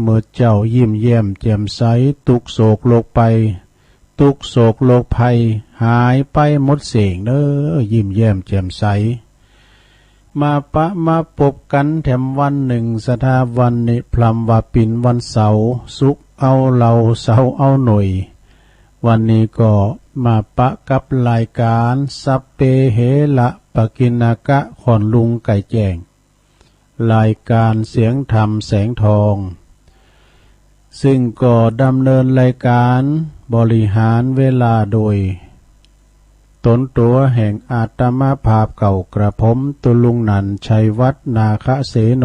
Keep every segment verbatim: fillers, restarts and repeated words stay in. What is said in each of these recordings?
เมื่อเจ้ายิ้มแย้มแจ่มใส ตุ๊กข์โศกโรคภัย ตุ๊กข์โศกโรคภัยหายไปหมดเส้งเน่อ ยิ้มแย้มแจ่มใส มาปะมาปบกั๋นแถมวันนึ่ง ศรัทธา วันนี้พร่ำว่าเป๋นวันเสาร์ ศุกร์เอาเหล่า เสาร์เอาหน่วย วันนี้ก็มาปะกับรายก๋านสัพเพเหระปะกิณณกะ ค่อนลุงใก่แจ้ง รายก๋านเสียงธรรมแสงทอง ซึ่งก็ดำเนินรายก๋านบริหารเวลาโดย ต๋นตั๋วแห่งอาตมาภาพเก่ากระผม ตุ๊ลุงหนั่น ชัยวัฒน์ นาคเสโน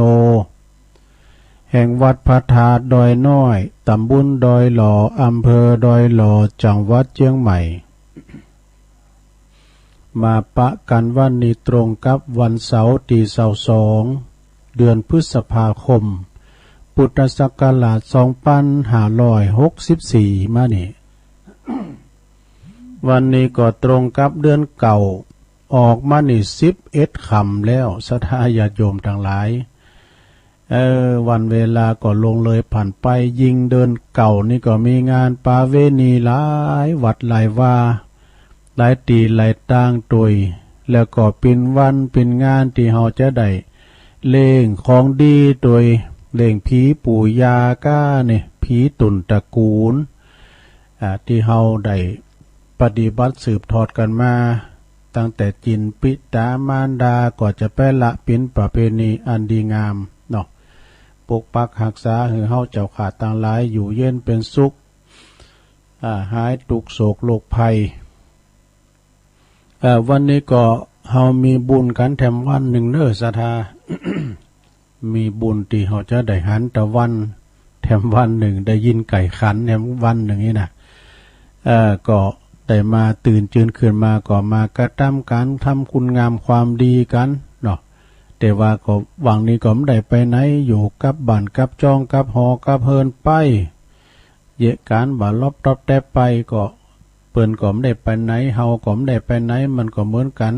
แห่งวัดพระธาตุดอยน้อย ต๋ำบลดอยหล่อ อำเภอดอยหล่อ จังหวัดเจียงใหม่ มาปะกั๋นวันนี้ตรงกับวันเสาร์ตี้ซาวสอง เดือนพฤษภาคม พุทธศักราชสองปันห้าร้อยหกสิบสี่มานี่ วันนี้ก็ตรงกับเดือนเก้า ออกมานี่สิบเอ็ดค่ำแล้ว ศรัทธาญาติโยมตังหลาย เออ วันเวลาก็ล่วงเลยผ่านไป ยิ่งเดือนเก้านี่ก็มีงานประเวณีหลายวัดหลายวา หลายตี้หลายตางตวย แล้วก็เป๋นวันเป๋นงานตี้เฮาจะได้เล่งของดีตวย เล่งผีปู่ย่าก้าเนี่ย ผีตุ่นตระกู๋น อ่า ตี้เฮาได้ปฏิบัติสืบทอดกั๋นมา ตั้งแต่จิ่นปิตามารดา ก็จะไปละเป๋นประเพณีอันดีงามเนาะ ปกปักฮักษาหื้อเฮาเจ้าข้าตังหลายอยู่เย็นเป๋นสุข อ่า หายตุ๊กข์โศกโรคภัย เอ่อ วันนี้ก็เฮามีบุญกั๋นแถมวันนึ่งเน่อ ศรัทธา มีบุญตี้เฮาจะได้หันตะวันแถมวันนึ่ง ได้ยินไก่ขันแถมวันนึ่งนี่นะ เอ่อ ก็ได้มาตื่นจืนขึ้นมาก็มากระตำก๋านทำคุณงามความดีกั๋นเนาะ แต่ว่าก็หว่างนี้ก็บ่ได้ไปไหน อยู่กับบ้านกับจ้องกับหอกับเฮือนไป เยียะก๋านบ่าลอบตอบแต๊บไปก็ เปิ้นก็บ่ได้ไปไหน เฮาก็บ่ได้ไปไหน มันก็เหมือนกั๋น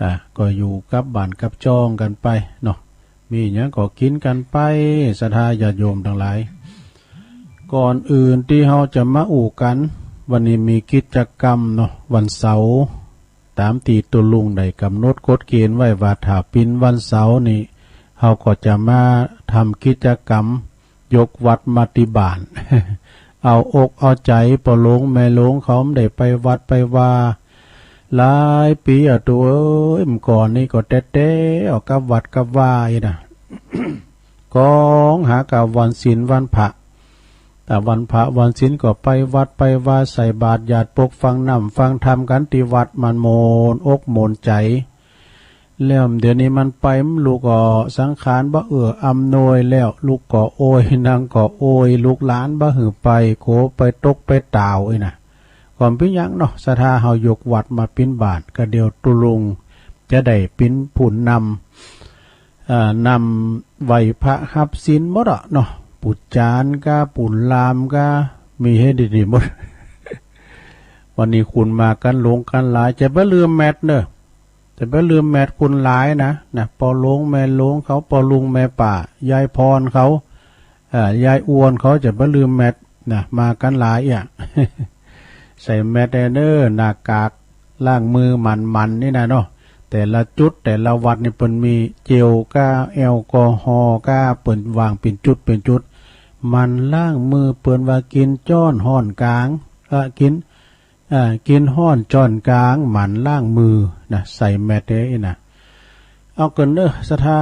อ่า ก็อยู่กับบ้านกับจ้องกั๋นไปเนาะ มีหยังก็กิ๋นกั๋นไป ศรัทธาญาติโยมตังหลาย ก่อนอื่นตี้เฮาจะมาอู้กั๋น วันนี้มีกิจกรรมเนาะ วันเสาร์ ต๋ามตี้ตุ๊ลุงได้ก๋ำหนดกฎเกณฑ์ไว้ว่า ถ้าเป๋นวันเสาร์นี่ เฮาก็จะมาทำกิจกรรม ยกวัดมาตี้บ้าน เอาอกเอาใจ๋ป้อหลวงแม่หลวงเขา บ่ได้ไปวัดไปวาหลายปี๋อะ ตุ๊เอ๋ย เมื่อก่อนนี้ก็แต๊ๆ ออกกับวัดกับวาอี้นะ ก้องหากับวันศีลวันพระ แต่วันพระวันศีลก็ไปวัดไปวา ใส่บาตรหยาดปก ฟังน้ำฟังธรรมกั๋นตี้วัด มันโหมนอกโหมนใจ๋ แล้วเดี๋ยวนี้มันไปบ่ฮู้ ก็สังขารบ่เอื้ออำนวยแล้ว ลุกก็โอย นั่งก็โอย ลูกหลานบ่หื้อไป โขไปตกไปต่าวอี้นะ ก็บ่เป๋นหยังเนาะ ศรัทธาเฮายกวัดมาเป๋นบ้าน ก็เดี๋ยวตุ๊ลุงจะได้เป๋นผู้นำ เอ่อ นำไหว้พระฮับศีลหมดอะเนาะ ปู่จานก้า ปู่ลามก้า มีหื้อดีๆ หมด วันนี้คนมากั๋นหลวงกั๋นหลาย จะบ่ลืมแมตเน่อ จะบ่ลืมแมตคนหลายนะ นะ ป้อหลวงแม่หลวงเขา ป้อลุงแม่ป้า ยายพรเขา เอ่อ ยายอ้วนเขา จะบ่ลืมแมตนะ มากั๋นหลายอะ ใส่แมตแด่เน่อ หน้ากาก ล้างมือหมั่นๆ นี่นะเนาะ แต่ละจุดแต่ละวัดนี่เปิ้นมีเจลก้า แอลกอฮอล์ก้า เปิ้นวางเป๋นจุดเป๋นจุด หมั่นล้างมือ เปิ้นว่ากิ๋นจ๊อนฮ้อนก๋าง เอ่อ กิ๋น อ่า กิ๋นฮ้อนจ๊อนก๋าง หมั่นล้างมือนะ ใส่แมตเด้อนะ เอาเกินเน่อ ศรัทธา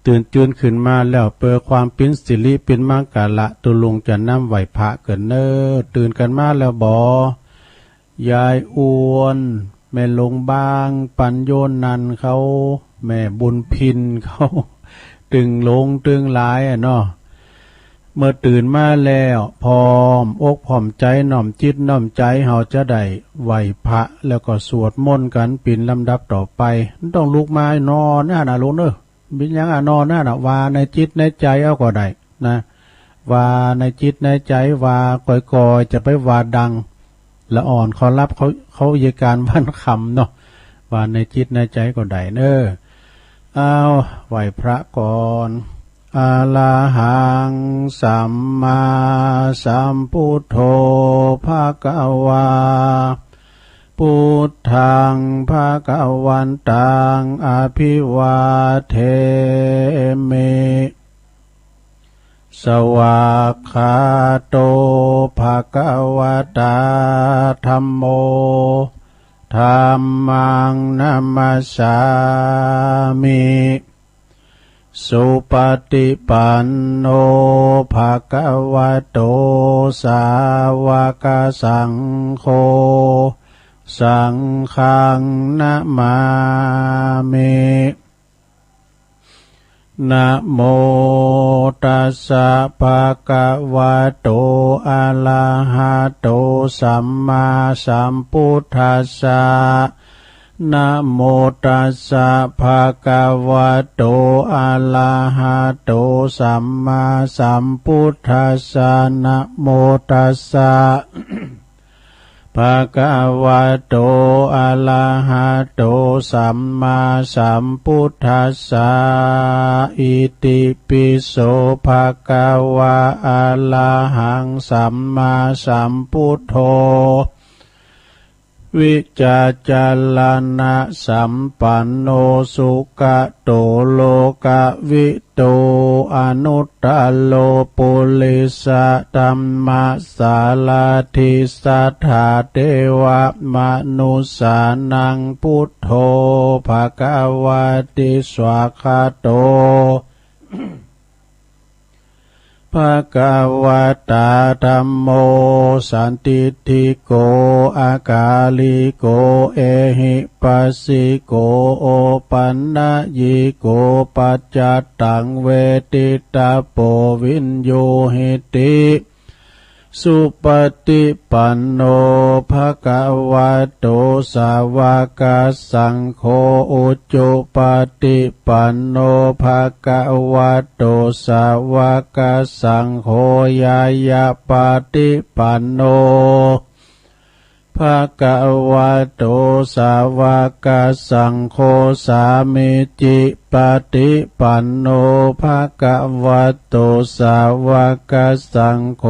ตื่นจืนขึ้นมาแล้ว เปื้อความเป๋นสิริเป๋นมังคละ ตุ๊ลุงจะนำไหว้พระเกินเน่อ ตื่นกั๋นมาแล้วบ่ ยายอ้วน แม่หลวงบาง ปัญโยนันท์เขา แม่บุญพินเขา ตึงหลงตึงหลายอะเนาะ เมื่อตื่นมาแล้ว พร้อมอกพร้อมใจ๋ น้อมจิตน้อมใจ๋ เฮาจะได้ไหว้พระ แล้วก็สวดมนต์กั๋นเป๋นลำดับต่อไป ต้องลุกมานอนนะ นะลูกเน่อ เป๋นหยังอะ นอนนั่นน่ะ ว่าในจิตในใจ๋เอาก็ได้นะ ว่าในจิตในใจ๋ ว่าก่อยๆ จะไปว่าดัง ละอ่อนเขาหลับ เขา เขาเยียะก๋านวันค่ำเนาะ ว่าในจิตในใจ๋ก็ได้เน่อ เอา ไหว้พระก่อน อะระหัง สัมมาสัมพุทโธ ภะคะวา พุทธัง ภะคะวันตัง อะภิวาเทมิ สวากขาโต ภะคะวะตา ธัมโม ธัมมัง นะมัสสามิ สุปะติปันโน ภะคะวะโต สาวกสังโฆ สังฆัง นะมามิ นะโมตัสสะ ภะคะวะโต อะระหะโต สัมมาสัมพุทธัสสะ นะโมตัสสะ ภะคะวะโต อะระหะโต สัมมาสัมพุทธัสสะ นะโมตัสสะ ภะคะวะโต อะระหะโต สัมมาสัมพุทธัสสะ อิติปิโส ภะคะวา อะระหัง สัมมาสัมพุทโธ วิจารณะสัมปันโน สุขะโต โลกะวิ โต อนุตตะโร ปุริสะธัมมะสาราธิ สัทธาเทวะมนุสสานัง พุทโธ ภะคะวะติ สวากขาโต ภะคะวะตา ธัมโม สันทิฏฐิโก อะกาลิโก เอหิปัสสิโก โอปันนยิโก ปัจจัตตัง เวทิตะโพ วิญญูหิติ สุปะติปันโน ภะคะวะโต สาวะกะสังโฆ อุจุปะติปันโน ภะคะวะโต สาวะกะสังโฆ ญาญะปะติปันโน ภะคะวะโต สาวะกะสังโฆ สามีจิปะติปันโน ภะคะวะโต สาวะกะสังโฆ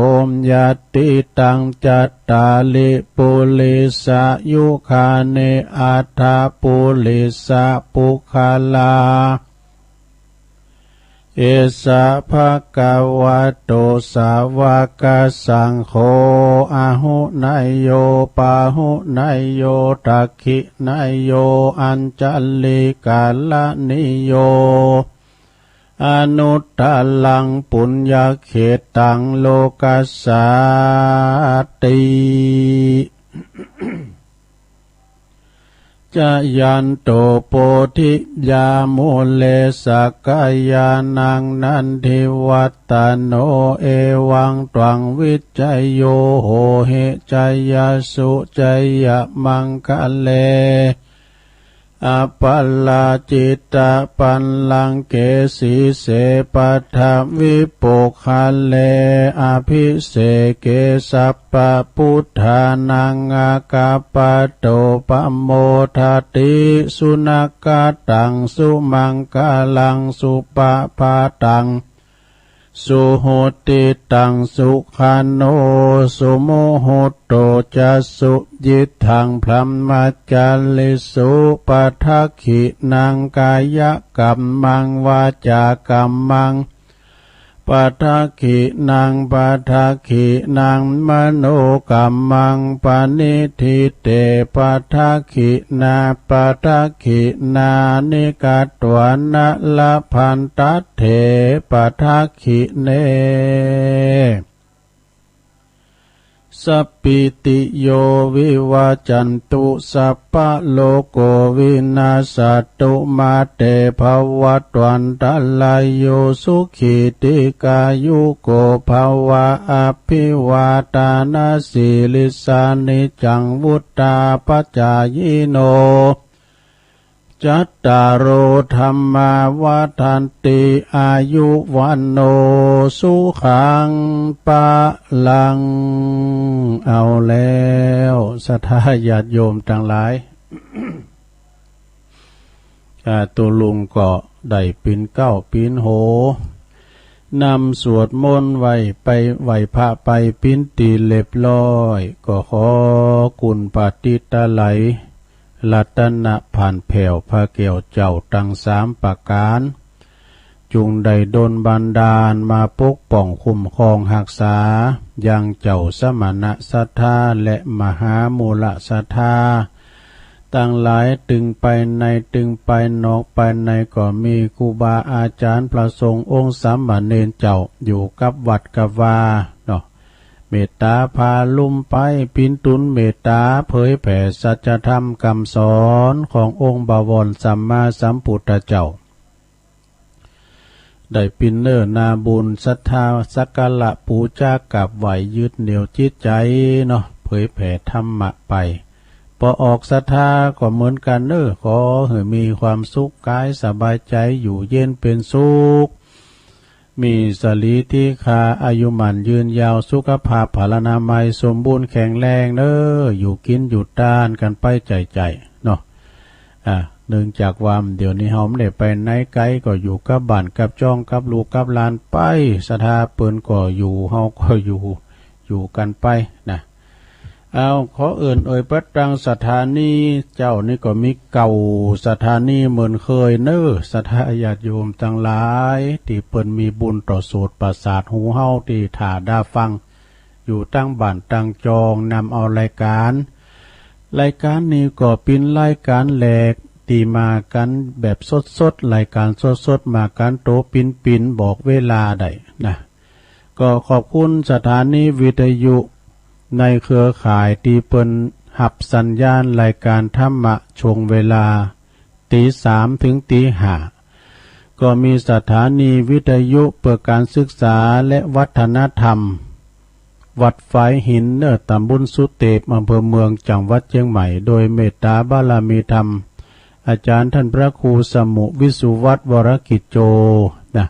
ญาติตัง จัตตาริ ปุริสายุคานิ อัฏฐปุริสะปุคคลา เอสะ ภะคะวะโต สาวะกะสังโฆ อาหุเนยโย ปาหุเนยโย ทักขิเนยโย อัญชลีกะระณีโย อนุตตะรัง ปุญญะเขตตัง โลกัสสาติ จายันโต โพธิยา มูเล สักกายานัง นันทิวัตตะโน เอวังตวัง วิจโย โหหิ จายสสุ จายะมังคะเล อะปะราจิตะปัลลังเก สีเส ปัทวิปกคะเล อะภิเสเก สัพพะพุทธานัง อาคาปะโต ปะโมทะติ สุนะคะตัง สุมังคะลัง สุปะพาตัง สุหุติตัง สุขะโน สุมุฮุตโต จะ สุยิตถัง พรหมจาริสุ ปะทักขินัง กายะกัมมัง วาจากัมมัง ปะทักขินัง ปะทักขินัง มโนกัมมัง ปะนิฏฐิเต ปะทักขินา ปะทักขินานิ กะตวานะ ละพันทัตเถ ปะทักขิเน สัพพิติโย วิวัจจันตุ สัพพะโรโค วินัสสะตุ มา เต ภะวัตวันตะราโย สุขี ทีฆายุโก ภะวะ อะภิวาทานะสีลิสสา นิจจัง วุฑฒาปะจายิโน จัตตาโร ธัมมา วัฑฒันติ อายุ วัณโณ สุขัง พะลัง เอาแล้ว ศรัทธาญาติโยมตังหลาย อ่า ตุ๊ลุงก็ได้ปิ๊นเก๊าปิ๊นโห นำสวดมนต์ไหว้ไป ไหว้พระไปเป๋นตี้เรียบร้อย ก็ขอคุณปฏิตไลยรัตนะผ่านแผ้วพระแก้วเจ้าตังสามประก๋าน จุ่งได้ดลบันดาลมาปกป้องคุ้มครองฮักษา ยังเจ้าสมณะศรัทธาและมหามูลศรัทธาตังหลาย ตึงภายในตึงภายนอก ภายในก็มีครูบาอาจ๋ารย์พระสงฆ์องค์สามเณรเจ้า อยู่กับวัดกับวาเนาะ เมตต๋าผาลุ่มไป เป๋นตุนเมตต๋าเผยแผ่สัจธรรมกำสอนขององค์บวรสัมมาสัมพุทธเจ้า ได้เป๋นเนื้อนาบุญศรัทธาสักการะปู๋จากราบไหว้ยึดเหนี่ยวจิตใจ๋เนาะ เผยแผ่ธรรมะไป ปอออกศรัทธาก็เหมือนกั๋นเน้อ ขอหื้อมีความสุขก๋ายสบายใจ๋ อยู่เย็นเป๋นสุข มีสรีริขาอายุหมั้นยืนยาว สุขภาพพลานามัยสมบูรณ์แข็งแรงเน้อ อยู่กิ๋นอยู่ตานกั๋นไปใจ๋ๆ เนาะ อ่า เนื่องจากว่าเดี๋ยวนี้เฮาบ่ได้ไปไหนไก๋ ก็อยู่กับบ้านกับจ้องกับลูกกับหลานไป ศรัทธาเปิ้นก็อยู่ เฮาก็อยู่ อยู่กั๋นไปนะ เอา ขอเอิ้นเอ่ยไปตังสถานีเจ้านี่ก็มีเก้าสถานีเหมือนเคยเน้อ ศรัทธาญาติโยมตังหลาย ตี้เปิ้นมีบุญต่อโสตประสาทหูเฮา ตี้ถ่าดาฟังอยู่ตังบ้านตังจ้อง นำเอารายก๋าน รายก๋านนี้ก็เป๋นรายก๋านแหลก ตี้มากั๋นแบบสดๆ รายก๋านสดๆ มากั๋นโตปิ๋นๆ บอกเวลาได้นะ ก็ขอบคุณสถานีวิทยุในเครือข่ายตี้เปิ้นฮับสัญญาณรายก๋านธรรมะช่วงเวลาตี๋สามเถิงตี๋ห้า ก็มีสถานีวิทยุเปื้อก๋านศึกษาและวัฒนธรรม วัดฝายหินเน้อ ต๋ำบลสุเตป อำเภอเมือง จังหวัดเจียงใหม่ โดยเมตต๋าบารมีธรรม อาจ๋ารย์ต้านพระครูสมุห์ วิสุวัฒน์ วรกิจโจ นะ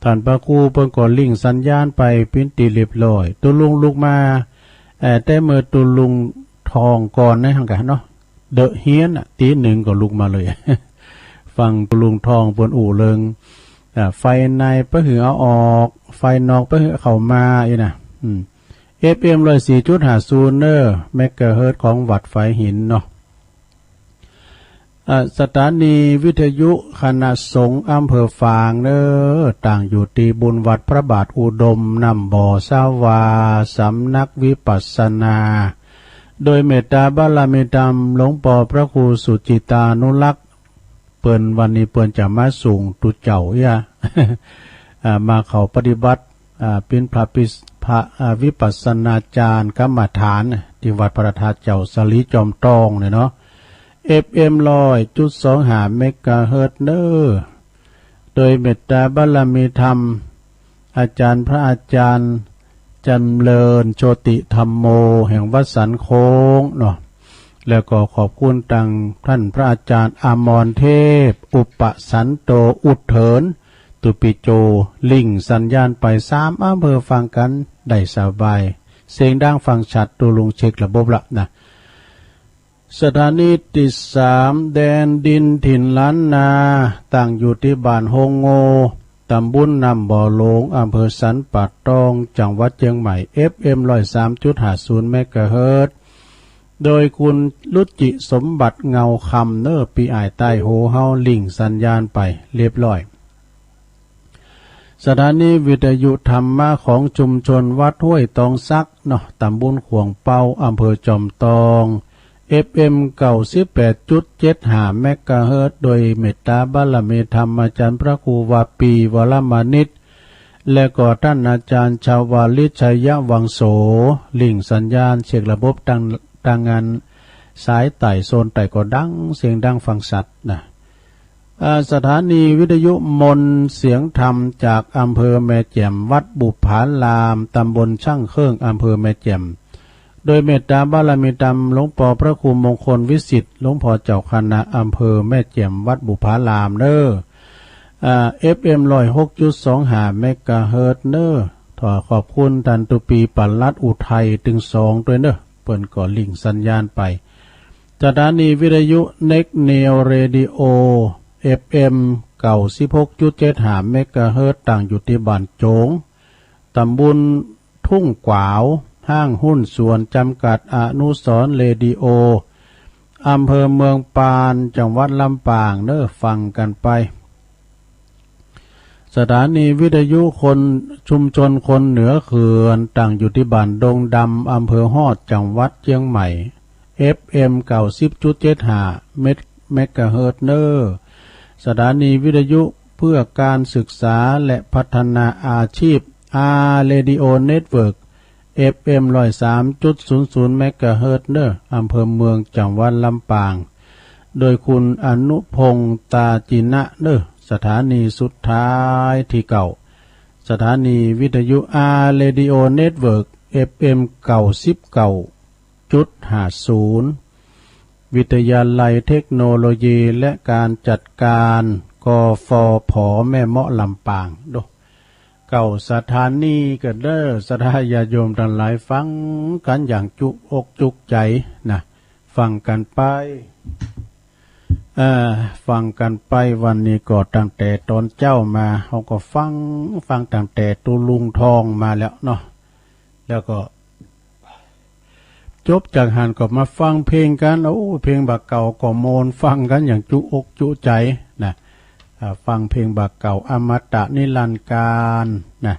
ต้านพระครูเปิ้นก็ริ่งสัญญาณไปเป๋นตี้เรียบร้อย ตุ๊ลุงลุกมา เอ่อ แต่เมื่อตุ๊ลุงทองก่อนนะ หั้นก่ะเนาะ เดอะเฮียนน่ะ ตี๋หนึ่งก็ลุกมาเลย ฟังตุ๊ลุงทองเปิ้นอู้เรื่อง อ่า ไฟในปะหือเอาออก ไฟนอกปะหือเข้ามา อี้นะ อืม เอฟเอ็ม ร้อยสี่จุดห้าศูนย์ เน้อ เมกะเฮิรตซ์ของวัดฝายหินเนาะ อ่า สถานีวิทยุคณะสงฆ์อำเภอฝางเน้อ ตั้งอยู่ตี้บุญวัดพระบาทอุดม น้ำบ่อสาวา สำนักวิปัสสนา โดยเมตต๋าบารมีธรรมหลวงป้อพระครูสุจิตานุรักษ์ เปิ้นวันนี้เปิ้นจะมาสูงตุ๊เจ้าอี้อะ อ่า มาเข้าปฏิบัติ อ่า เป๋นพระปิส- พระ อ่า วิปัสสนาจารย์กรรมฐาน ตี้วัดพระธาตุเจ้าสาลีจอมตองเนี่ยเนาะ เอฟเอ็ม ร้อยจุดสองห้า เมกะเฮิรตซ์เน้อ โดยเมตต๋าบารมีธรรม อาจ๋ารย์ พระอาจ๋ารย์จำเริญโชติธัมโม แห่งวัดสันโค้งเนาะ แล้วก็ขอบคุณตังต้านพระอาจ๋ารย์อมรเทพ อุปสันโต อุดเถิน ตุปิโจ ริ่งสัญญาณไป สามอำเภอฟังกั๋นได้สบาย เสียงดังฟังชัด ตุ๊ลุงเช็คระบบละนะ สถานีตี้สาม แดนดินถิ่นล้านนา ตั้งอยู่ตี้บ้านโฮงโง่ ต๋ำบลน้ำบ่อหลวง อำเภอสันป่าตอง จังหวัดเจียงใหม่ เอฟเอ็ม ร้อยสามจุดห้าศูนย์ เมกะเฮิรตซ์ โดยคุณรุจิสมบัติเงาคำเน้อ ปี้อ้ายใต้หูเฮาริ่งสัญญาณไปเรียบร้อย สถานีวิทยุธรรมะของชุมชนวัดห้วยตองสักเนาะ ต๋ำบลข่วงเปา อำเภอจอมตอง เอฟเอ็ม เก้าสิบแปดจุดเจ็ดห้า เมกะเฮิรตซ์ โดยเมตต๋าบารมีธรรมอาจ๋ารย์พระครูวาปี วรมณิช และก็ต้านอาจ๋ารย์ชวาลิต ชัยวังโส ริ่งสัญญาณเช็คระบบตัง ตังอันสายใต้โซนใต้ก็ดัง เสียงดังฟังชัดนะ อ่า สถานีวิทยุมนต์เสียงธรรมจากอำเภอแม่แจ่ม วัดบุปผาราม ต๋ำบลช่างเครื่อง อำเภอแม่แจ่ม โดยเมตต๋าบารมีธรรมหลวงป้อพระครูมงคลวิสิทธิ์ หลวงป้อเจ้าคณะอำเภอแม่แจ่ม วัดบุปผารามเน้อ อ่า เอฟเอ็ม ร้อยหกจุดสองห้า เมกะเฮิรตซ์เน้อ ขอขอบคุณต้านตุ๊ปี ปลัดอุทัย ตึงสอง ตวยเน้อ เปิ้นก็ริ่งสัญญาณไป สถานีวิทยุ Next Neo Radio เอฟเอ็ม เก้าสิบหกจุดเจ็ดห้าเมกะเฮิรตซ์ ตั้งอยู่ตี้บ้านโจ๋ง ต๋ำบลทุ่งกวาว ห้างหุ้นส่วนจ๋ำกัดอนุสรณ์เรดิโอ อำเภอเมืองปาน จังหวัดลำปางเน้อ ฟังกั๋นไป สถานีวิทยุคน ชุมชนคนเหนือเขื่อน ตั้งอยู่ตี้บ้านดงดำ อำเภอฮอด จังหวัดเจียงใหม่ เอฟเอ็ม เก้าสิบจุดเจ็ดห้า เมกะเฮิรตซ์เน้อ สถานีวิทยุเพื่อการศึกษาและพัฒนาอาชีพ อาร์ Radio Network เอฟเอ็ม ร้อยสามจุดศูนย์ศูนย์เมกะเฮิรตซ์เน้อ อำเภอเมือง จังหวัดลำปาง โดยคุณอนุพงษ์ ตาจินะเน้อ สถานีสุดท้ายตี้เก้า สถานีวิทยุ อาร์ Radio Network เอฟเอ็ม เก้าสิบเก้าจุดห้าศูนย์ วิทยาลัยเทคโนโลยีและการจัดการ กฟผ แม่เมาะ ลำปาง โด เก้าสถานีกั๋นเน้อ ศรัทธาญาติโยมตังหลาย ฟังกั๋นอย่างจุอกจุกใจ๋นะ ฟังกั๋นไป เอ่อ ฟังกั๋นไป วันนี้ก็ตั้งแต่ต๋อนเจ๊ามา เฮาก็ฟัง ฟังตั้งแต่ตุ๊ลุงทองมาแล้วเนาะ แล้วก็ จบจากหั้นก็มาฟังเพลงกั๋น โอ้ เพลงบ่าเก่าก็โมน ฟังกั๋นอย่างจุอกจุใจ๋นะ อ่า ฟังเพลงบ่าเก่าอมตะนิรันดร์กาลนะ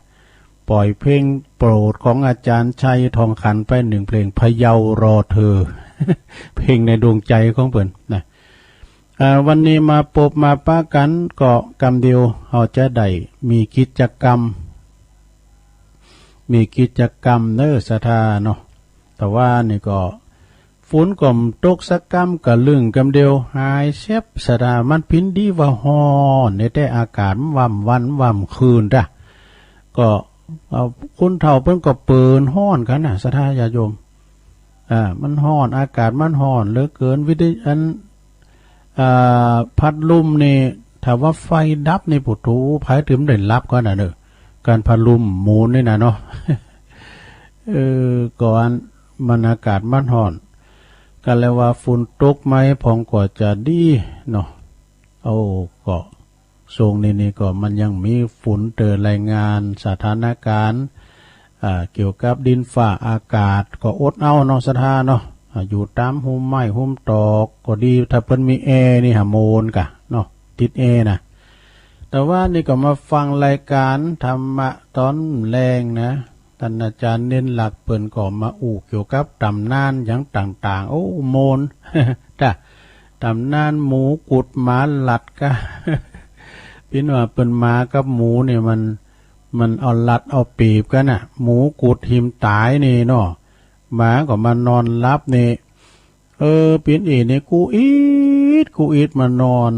ป่อยเพลงโปรดของอาจ๋ารย์ชัยทองขันไปหนึ่งเพลง พะเยารอเธอ เพลงในดวงใจ๋ของเปิ้นนะ อ่า วันนี้มาปบมาปะกั๋นก็กำเดียว เฮาจะได้มีกิจกรรม มีกิจกรรมเน้อศรัทธาเนาะ แต่ว่านี่ก็ ฝนก็บ่ตกสักกำ กะลึ้งกำเดียว หายแซ็บศรัทธา มันเป๋นดีว่าฮ้อน นี่แต่อากาศมันว่ำวันว่ำคืนต๊ะ ก็ เอ่อ คนเฒ่าเปิ้นก็เปินฮ้อนกั๋นนะศรัทธาญาติโยม อ่า มันฮ้อน อากาศมันฮ้อนเหลือเกิน วิทยุ อัน อ่า พัดลมนี่ ถ้าว่าไฟดับนี่ โผโธ ใผเถิงได้หลับกั๋นนะเน้อ ก๋านพัดลมหมุนนี่นะเนาะ เออ ก็อันมันอากาศมันฮ้อน กะเลยว่าฝนตกไหมพ่องก็จะดีเนาะ โอ้ ก็ ช่วงนี้นี่ก็มันยังมีฝนเต๋อรายงานสถานการณ์ อ่า เกี่ยวกับดินฟ้าอากาศ ก็อดเอาเนาะศรัทธาเนาะ อ่า อยู่ต๋ามฮ่มไม้ฮ่มตอกก็ดี ถ้าเปิ้นมีแอร์นี่หาโมนกะเนาะ ติดแอร์นะ แต่ว่านี่ก็มาฟังรายการธรรมะต๋อนแลงนะ ต้านอาจ๋ารย์เณรหลักเปิ้นก็มาอู้เกี่ยวกับต๋ำนานอย่างต่างๆ โอ้ โมน ต๊ะ ต๋ำนานหมูกุดหมาหลัดกา เป๋นว่าเปิ้นหมากับหมูนี่มัน มันเอาหลัดเอาเปียบกั๋นน่ะ หมูกุดหิมต๋ายนี่เนาะ หมาก็มานอนหลับนี่ เออ เป๋นเอ๋นี่กู้อิดกู้อิดมานอน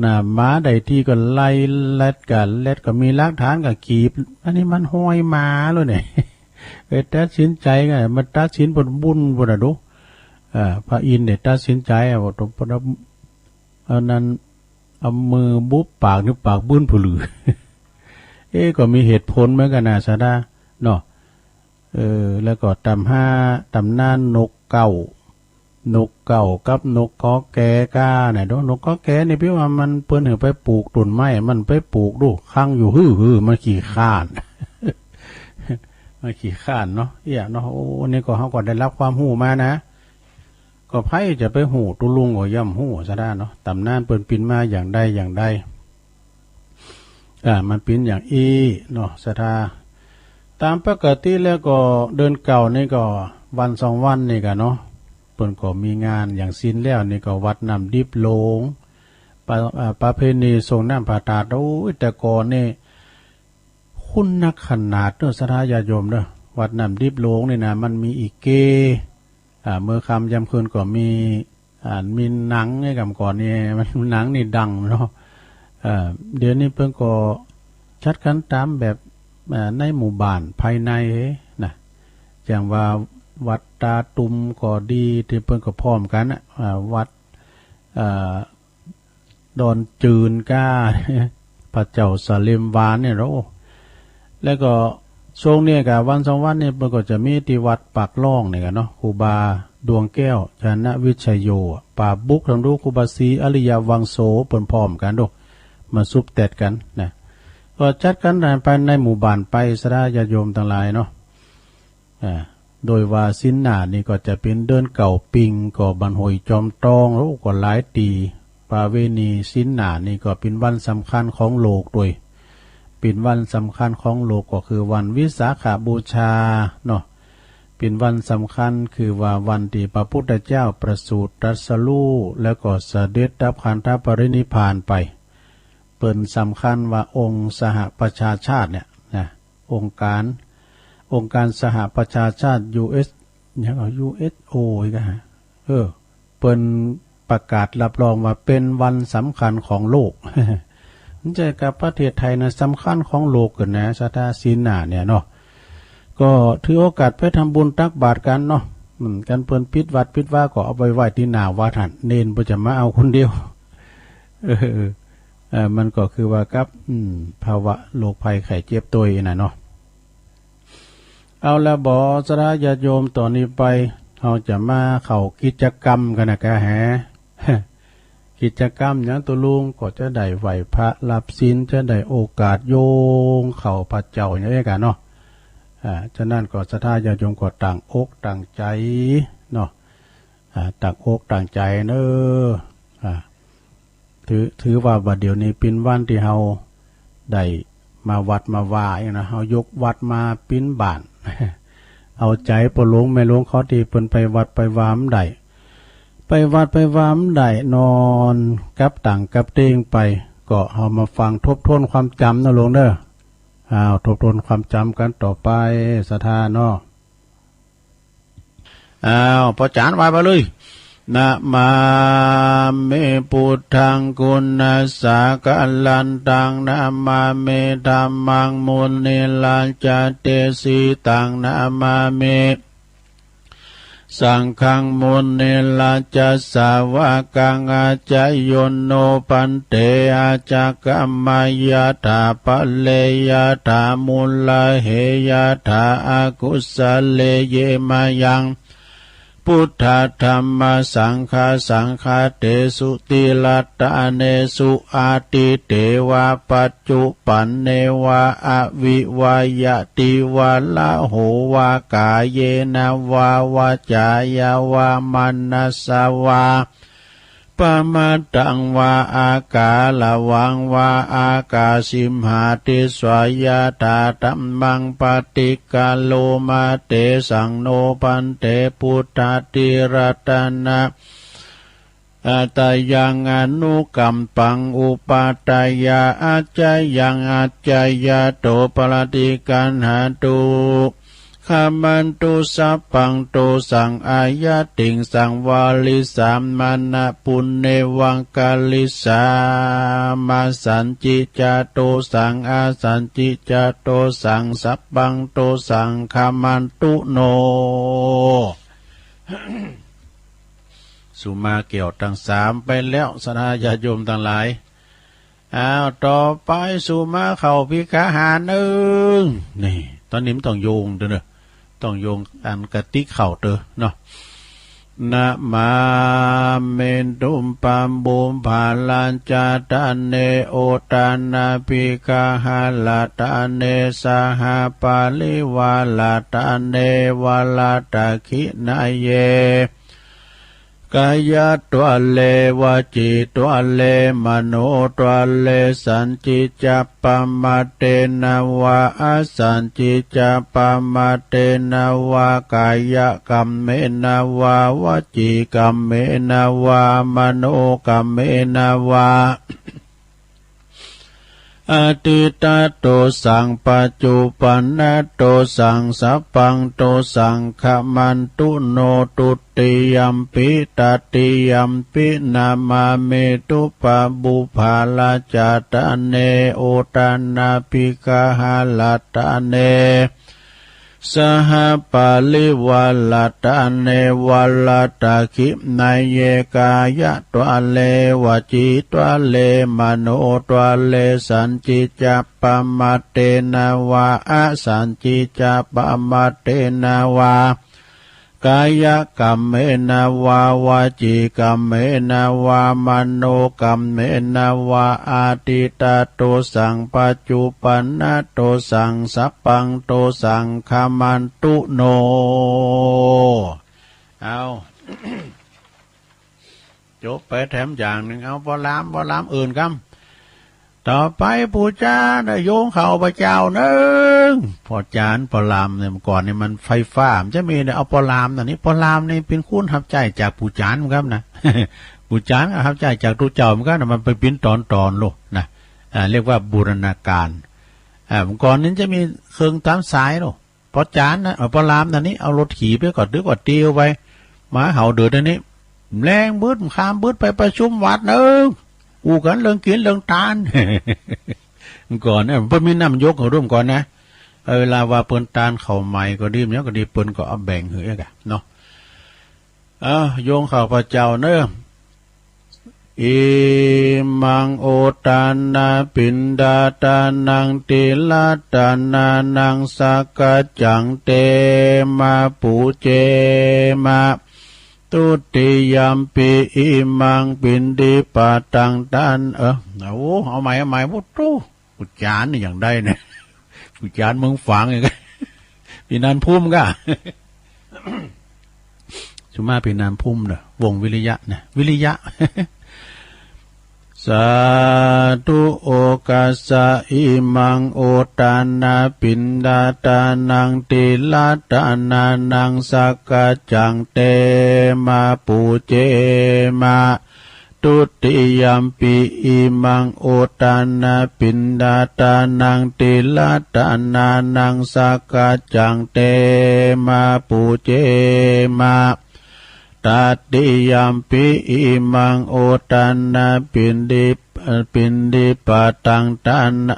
น่ะ หมาได้ตี้ก็ไล่เล็ดกั๋น เล็ดก็มีหลักฐานก็ขีบ อันนี้มันฮอยหมาแล้วเนี่ย ไปตัดสินใจ๋กั๋น มาตัดสินบนบุญบนน่ะดู อ่า พระอินทร์เนี่ยตัดสินใจ๋ อ่ะ ว่าตรง อันนั้น เอามือบุบปากนี่ปากบึ้นผลือ เอ๊ะ ก็มีเหตุผลเหมือนกั๋นนะศรัทธาเนาะ เออ แล้วก็ต๋ำห้า ต๋ำนานนกเก๊า นกเก๊ากับนกกอแกก้าเนี่ย นกกอแกนี่เปิ้นว่ามันเปิ้นหื้อไปปลูกต้นไม้ มันไปปลูกดู ขังอยู่หื้อๆ มันขี้คร้าน มันขี้คร้านเนาะ เอี้ยเนาะ โอ้ นี่ก็เฮาก็ได้ฮับความฮู้มานะ ก็ใผจะไปฮู้ ตุ๊ลุงก็ย่อมฮู้ศรัทธาเนาะ ต๋ำนานเปิ้นเป๋นมาอย่างใดอย่างใด อ่า มันเป๋นอย่างอี้เนาะศรัทธา ต๋ามปกติแล้วก็เดือนเก๊านี่ก็วันสองวันนี่กะเนาะ เปิ้นก็มีงานอย่างซี้นแล้วนี่ก็วัดน้ำดิบหลวง ประ อ่า ประเพณีส่งน้ำพระธาตุ โอ้ย แต่ก่อนนี่ คุ้นนักขนาดเน้อศรัทธาญาติโยมเน้อ วัดน้ำดิบหลวงนี่นะ มันมีอีเก อ่า เมื่อค่ำยามคืนก็มี อ่า มีหนังไง กำก่อนนี่ มัน หนังนี่ดังเนาะ เอ่อ เดี๋ยวนี้เปิ้นก็จัดกั๋นต๋ามแบบ อ่า ในหมู่บ้านภายในนะ อย่างว่าวัดตาตุมก็ดี ตี้เปิ้นก็พร้อมกั๋นน่ะ อ่า วัด อ่า ดอนจืนก้า พระเจ้าสาเลมวานเนี่ยเนาะ แล้วก็ช่วงนี้กะวันสองวันนี่เปิ้นก็จะมีตี้วัดปากล่องนี่กะเนาะ ครูบาดวงแก้ว จนวิชโย ป่าบุก ตางดู ครูบาศรีอริยวังโส เปิ้นพร้อมกั๋นดู มาสุบแตดกั๋นนะ ก็จัดกั๋นไปในหมู่บ้านไป ศรัทธาญาติโยมตังหลายเนาะ อ่า โดยว่าศีลหน้านี่ก็จะเป๋นเดือนเก้าปิง ก็บั้นห้วยจอมตอง โอ้ ก็หลายตี้ ประเวณีศีลหน้านี่ก็เป๋นวันสำคัญของโลกตวย เป๋นวันสำคัญของโลกก็คือวันวิสาขบูชาเนาะ เป๋นวันสำคัญคือว่าวันตี้พระพุทธเจ้าประสูติตรัสรู้ แล้วก็เสด็จดับขันธปรินิพพานไป เปิ้นสำคัญว่าองค์สหประชาชาติเนี่ยนะ องค์การ องค์การสหประชาชาติ ยู เอส หยังก็ ยู เอส โอ อีกอะ เออ เปิ้นประกาศรับรองว่าเป๋นวันสำคัญของโลก บ่ใจ้กับประเทศไทยนะ สำคัญของโลกเกินนะ ศรัทธาศีลหน้าเนี่ยเนาะ ก็ถือโอกาสไปทำบุญตักบาตรกั๋นเนาะ อืม กันเปิ้นปิดวัดปิดวาก็เอาไปไหว้ตี้หน้าวัดหั้น เณรเปิ้นจะมาเอาคนเดียว เออ เอ่อ มันก็คือว่ากับ อืม ภาวะโรคภัยไข้เจ็บตวยน่ะเนาะ เอาละบ่ ศรัทธาญาติโยม ต่อนี้ไป เฮาจะมาเข้ากิจกรรมกั๋นนะกะแห กิจกรรมหยัง ตุ๊ลุงก็จะได้ไหว้พระรับศีล จะได้โอกาสโยงเข้าพระเจ้าอย่างนี้กั๋นเนาะ อ่า ฉะนั้นก็ศรัทธาญาติโยมก็ตั้งอกตั้งใจ๋เนาะ อ่า ตั้งอกตั้งใจ๋เน้อ อ่า ถือ ถือว่าบัดเดี๋ยวนี้เป๋นวันตี้เฮาได้มาวัดมาวาอย่างนะ เฮายกวัดมาเป๋นบ้าน เอาใจ๋ป้อหลวงแม่หลวงเขาตี้เปิ้นไปวัดไปวาบ่ได้ ไปวัดไปวาบ่ได้ นอนกับตั๋งกับเต๊งไป ก็เฮามาฟังทบทวนความจ๋ำเนาะหลวงเน้อ อ้าว ทบทวนความจ๋ำกั๋นต่อไป ศรัทธาเนาะ อ้าว ป้อจ๋ารย์ว่าไปเลย นะมามิ พุทธัง กุณัสสะกะลันตัง นะมามิ ธัมมัง มุนิรัจจเตสิตัง นะมามิ สังฆัง มุนิรัจจสาวกัง อาจาโย โน ภันเต อาจักขะมะ ยะถา ปะเร ยะถา มุลเล ยะถา อกุสะเล เย มะยัง พุทธะ ธัมมะ สังฆะ สังฆะเตสุ ติรัตตะเนสุ อาทิเตวะ ปัจจุปันเนวะ อวิวะยะติวะ ละโหวะ กาเยนะวะ วะจายะวะ มะนะสะวะ ปะมะตังวะ อาการะวังวะ อากาสิมหาติสสะ ยะถา ธัมมัง ปะฏิกะโรมะ เตสัง โน ภันเต พุทธะ ติรัตตะนะ อาจายัง อนุกัมปัง อุปัฏฐายะ อาจายัง อาจายะโต ปะฏิกัณหะตุ ขะมันตุ สัพพัง โตสัง อายัตติง สังวาริสามะนะ ปุณเณวังคะลิสามะ สันติจะ โตสัง อสันติจะ โตสัง สัพพัง โตสัง ขะมันตุ โน สุมาแก้วตังสามไปแล้ว ศรัทธาญาติโยมตังหลาย อ้าว ต่อไปสุมาเข้าภิกขาหารเอิ้ง นี่ ต๋อนนี้มันต้องโยงเต๊อะเนาะ ต้องโยงอันกะติเข้าเต๊อะเนาะ นะมามิ ปุพพะปุพพะรัจจตะเน อุตตะนะภิกขาหะรัตตะเน สหะปะริวารัตตะเน วะรัตตะขิณะเย กายะตะเล วจีตะเล มโนตะเล สันติจะ ปะมะเตนะวะ อสันติจะ ปะมะเตนะวะ กายะกัมเมนะวะ วจีกัมเมนะวะ มโนกัมเมนะวะ อตีตะโตสัง ปัจจุปันนะโตสัง สัพพังโตสัง ขะมันตุ โน ตุติยัมปิ ตติยัมปิ นะมามิ ปุพพะปุพพะรัจจตะเน อุตตะนะภิกขาหะรัตตะเน สหะปะริวารัตตะเน วะรัตตะขิณะเย กายะตะเล วจีตะเล มโนตะเล สันติจะ ปะมะเตนะวะ อสันติจะ ปะมะเตนะวะ กายกรรมเมนะวา วจีกรรมเมนะวา มโนกรรมเมนะวา อดีตโตสัง ปัจจุปันนโตสัง สัพพังโตสัง ขมันตุโน เอา จบไปแถมอย่างนึ่ง เอาปอลาม ปอลามอื่นกำ ต่อไปปู๋จ๋านะ โยงเข้าปอเจ้านึ่ง ปอจ๋าน ปอลามเนี่ย เมื่อก่อนนี่มันไฟฟ้า มันจะมีเนี่ย เอาปอลามนะ นี่ปอลามนี่เป๋นคนฮับใจ๊จากปู๋จ๋านเหมือนกั๋นนะ ปู๋จ๋านก็ฮับใจ๊จากตุ๊เจ้าเหมือนกั๋นนะ มันไปเป๋นต๋อนๆ โลกนะ อ่า เรียกว่าบูรณาการ อ่า เมื่อก่อนนี่จะมีเครื่องต๋ามสายโลก ปอจ๋านนะ เอ่อ ปอลามนะนี่ เอารถขี่ไปก่อน หรือว่าเตียวไป มาเฮาเดินอันนี้ แลงบึด ค่ำบึด ไปประชุมวัดนึ่ง อู้กั๋นเรื่องกิ๋นเรื่องตาน ก่อนนะ เปิ้นมีน้ำยกเอาร่วมก่อนนะ เออ เวลาว่าเปิ้นตานข้าวใหม่ก็ดี หยังก็ดี เปิ้นก็เอาแบ่งหื้อกั๋นเนาะ เอ้า โยงเข้าปอเจ้าเนาะ อิมัง โอทานนะ ปิณฑาทานัง ติระทานานัง สักคัจจัง เตมะ ปูเจมะ ทุติยัมปิ อิมัง ปิณฑิปาตัง ทาน เออ โอ้ เอาใหม่ เอาใหม่ โอ้โธ่ ปู๋จ๋านนี่อย่างใดเนี่ย ปู๋จ๋านเมืองฝางอย่างเงี้ย ปี๋นานภูมิก้า สุมาปี๋นานภูมิเนาะ วงวิริยะนะ วิริยะ สาธุ โอคัสสะ อิมัง โอทานนะ ปิณฑาทานัง ติระทานานัง สักคัจจัง เตมะ ปูเจมะ ทุติยัมปิ อิมัง โอทานนะ ปิณฑาทานัง ติระทานานัง สักคัจจัง เตมะ ปูเจมะ ตติยัมปิ อิมัง โอทานนะ ปิณฑิ ปิณฑิปาตัง ทานะ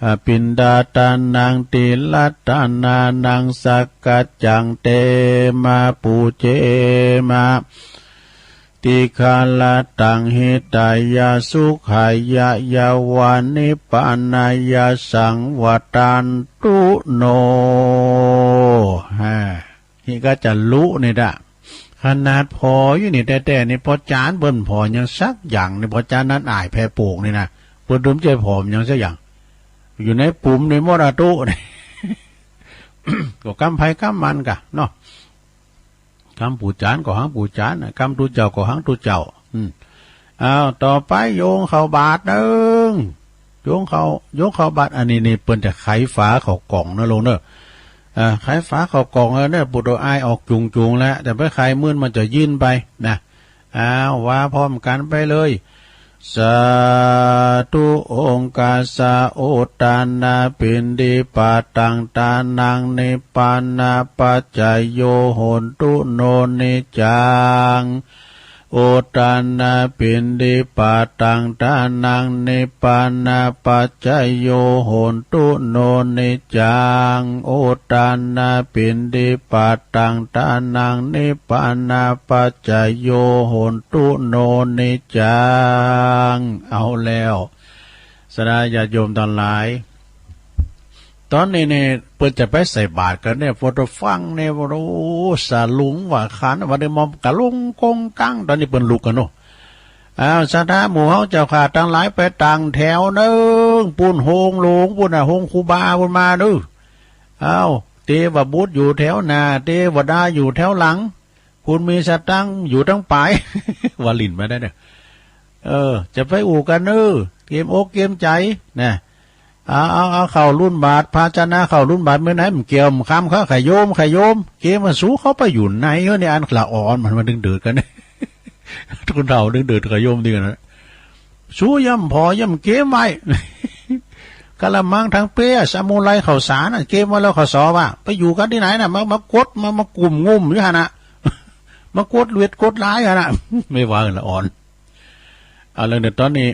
อ่า ปิณฑาทานัง ติระทานานัง สักคัจจัง เตมะ ปูเจมะ ติคาระตัง หิตายะ สุขายะ ยะวา นิพพานายะ สังวัตตันตุโน ฮะ นี่ก็จะลุนี่ละ ขนาดผ่ออยู่นี่แต๊ๆ นี่ ปอจ๋านเปิ้นผ่อหยังสักอย่างนี่ ปอจ๋านนั้นอ้ายแผ่โป่งนี่นะ เปิ้นตรึงใจ๋ผ่อหยังสักอย่าง อยู่ในปุ่มนี่หมดอะตุ๊นี่ ก็กำใผกำมันก้าเนาะ กำปู๋จ๋านก็หังปู๋จ๋านนะ กำตุ๊เจ้าก็หังตุ๊เจ้า อืม อ้าว ต่อไปโยงเข้าบาตรนึ่ง โยงเข้า โยงเข้าบาตร อันนี้นี่เปิ้นจะไขฝาเข้ากล่องนะลูกเนาะ อ่า ไขฝาเข้ากล่องแล้วเนี่ย ปู่โตอ้ายออกจุงๆ แล้ว แต่ไปไขมื้อมันจะยิ่นไปนะ อ้าว ว่าพร้อมกั๋นไปเลย สาธุ โอคัสสะ โอทานนะ ปิณฑิปาตัง ทานัง นิพพานะปัจจโย โหนตุโน นิจจัง โอทานนะ ปิณฑิปาตัง ทานัง นิพพานะปัจจโย โหนตุโน นิจจัง โอทานนะ ปิณฑิปาตัง ทานัง นิพพานะปัจจโย โหนตุโน นิจจัง เอาแล้ว ศรัทธาญาติโยมตังหลาย ต๋อนนี้เนี่ย เปิ้นจะไปใส่บาตรกั๋นเนี่ย ปอตะฟั่งเนี่ย โอ้ สะหลุงว่าขัน วันนี้มอมกะลุงกงกัง ต๋อนนี้เปิ้นลุกกั๋นเนาะ อ้าว ศรัทธาหมู่เฮาเจ้าข้าตังหลาย ไปตั้งแถวนึ่ง ปู๊นโฮงหลวงปู๊นน่ะ โฮงครูบาปู๊นมาเนาะ อ้าว เตวบุตรอยู่แถวหน้า เตวดาอยู่แถวหลัง ผู้มีสตังค์อยู่ตังป๋าย ว่าหลิ้นมาได้เนี่ย เออ จะไปอู้กั๋นเน่อ เกรงอกเกรงใจ๋ นะ เอา เอา เอาเข้าลุนบาตร ภาชนะเข้าลุนบาตร เมื่อไหนมันเกี่ยวมันคำเขา ขะโยม ขะโยม เกรงว่าสูเข้าไปอยู่ในเฮ้อ นี่อันละอ่อน มันมาดึงเดือดกั๋น คนเฒ่าดึงเดือดขะโยมดีกั๋นนะ สูย่ำผ่อ ย่ำเก็บไว้ กะละมัง ถังเป๊อะ สมุนไพร ข้าวสารน่ะ เก็บไว้แล้ว ข้อสอบอะ ไปอยู่กั๋นตี้ไหนน่ะ มา มากด มา มากุมงุมอยู่หั้นน่ะ มากดเวทกดลายหั้นน่ะ ไม่ว่าละอ่อน เอาละเน่อ ต๋อนนี้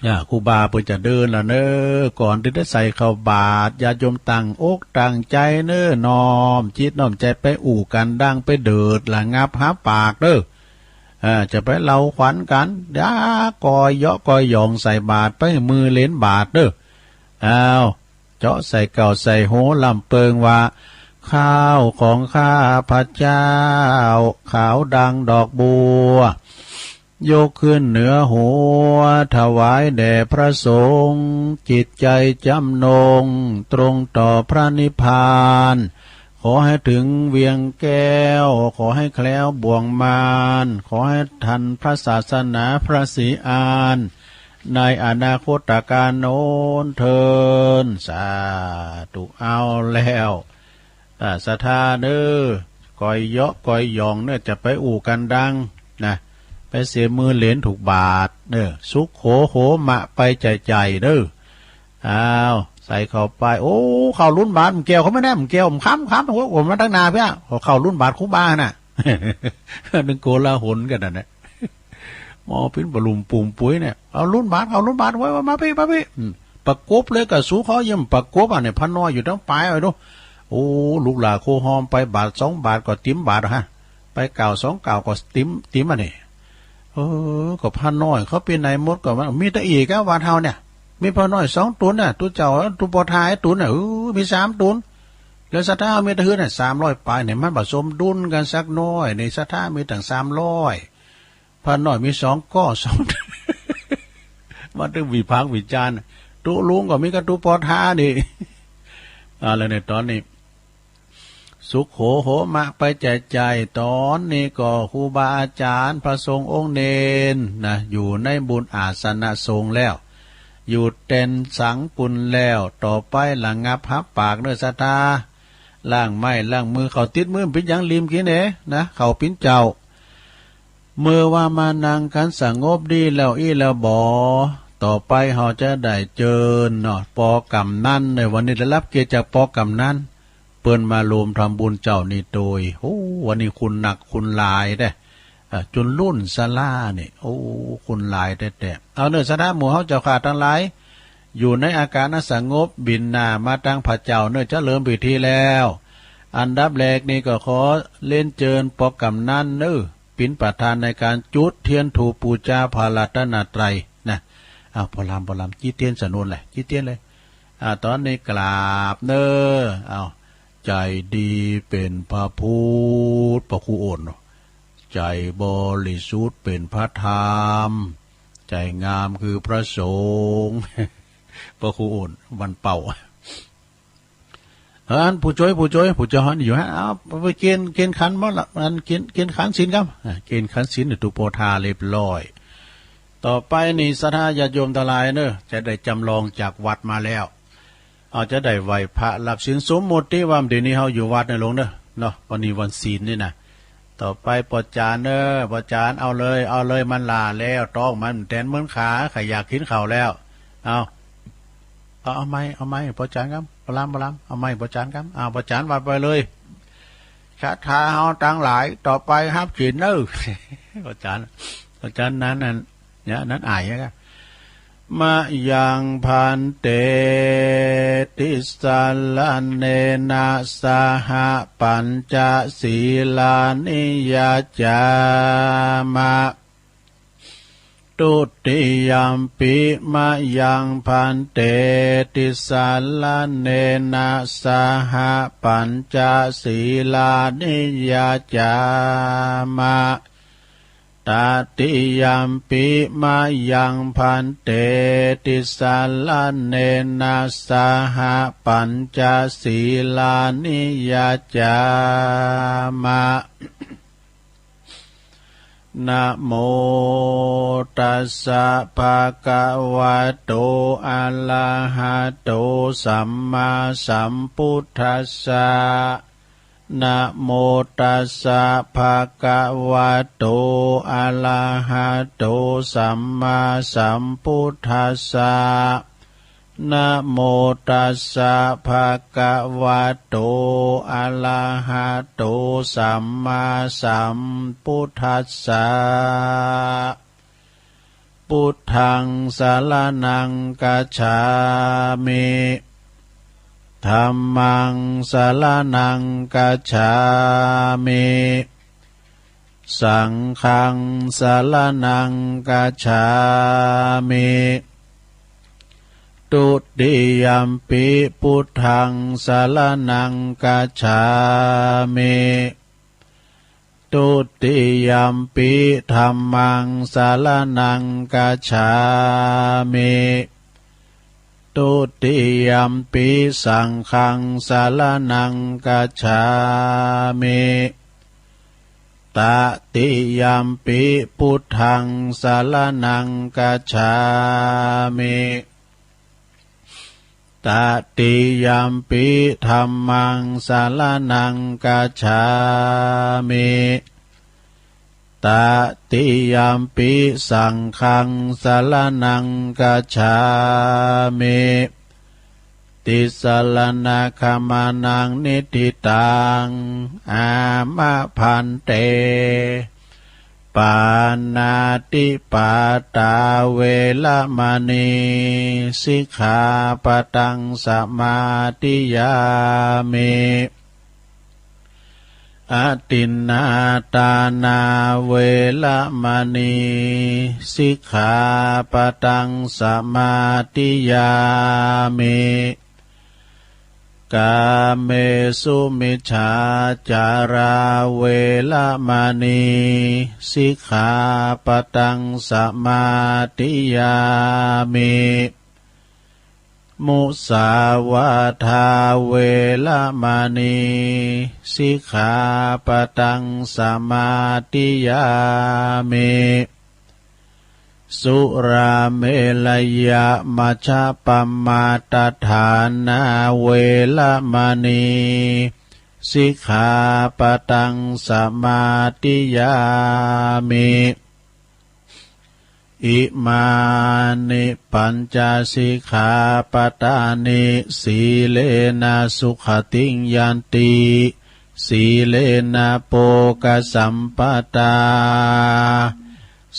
อ่า ครูบาเปิ้นจะเดินละเน่อ ก่อนตี้จะใส่เข้าบาตร ญาติโยมตั้งอกตั้งใจ๋เน่อ น้อมจิตน้อมใจ๋ไปอู้กั๋นดังไปเดิด ระงับหาปากเน่อ อ่า จะไปเล่าขวัญกั๋น อย่าก่อเยาะก่อหย่องใส่บาตร ไปมือเหลนบาตรเน่อ อ้าว เจาะใส่เก้าใส่โหลำเปิงว่า ข้าวของข้าพเจ้า ขาวดังดอกบัว ยกขึ้นเหนือหัว ถวายแด่พระสงฆ์ จิตใจจำนง ตรงต่อพระนิพพาน ขอให้ถึงเวียงแก้ว ขอให้แคล้วบ่วงมาร ขอให้ทันพระศาสนาพระศรีอาน ในอนาคตกาลโน้นเทอญ สาธุ เอาแล้ว อ่า ศรัทธาเน้อ ก๋อยเยาะก๋อยหย่องเน้อ จะไปอู้กั๋นดังนะ ไปเสียมือเหลนถูกบาทเน้อ สุโขโหมะไปใจ๋ๆ เน้อ อ้าว ใส่เข้าไป โอ้ เข้าลุ้นบาท มันแก้วเขาไม่ได้ มันแก้วมันค้ำๆ โอ้โห มาตั้งนานเพี้ย เข้าลุ้นบาทครูบาน่ะ นึกโกลาหลกั๋นนั่นแหละ หม้อปิ้นปะลุ่มปุ่มปุ๋ยเนี่ย เอาลุ้นบาท เอาลุ้นบาท ไว้ ไว้ มาปี้ มาปี้ อืม ประกบเลยกับสูเขา เยี่ยมประกบอ่ะเนี่ย พระน้อยอยู่ตางป๋าย เอาดู โอ้ ลูกหลานโคฮอมไปบาทสองบาทก็ติ๋มบาทฮะ ไปก้าวสองก้าวก็ติ๋ม ติ๋มอ่ะนี่ เออ ก็พระน้อยเขาไปไหนหมดก็ว่า มีตะอี้ก้าวัดเฮาเนี่ย มีพระน้อยสองต๋นน่ะ ตุ๊เจ้าตุ๊ปอทาไอ้ต๋นน่ะ เออ มีสามต๋น แล้วศรัทธามีตะหื้อน่ะ สามร้อยป๋ายเนี่ย มันบ่สมดุลกั๋นสักหน้อย นี่ศรัทธามีตั้งสามร้อย พระน้อยมีสองก้อสอง มาตึงวิพากษ์วิจารณ์ ตุ๊ลุงก็มีกับตุ๊ปอทานี่ อ่า แล้วในต๋อนนี้ สุโขโหมะไปใจ๋ๆ ต๋อนนี้ก็ครูบาอาจ๋ารย์พระสงฆ์องค์เณรนะ อยู่ในบุญอาสนะสงฆ์แล้ว อยู่แตนสังปุ้นแล้ว ต่อไประงับฮับปากเน้อศรัทธา ล้างไม้ล้างมือ เข้าติดมือเป๋นหยัง ลีมกิ๋นเน่นะ เข้าเป๋นเจ้า เมื่อว่ามานั่งกั๋นสงบดีแล้วอี้แล้วบ่ ต่อไปเฮาจะได้เจิญเนาะ ปอกำนัน ในวันนี้ได้ฮับเกียรติจากปอกำนัน เปิ้นมาโฮมทำบุญเจ้านี้โตย โอ้ วันนี้คุณหนักคุณหลายเด้ อ่า จุนรุ่นสลานี่ โอ้ คุณหลายแต๊ๆ เอาเน้อศรัทธาหมู่เฮาเจ้าข้าตังหลาย อยู่ในอาก๋านอันสงบ บิณฑบาตมาตังพระเจ้าเน้อ จะเริ่มพิธีแล้ว อันดับแรกนี่ก็ขอเรียนเจิญปอกำนันเน้อ เป๋นประธานในก๋านจุดเตียนธูปปู๋จาพระรัตนตรัยนะ อ้าว ปอลาม ปอลาม จี้เตียนสนุนแหละ จี้เตียนเลย อ่า ต๋อนนี้กราบเน้อ อ้าว ใจ๋ดีเป๋นพระพุทธ ปอครูโอน ใจ๋บริสุทธิ์เป๋นพระธรรม ใจ๋งามคือพระสงฆ์ ปอครูโอน วันเป่า เออ อันผู้จ้อย ผู้จ้อย ผู้จ้อยหันอยู่ฮะ เอาไปเกณฑ์ เกณฑ์ขันหมดละ อันเกณฑ์ เกณฑ์ขันศีลครับ อ่า เกณฑ์ขันศีลเนี่ยตุ๊ปอทาเรียบร้อย ต่อไปนี่ศรัทธาญาติโยมตังหลายเน้อ จะได้จำลองจากวัดมาแล้ว เอาจะได้ไหว้พระรับศีล สมมุติว่าเดี๋ยวนี้เฮาอยู่วัดนะหลวงเน้อ เนาะ วันนี้วันศีลนี่นะ ต่อไปปอจ๋ารย์เน้อ ปอจ๋ารย์ เอาเลย เอาเลย มันหล้าแล้ว ต๊องมันแตนเหมือนขา ใค่อยากกิ๋นข้าวแล้ว เอา เอา เอาไม้ เอาไม้ปอจ๋ารย์ครับ ปอลาม ปอลาม เอาไม้ปอจ๋ารย์ครับ อ้าว ปอจ๋ารย์ว่าไปเลย ศรัทธาเฮาตังหลาย ต่อไปฮับศีลเน้อ ปอจ๋ารย์ ปอจ๋ารย์นั้น นั้น เนี่ย นั้นอ่ายอะ มะยังภันเต ติสสะระเณนะสะหะ ปัญจะสีลานิยัจจามะ ทุติยัมปิ มะยังภันเต ติสสะระเณนะสะหะ ปัญจะสีลานิยัจจามะ ตติยัมปิ มะยังภันเต ติสสะระเณนะสะหะ ปัญจะสีลานิยัจจามะ นะโมตัสสะ ภะคะวะโต อะระหะโต สัมมาสัมพุทธัสสะ นะโมตัสสะ ภะคะวะโต อะระหะโต สัมมาสัมพุทธัสสะ นะโมตัสสะ ภะคะวะโต อะระหะโต สัมมาสัมพุทธัสสะ พุทธังสะระณังคัจฉามิ ธัมมังสะระณังคัจฉามิ สังฆังสะระณังคัจฉามิ Dutiyampi buddhaṃ saraṇaṃ gacchāmi. Dutiyampi dhammaṃ saraṇaṃ gacchāmi. Dutiyampi saṅghaṃ saraṇaṃ gacchāmi. Tatiyampi buddhaṃ saraṇaṃ gacchāmi. Tatiyampi dhammaṃ saraṇaṃ gacchāmi. Tatiyampi saṅghaṃ saraṇaṃ gacchāmi. Tisaraṇagamanaṃ niṭṭhitaṃ. Āma bhante. Pāṇātipātā veramaṇī sikkhāpadaṃ samādiyāmi. Adinnādānā veramaṇī sikkhāpadaṃ samādiyāmi. Kāmesu micchācārā veramaṇī sikkhāpadaṃ samādiyāmi. Musāvādā veramaṇī sikkhāpadaṃ samādiyāmi. Surāmerayamajjapamādaṭṭhānā veramaṇī sikkhāpadaṃ samādiyāmi. Imāni pañca sikkhāpadāni. Sīlena sugatiṃ yanti, sīlena bhogasampadā,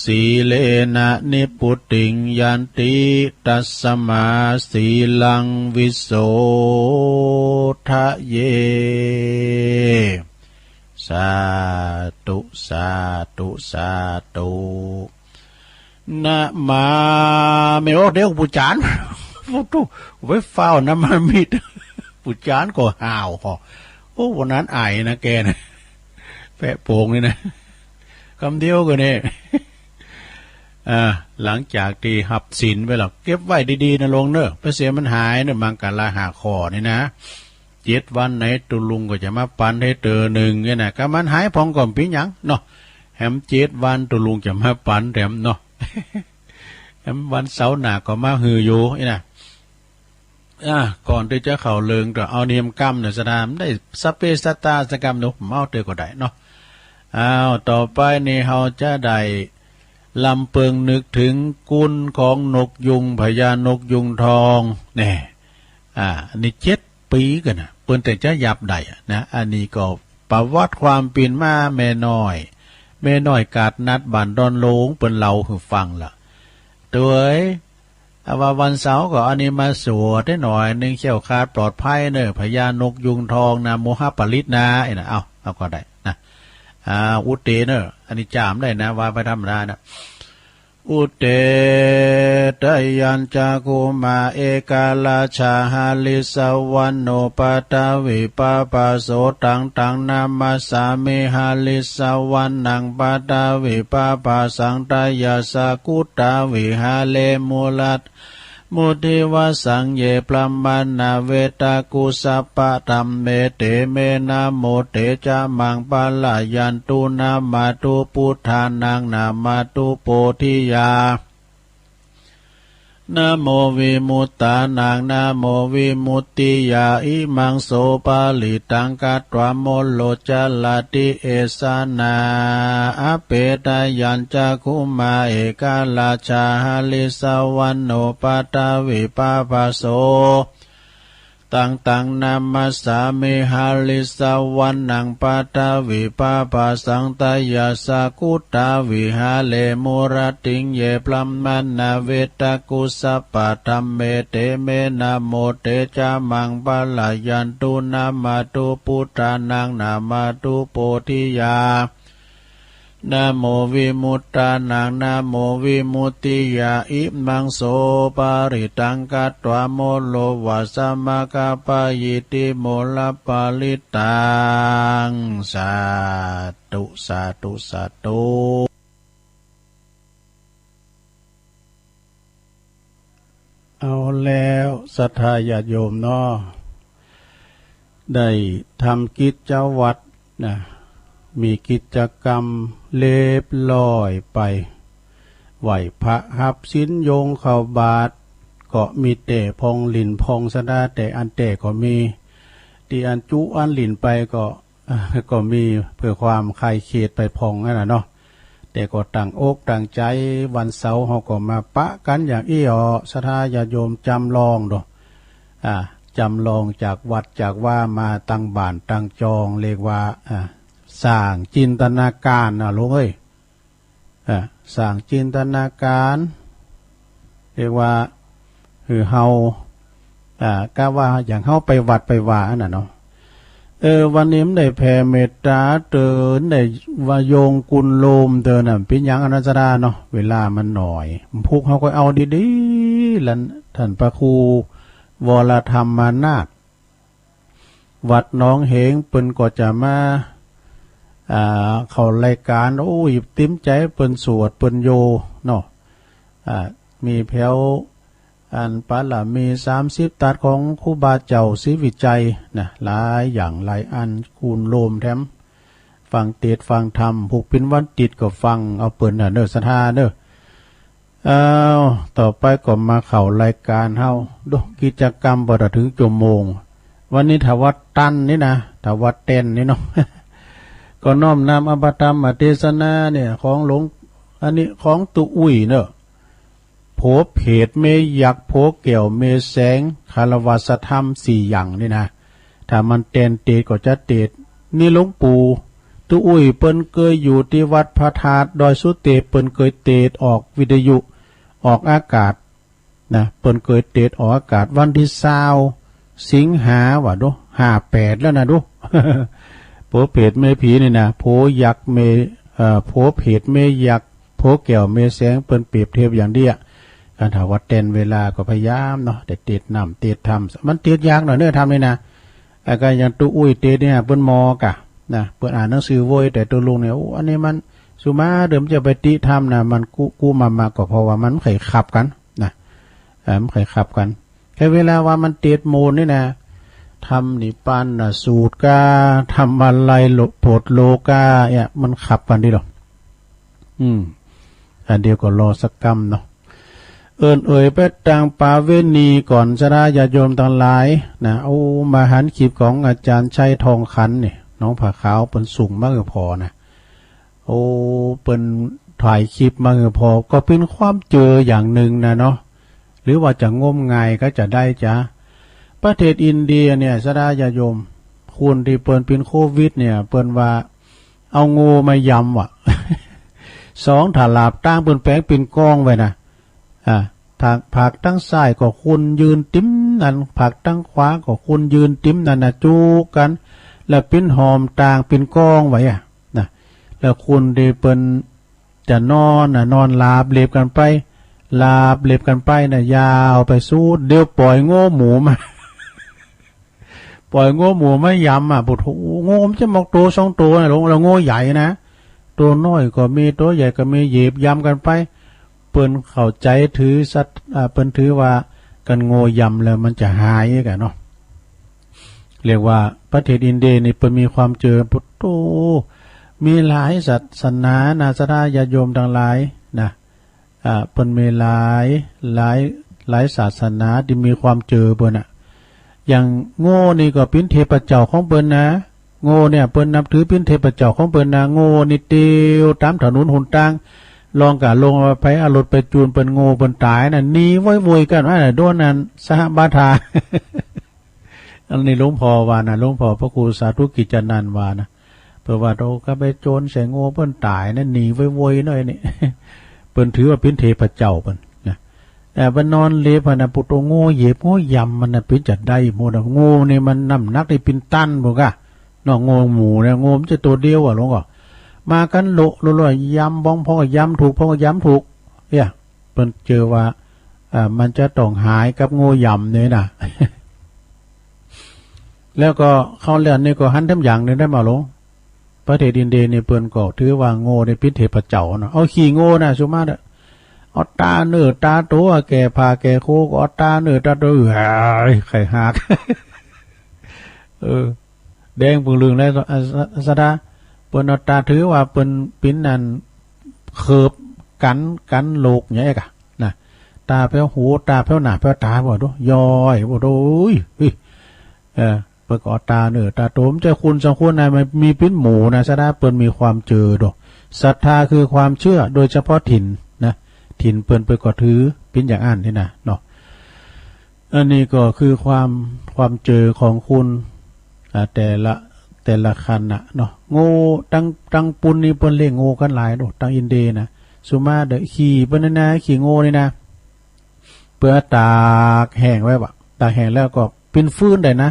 sīlena nibbutiṃ yanti, tasmā sīlaṃ visodhaye. Sādhu, sādhu, sādhu. Namāmi โอ้ เดี๋ยวกูปู๋จาน ปู๋ตู้ ไปฟ้าว namāmi ปู๋จานก็ห้าวก่อ โอ้ วันนั้นอายนะแกนะ แปะโป๋งนี่นะ กำเดียวก็เนี่ย อ่า หลังจากตี้ฮับศีลไปแล้ว เก็บไว้ดีๆ นะโยมเนอะ ไปเสียมันหายเนอะ มังคละห้าข้อนี่นะ เจ็ดวันไหนตุ๊ลุงก็จะมาปันหื้อเตื้อนึ่งเนี่ยนะ กามันหายผ่องก็บ่เป๋นหยังเนาะ แหมเจ็ดวันตุ๊ลุงจะมาปันแถมเนาะ แหมวันเสาร์หน้าก็มาหื้ออยู่นี่นะ อ่า ก่อนตี้จะเข้าเรื่องก็เอาเนียมกำหน่อยสะดาม ได้สัพเพสัตตาสักกำหนึ่ง ผมเอาเตื้อก็ได้เนาะ อ้าว ต่อไปนี่เฮาจะได้ลำเปิงนึกเถิงกุณของนกยูง พญานกยูงทอง แน่ อ่า อันนี้เจ็ดปี๋กั๋นนะ เปิ้นแต่จะหยาบได้อะนะ อันนี้ก็ประวัติความเป๋นมาแม่น้อย แม่น้อยกาดนัดบ้านดอนโลง เปิ้นเล่าหื้อฟังละ ตวย อาว่าวันเสาร์ก็อันนี้มาสวดได้หน่อยนึ่ง แคล้วคลาดปลอดภัยเน่อ พญานกยูงทองนะ โมหะปริตนะ ไอ้นะ เอา เอาก็ได้นะ อ่า อุตเตเน่อ อันนี้จ๋ำได้นะ ว่าไปธรรมดานะ Uttetayañcakkhumā ekarājā harissavaṇṇo paṭhavippabhāso taṃ taṃ namassāmi harissavaṇṇaṃ paṭhavippabhāsaṃ tayajja guttā viharemu rakkhamuddivajjaṃ ye brāhmaṇā vedagu sabbadhammeti me namo te ca maṃ pālayantu. Namatthu buddhānaṃ namatthu bodhiyā namo vimuttānaṃ namo vimuttiyā. Imaṃ so parittaṃ katvā moro carati esanā. Appetayañcakkhumā ekarājā harissavaṇṇo paṭhavippabhāso taṃ taṃ namassāmi harissavaṇṇaṃ paṭhavippabhāsaṃ tayajja guttā viharemu rattiṃ ye brāhmaṇā vedagu sabbadhammeti me namo te ca maṃ pālayantu. Namatthu buddhānaṃ namatthu bodhiyā นะโมวิมุตตานัง นะโมวิมุตติยา อิมังโสปะริตตัง กัตวา โมโลวาสะ มะคะปะยิติ โมละปะริตตัง สาธุ สาธุ สาธุ เอาแล้วศรัทธาญาติโยมเนาะ ได้ทำกิจวัตรนะ มีกิจกรรมเรียบร้อยไป ไหว้พระฮับศีลโยงเข้าบาตร ก็มีแต่ผ่องหลิ้นผ่องสะดา แต่อันแต่ก็มี ตี้อันจุอันหลิ้นไปก็ ก็มีเพื่อความคลายเครียดไปผ่องนั่นน่ะเนาะ แต่ก็ตั้งอกตั้งใจ๋ วันเสาร์เฮาก็มาปะกั๋นอย่างอี้อ่อ ศรัทธาญาติโยมจ๋ำลองดู อ่า จ๋ำลองจากวัดจากวามาตั้งบ้านตั้งจอง เรียกว่า อ่า สร้างจินตนาการน่ะลูกเอ้ย อ่า สร้างจินตนาการ เรียกว่า หื้อเฮา อ่า กะว่าอย่างเฮาไปวัดไปวาอันน่ะเนาะ เออ วันนี้มันได้แผ่เมตตาเตือน ได้ว่าโยงกุลโลมเตือนน่ะ เป๋นหยังอันนั้นศรัทธาเนาะ เวลามันน้อย พุกเฮาก็เอาดีๆ ละ ท่านพระครูวรธรรมานาถ วัดหนองเหง เปิ้นก็จะมา อ่า เข้ารายก๋าน โอ้ย ติ๋มใจ๋เปิ้นสวดเปิ้นโยเนาะ อ่า มีแผว อันปารมีสามสิบตัดของครูบาเจ้าศรีวิชัยนะ หลายอย่างหลายอัน กุลโลมแถม ฟังเตสน์ฟังธรรม พุกเป๋นวันติดก็ฟังเอาเปิ้นน่ะเน้อ ศรัทธาเน้อ อ้าว ต่อไปก็มาเข้ารายก๋านเฮา ดูกิจกรรมบ่ตันเถิงจั่วโมง วันนี้ถ้าว่าตันนี่นะ ถ้าว่าแตนนี่เนาะ ก็น้อมนำเอาพระธรรมเตสนาเนี่ย ของหลวง อันนี้ของตุ๊อุ้ยเนาะ โผเผตรเมยักษ์ โผแก้วเมแสง คารวาสธรรมสี่อย่างนี่นะ ถ้ามันแตนเตสน์ก็จะเตสน์ นี่หลวงปู่ตุ๊อุ้ยเปิ้นเกยอยู่ตี้วัดพระธาตุดอยสุเตพ เปิ้นเกยเตสน์ออกวิทยุ ออกอากาศนะ เปิ้นเกยเตสน์ออกอากาศวันตี้ซาวสิงหาว่าดู ห้าแปดแล้วนะดู โผเผตรเมผีนี่นะ โผยักษ์เม เอ่อ โผเผตรเมยักษ์ โผแก้วเมแสง เปิ้นเปรียบเทียบอย่างเดียว คันถ้าว่าแตนเวลาก็พยายามเนาะ แต่เตสน์น้ำเตสน์ธรรม มันเตสน์ยากหน่อยเน้อธรรมนี่นะ อาก๋านอย่างตุ๊อุ้ยเตสน์เนี่ย เปิ้นมอกะนะ เปิ้นอ่านหนังสือโว้ย แต่ตุ๊ลุงเนี่ย โอ้ อันนี้มันสุมาเดิมจะไปติธรรมนะ มันกุกุมามะ ก็เพราะว่ามันบ่ใค่ขับกั๋นนะ เออ มันบ่ใค่ขับกั๋น แค่เวลาว่ามันเตสน์โมนนี่นะ ธรรมนิพพานสูตรกา ธรรมลัยโล โผดโลกาเนี่ย มันขับกั๋นดีหรอ อืม อันเดียวก็รอสักกำเนาะ เอิ้นเอ่ยไปตางปาเวณีก่อน ศรัทธาญาติโยมตังหลายนะ โอ้ มาหันคลิปของอาจารย์ชัยทองขันนี่ หนองผาขาว เปิ้นส่งมาหื้อผ่อนะ โอ้ เปิ้นถ่ายคลิปมาหื้อผ่อ ก็เป๋นความเจออย่างนึ่งนะเนาะ หรือว่าจะงมงายก็จะได้จ๊ะ ประเทศอินเดียเนี่ย ศรัทธาญาติโยม คนตี้เปิ้นเป๋นโควิดเนี่ย เปิ้นว่าเอาโง่มายำว่ะ สองถลาบตาง เปิ้นแป๋งเป๋นก้องไว้นะ อ่า ผาก ผากตางซ้ายก็คนยืนติ่มนั่น ผากตางขวาก็คนยืนติ่มนั่นนะ จุกั๋น แล้วเป๋นหอมตางเป๋นก้องไว้อะนะ แล้วคนตี้เปิ้นจะนอนน่ะ นอนหลับเหลบกั๋นไป หลับเหลบกั๋นไปน่ะ ยาวไปสุด เดี๋ยวป่อยโง่หมูมา ป่อยโง่หมูมายำอะ โอ้โห โง่มันจะมอกโตสองโตนะหลวง แล้วโง่ใหญ่นะ โตน้อยก็มี โตใหญ่ก็มี เหยียบยำกั๋นไป เปิ้นเข้าใจ๋ถือสัตว์ อ่า เปิ้นถือว่ากั๋นโง่ยำแล้วมันจะหายกั๋นเนาะ เรียกว่าประเทศอินเดียนี่เปิ้นมีความเจือ โอ้โห มีหลายศาสนานะ ศรัทธาญาติโยมตังหลายนะ อ่า เปิ้นมีหลาย หลาย หลายศาสนาตี้มีความเจือเปิ้นน่ะ อย่างโง่นี่ก็เป๋นเทพเจ้าของเปิ้นนะ โง่เนี่ยเปิ้นนับถือเป๋นเทพเจ้าของเปิ้นนะ โง่นี่เตียวต๋ามถนนหนตาง ลองกะลงว่าไปเอารถไปจูนเปิ้นโง่เปิ้นต๋ายนะ หนีโวยโวยกั๋นว่าโดนอันสหบาทา อันนี้หลวงพ่อว่านะ หลวงพ่อพระครูสาธุกิจจานันท์ว่านะ เปิ้นว่าโตกะไปโจนใส่โง่เปิ้นต๋ายนะ หนีโวยโวยหน้อยนี่ เปิ้นถือว่าเป๋นเทพเจ้าเปิ้นนะ แต่ไปนอนเหลบหั้นนะ ปุโต โง่เหยียบโง่ยำมันนะ เป๋นจะได้หมดนะ โง่นี่มันน้ำหนักนี่เป๋นตันพุ้นกะ เนาะ โง่หมูเนี่ย โง่มันจะโตเดียวอะหลวงพ่อ มากั๋นโละโละโละ ยำบ้อง พ่องก็ยำถูก พ่องก็ยำถูก เนี่ย เปิ้นเจอว่า อ่า มันจะต้องหายกับโง่ยำเนี่ยนะ แล้วก็เข้าเรื่องนี่ก็หันแถมอย่างนึ่งได้มาหลวง ประเทศอินเดียนี่เปิ้นก็ถือว่าโง่นี่เป๋นเทพเจ้าเนาะ เอาขี้โง่นะ สุมาเถอะ เอาต๋าเนื้อต๋าตั๋ว แก่ผ้าแก่โคก็เอาต๋าเนื้อต๋าตั๋ว เอ้ย ไข่หัก เออ แดงปึ่งลึงแล้ว อ่ะ สะ สะดา เปิ้นเอาต๋า ถือว่าเปิ้นเป๋นอันเขิบกั๋น กั๋นโลกเนี่ยกะนะ ต๋าแผ้วหู ต๋าแผ้วหน้า แผ้วต๋า บ่ดู ย้อย บ่ดู อุ้ย อุ้ย เออ เปิ้นก็เอาต๋าเนื้อต๋าตั๋ว บ่ใจ้คนสองคนนะ มันมีเป๋นหมู่นะ สะดา เปิ้นมีความเจื้อโด ศรัทธาคือความเชื่อ โดยเฉพาะถิ่นนะ ถิ่นเปิ้น เปิ้นก็ถือเป๋นอย่างอั้นนี่นะเนาะ อันนี้ก็คือความ ความเจื้อของคน อ่า แต่ละ แต่ละคันน่ะเนาะ โง่ ตัง ตังปูนนี่เปิ้นเลี้ยงโง่กั๋นหลายโด ตังอินเดียนะ สุมาเถอะ ขี้เปิ้นนี่นะ ขี้โง่นี่นะ เปิ้นตากแห้งไว้บ่ะ ตากแห้งแล้วก็เป๋นฟืนได้นะ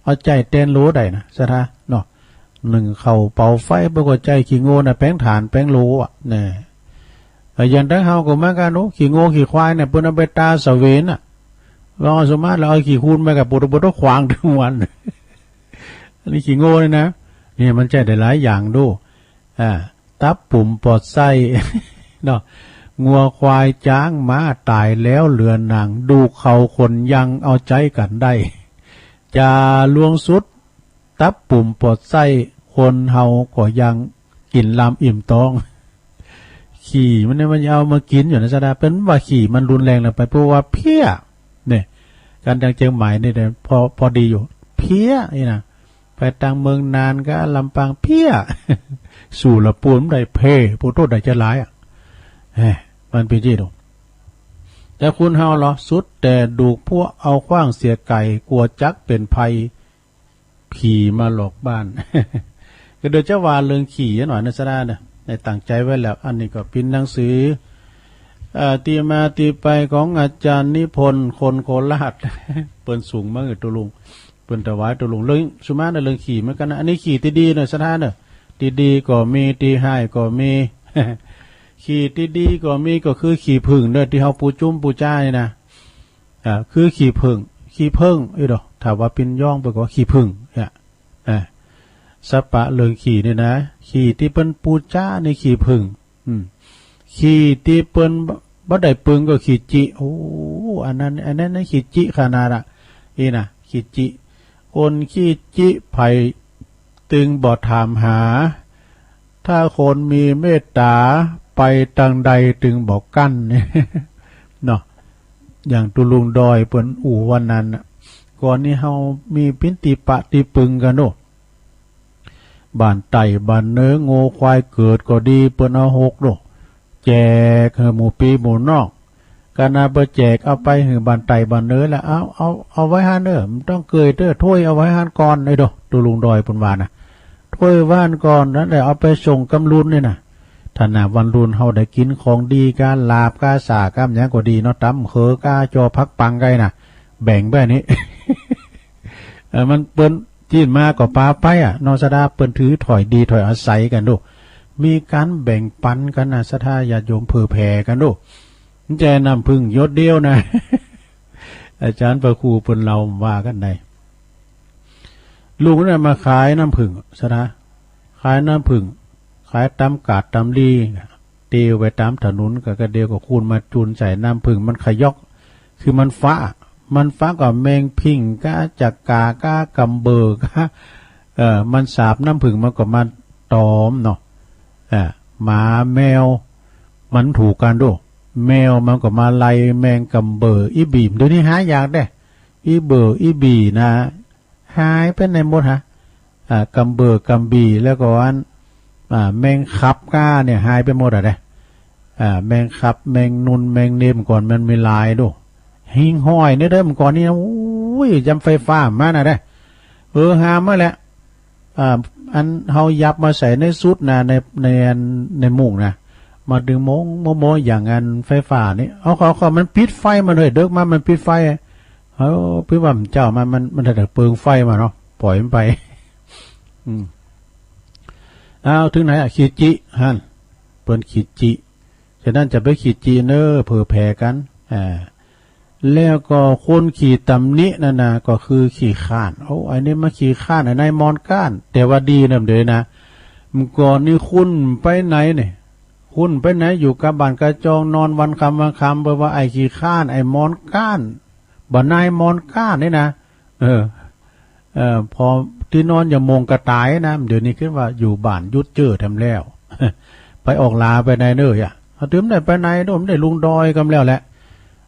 เอาใจ๊แตนโลได้นะ สะดา เนาะ นึ่งข้าวเผาไฟ เปิ้นก็ใจ๊ขี้โง่น่ะ แป๋งถ่านแป๋งโลอ่ะ แน่ เออ อย่างตังเฮาก็เหมือนกั๋นโอ้ ขี้โง่ขี้ควายเนี่ย เปิ้นเอาไปตาเสวียนน่ะ ลองเอาสุมาเถอะ เอาขี้คูนไปกับปุถุปุถุขวางตึงวัน อันนี้ขี้โง่นี่นะ เนี่ยมันใจ๊ได้หลายอย่างโด อ่า ตับปุ่มปอดไส้ เนาะ งัวควายจ๊างม้าต๋ายแล้วเหลือหนัง ดูกเขาขนยังเอาใจ๊กั๋นได้ จาลวงสุด ตับปุ่มปอดไส้ คนเฮาก็ยังกิ๋นลำอิ่มต๊อง ขี้มันเนี่ยมันเอามากิ๋นอยู่นะ สะดา เปิ้นว่าขี้มันรุนแรงเกินไป เพราะว่าเพี้ย เนี่ย กั๋นตังเจียงใหม่นี่เนี่ย พอ พอดีอยู่ เพี้ยนี่นะ ไปตังเมืองนานก็ลำปางเพี้ย สู่ละปูนได้เพ ผู้โตได้จะหลายอ่ะ แหม มันเป๋นจี้โด แต่คนเฮาเหรอ สุดแต่ดูกพวกเอาขว้างเสียไก๋ กั๋วจักเป๋นภัย ผีมาหลอกบ้าน ก็เดี๋ยวจะว่าเรื่องขี้หน่อยนะ สะดาเนาะ ได้ตั้งใจ๋ไว้แล้ว อันนี้ก็เป๋นหนังสือ เอ่อ ตี้มาตี้ไปของอาจ๋ารย์นิพนธ์ คนโคราช เปิ้นส่งมาหื้อตุ๊ลุง เปิ้นถวายตุ๊ลุง เรื่องสุมาเถอะ เรื่องขี้เหมือนกั๋นนะ อันนี้ขี้ตี้ดีเนาะ สะดาเนาะ ตี้ดีก็มี ตี้ฮ้ายก็มี ขี้ตี้ดีก็มี ก็คือขี้ผึ้งเนาะ ตี้เฮาปูจุ้มปูจ้านี่นะ อ่า คือขี้ผึ้ง ขี้เผิ้ง เอ้ยเนาะ ถ้าว่าเป๋นย้องเปิ้นก็ขี้ผึ้งเนี่ย อ่า สะปะเรื่องขี้นี่นะ ขี้ตี้เปิ้นปูจ้านี่ขี้ผึ้ง อืม ขี้ตี้เปิ้นบ่ บ่ได้ปึงก็ขี้จิ โอ้ อันนั้น อันนั้นน่ะขี้จิขนาดอะ อี้นะ ขี้จิ คนขี้จิใผตึงบ่ถามหา ถ้าคนมีเมตต๋า ไปตางใดตึงบ่กั้น เนาะ อย่างตุ๊ลุงดอยเปิ้นอู้วันนั้นน่ะ ก่อนนี้เฮามีปิ้นตี้ปะตี้ปึงกั๋นโน่ บ้านใต้บ้านเหนือ งัวควายเกิดก็ดี เปิ้นเอาหกโน่ แจกหื้อหมู่ปี้หมู่น้อง ขนาดเปิ้นแจกเอาไปหื้อบ้านใต้บ้านเหนือแล้ว เอา เอา เอาไว้หั้นเน่อ บ่ต้องเกยเต๊อะ ถ้วยเอาไว้หั้นก่อน ไอ้โด ตุ๊ลุงดอยเปิ้นว่านะ ถ้วยไว้หั้นก่อน แล้วเดี๋ยวเอาไปส่งกำลุนนี่นะ ถ้าหน้าวันลุนเฮาได้กิ๋นของดีก้า ลาบก้า สาก้า หยังก็ดีเนาะ ต๋ำเขือก้า จอผักปังไก่นะ แบ่งไปนี่ เออ มันเปิ้น จีนมาก็ปาไปอะ เนาะ สะดา เปิ้นถือถ้อยดีถ้อยอาศัยกั๋นโน่ มีก๋านแบ่งปันกั๋นนะ ศรัทธาญาติโยม เผื่อแผ่กั๋นโน่ บ่ใจ้น้ำผึ้งหยดเดียวนะ อาจ๋ารย์พระครูเปิ้นเล่าว่ากั๋นได้ ลุงนั้นมาขายน้ำผึ้ง ศรัทธา ขายน้ำผึ้ง ขายต๋ามกาดต๋ามลี เตียวไปต๋ามถนน ก็กระเดียวก็คนมาจูนใส่น้ำผึ้ง มันขยอก คือมันฟ้า มันฟ้ากับแมงผิ่งก้า จักก๋าก้า กำเบอร์ก้า เอ่อ มันสาบน้ำผึ้ง มันก็มาต๋อมเนาะ เอ่อ หมาแมว มันถูกกั๋นโน่ แมวมันก็มาไล่แมงกำเบอร์ อี่บี๋ เดี๋ยวนี้หายากเด้ อี่เบอร์ อี่บี๋นะ หายไปไหนหมดฮะ อ่า กำเบอร์ กำบี๋ แล้วก็อัน อ่า แมงขับก้าเนี่ยหายไปหมดอะเด้ อ่า แมงขับ แมงนุน แมงเนม ก่อนมันมีหลายโน่ หิ่งห้อยเนี่ยเด้อ เมื่อก่อนนี้นะ โอ้ย ยำไฟฟ้ามานะเด้ เออ หามาแล้ว อ่า อันเฮายับมาใส่ในสุดนะ ใน ในอัน ในมุ้งนะ มาดึงโม้งโม้งโม้งอย่างอันไฟฟ้านี่ เอา เอา เอา มันปิดไฟมาเลย เดิกมามันปิดไฟ เออ ปิดว่ามันเจ้ามัน มัน มันถ้าแต่เปิงไฟมาเนาะ ปล่อยมันไป อืม อ้าว เถิงไหนอะ ขี้จิหั้น เปิ้นขี้จิ ฉะนั้นจะไปขี้จิเน่อ เผื่อแผ่กั๋น อ่า แล้วก็คนขี้ตำหนินั่นน่ะ ก็คือขี้คร้าน โอ้ ไอ้นี่มาขี้คร้าน ไอ้นายมอนก้าน แต่ว่าดีนำเด้อนะ เมื่อก่อนนี่คุ้นไปไหนเนี่ย คุ้นไปไหน อยู่กะบ้านกะจอง นอนวันค่ำวันค่ำ เปิ้นว่าไอ้ขี้คร้าน ไอ้มอนก้าน บ่านายมอนก้านนี่นะ เออ เออ พอตี้นอนอย่าโมงกะต๋ายนะ เดี๋ยวนี้ขึ้นว่าอยู่บ้านหยุดเจ้อแถมแล้ว ไปออกหลาไปไหนเน่ออะ เอา เถิงได้ไปไหนเน่อ ได้ลงดอยกำแล้วแหละ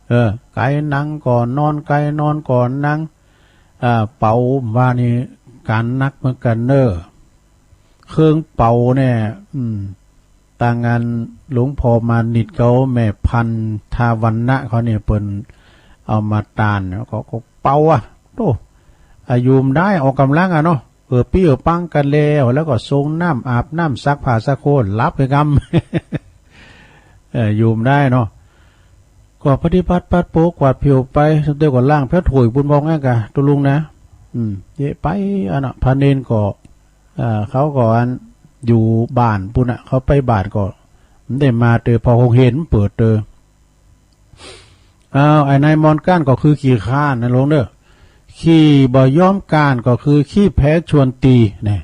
เออ ไก๋นังก่อ นอนไก๋ นอนก่อนัง อ่า เป๋าว่านี่ก๋านหนักเหมือนกั๋นเน่อ เครื่องเป๋าเนี่ย อืม ตางานหลวงพ่อมานิตเขา แม่พันธุ์ทาวันนะเขาเนี่ย เปิ้นเอามาตาน แล้วก็ ก็เป๋าอะ โธ่ อายุบ่ได้ ออกก๋ำลังอะเนาะ เออ ปี้เออปังกั๋นแล้ว แล้วก็ส่งน้ำ อาบน้ำ ซักผ้าซักโคน หลับไปกำ เออ อยู่บ่ได้เนาะ ก็ปฏิบัติปัดเป๋ากวาดผิวไป เดี๋ยวก็ล้างแผลถ้วยปูนมองนั่นกะ ตุ๊ลุงนะ อืม เยอะไปอะเนาะ พระเณรก็ เอ่อ เขาก็อันอยู่บ้านปู้นน่ะ เขาไปบ้านก็บ่ได้มาเต๊อะ เพราะโฮงเฮียนเปิ้นเปิดเต๊อะ อ้าว ไอ้นายมอนก้านก็คือขี้คร้านนะลุงเน่อ ขี้บ่ยอมก้านก็คือขี้แพ้ชวนตี๋ เนี่ย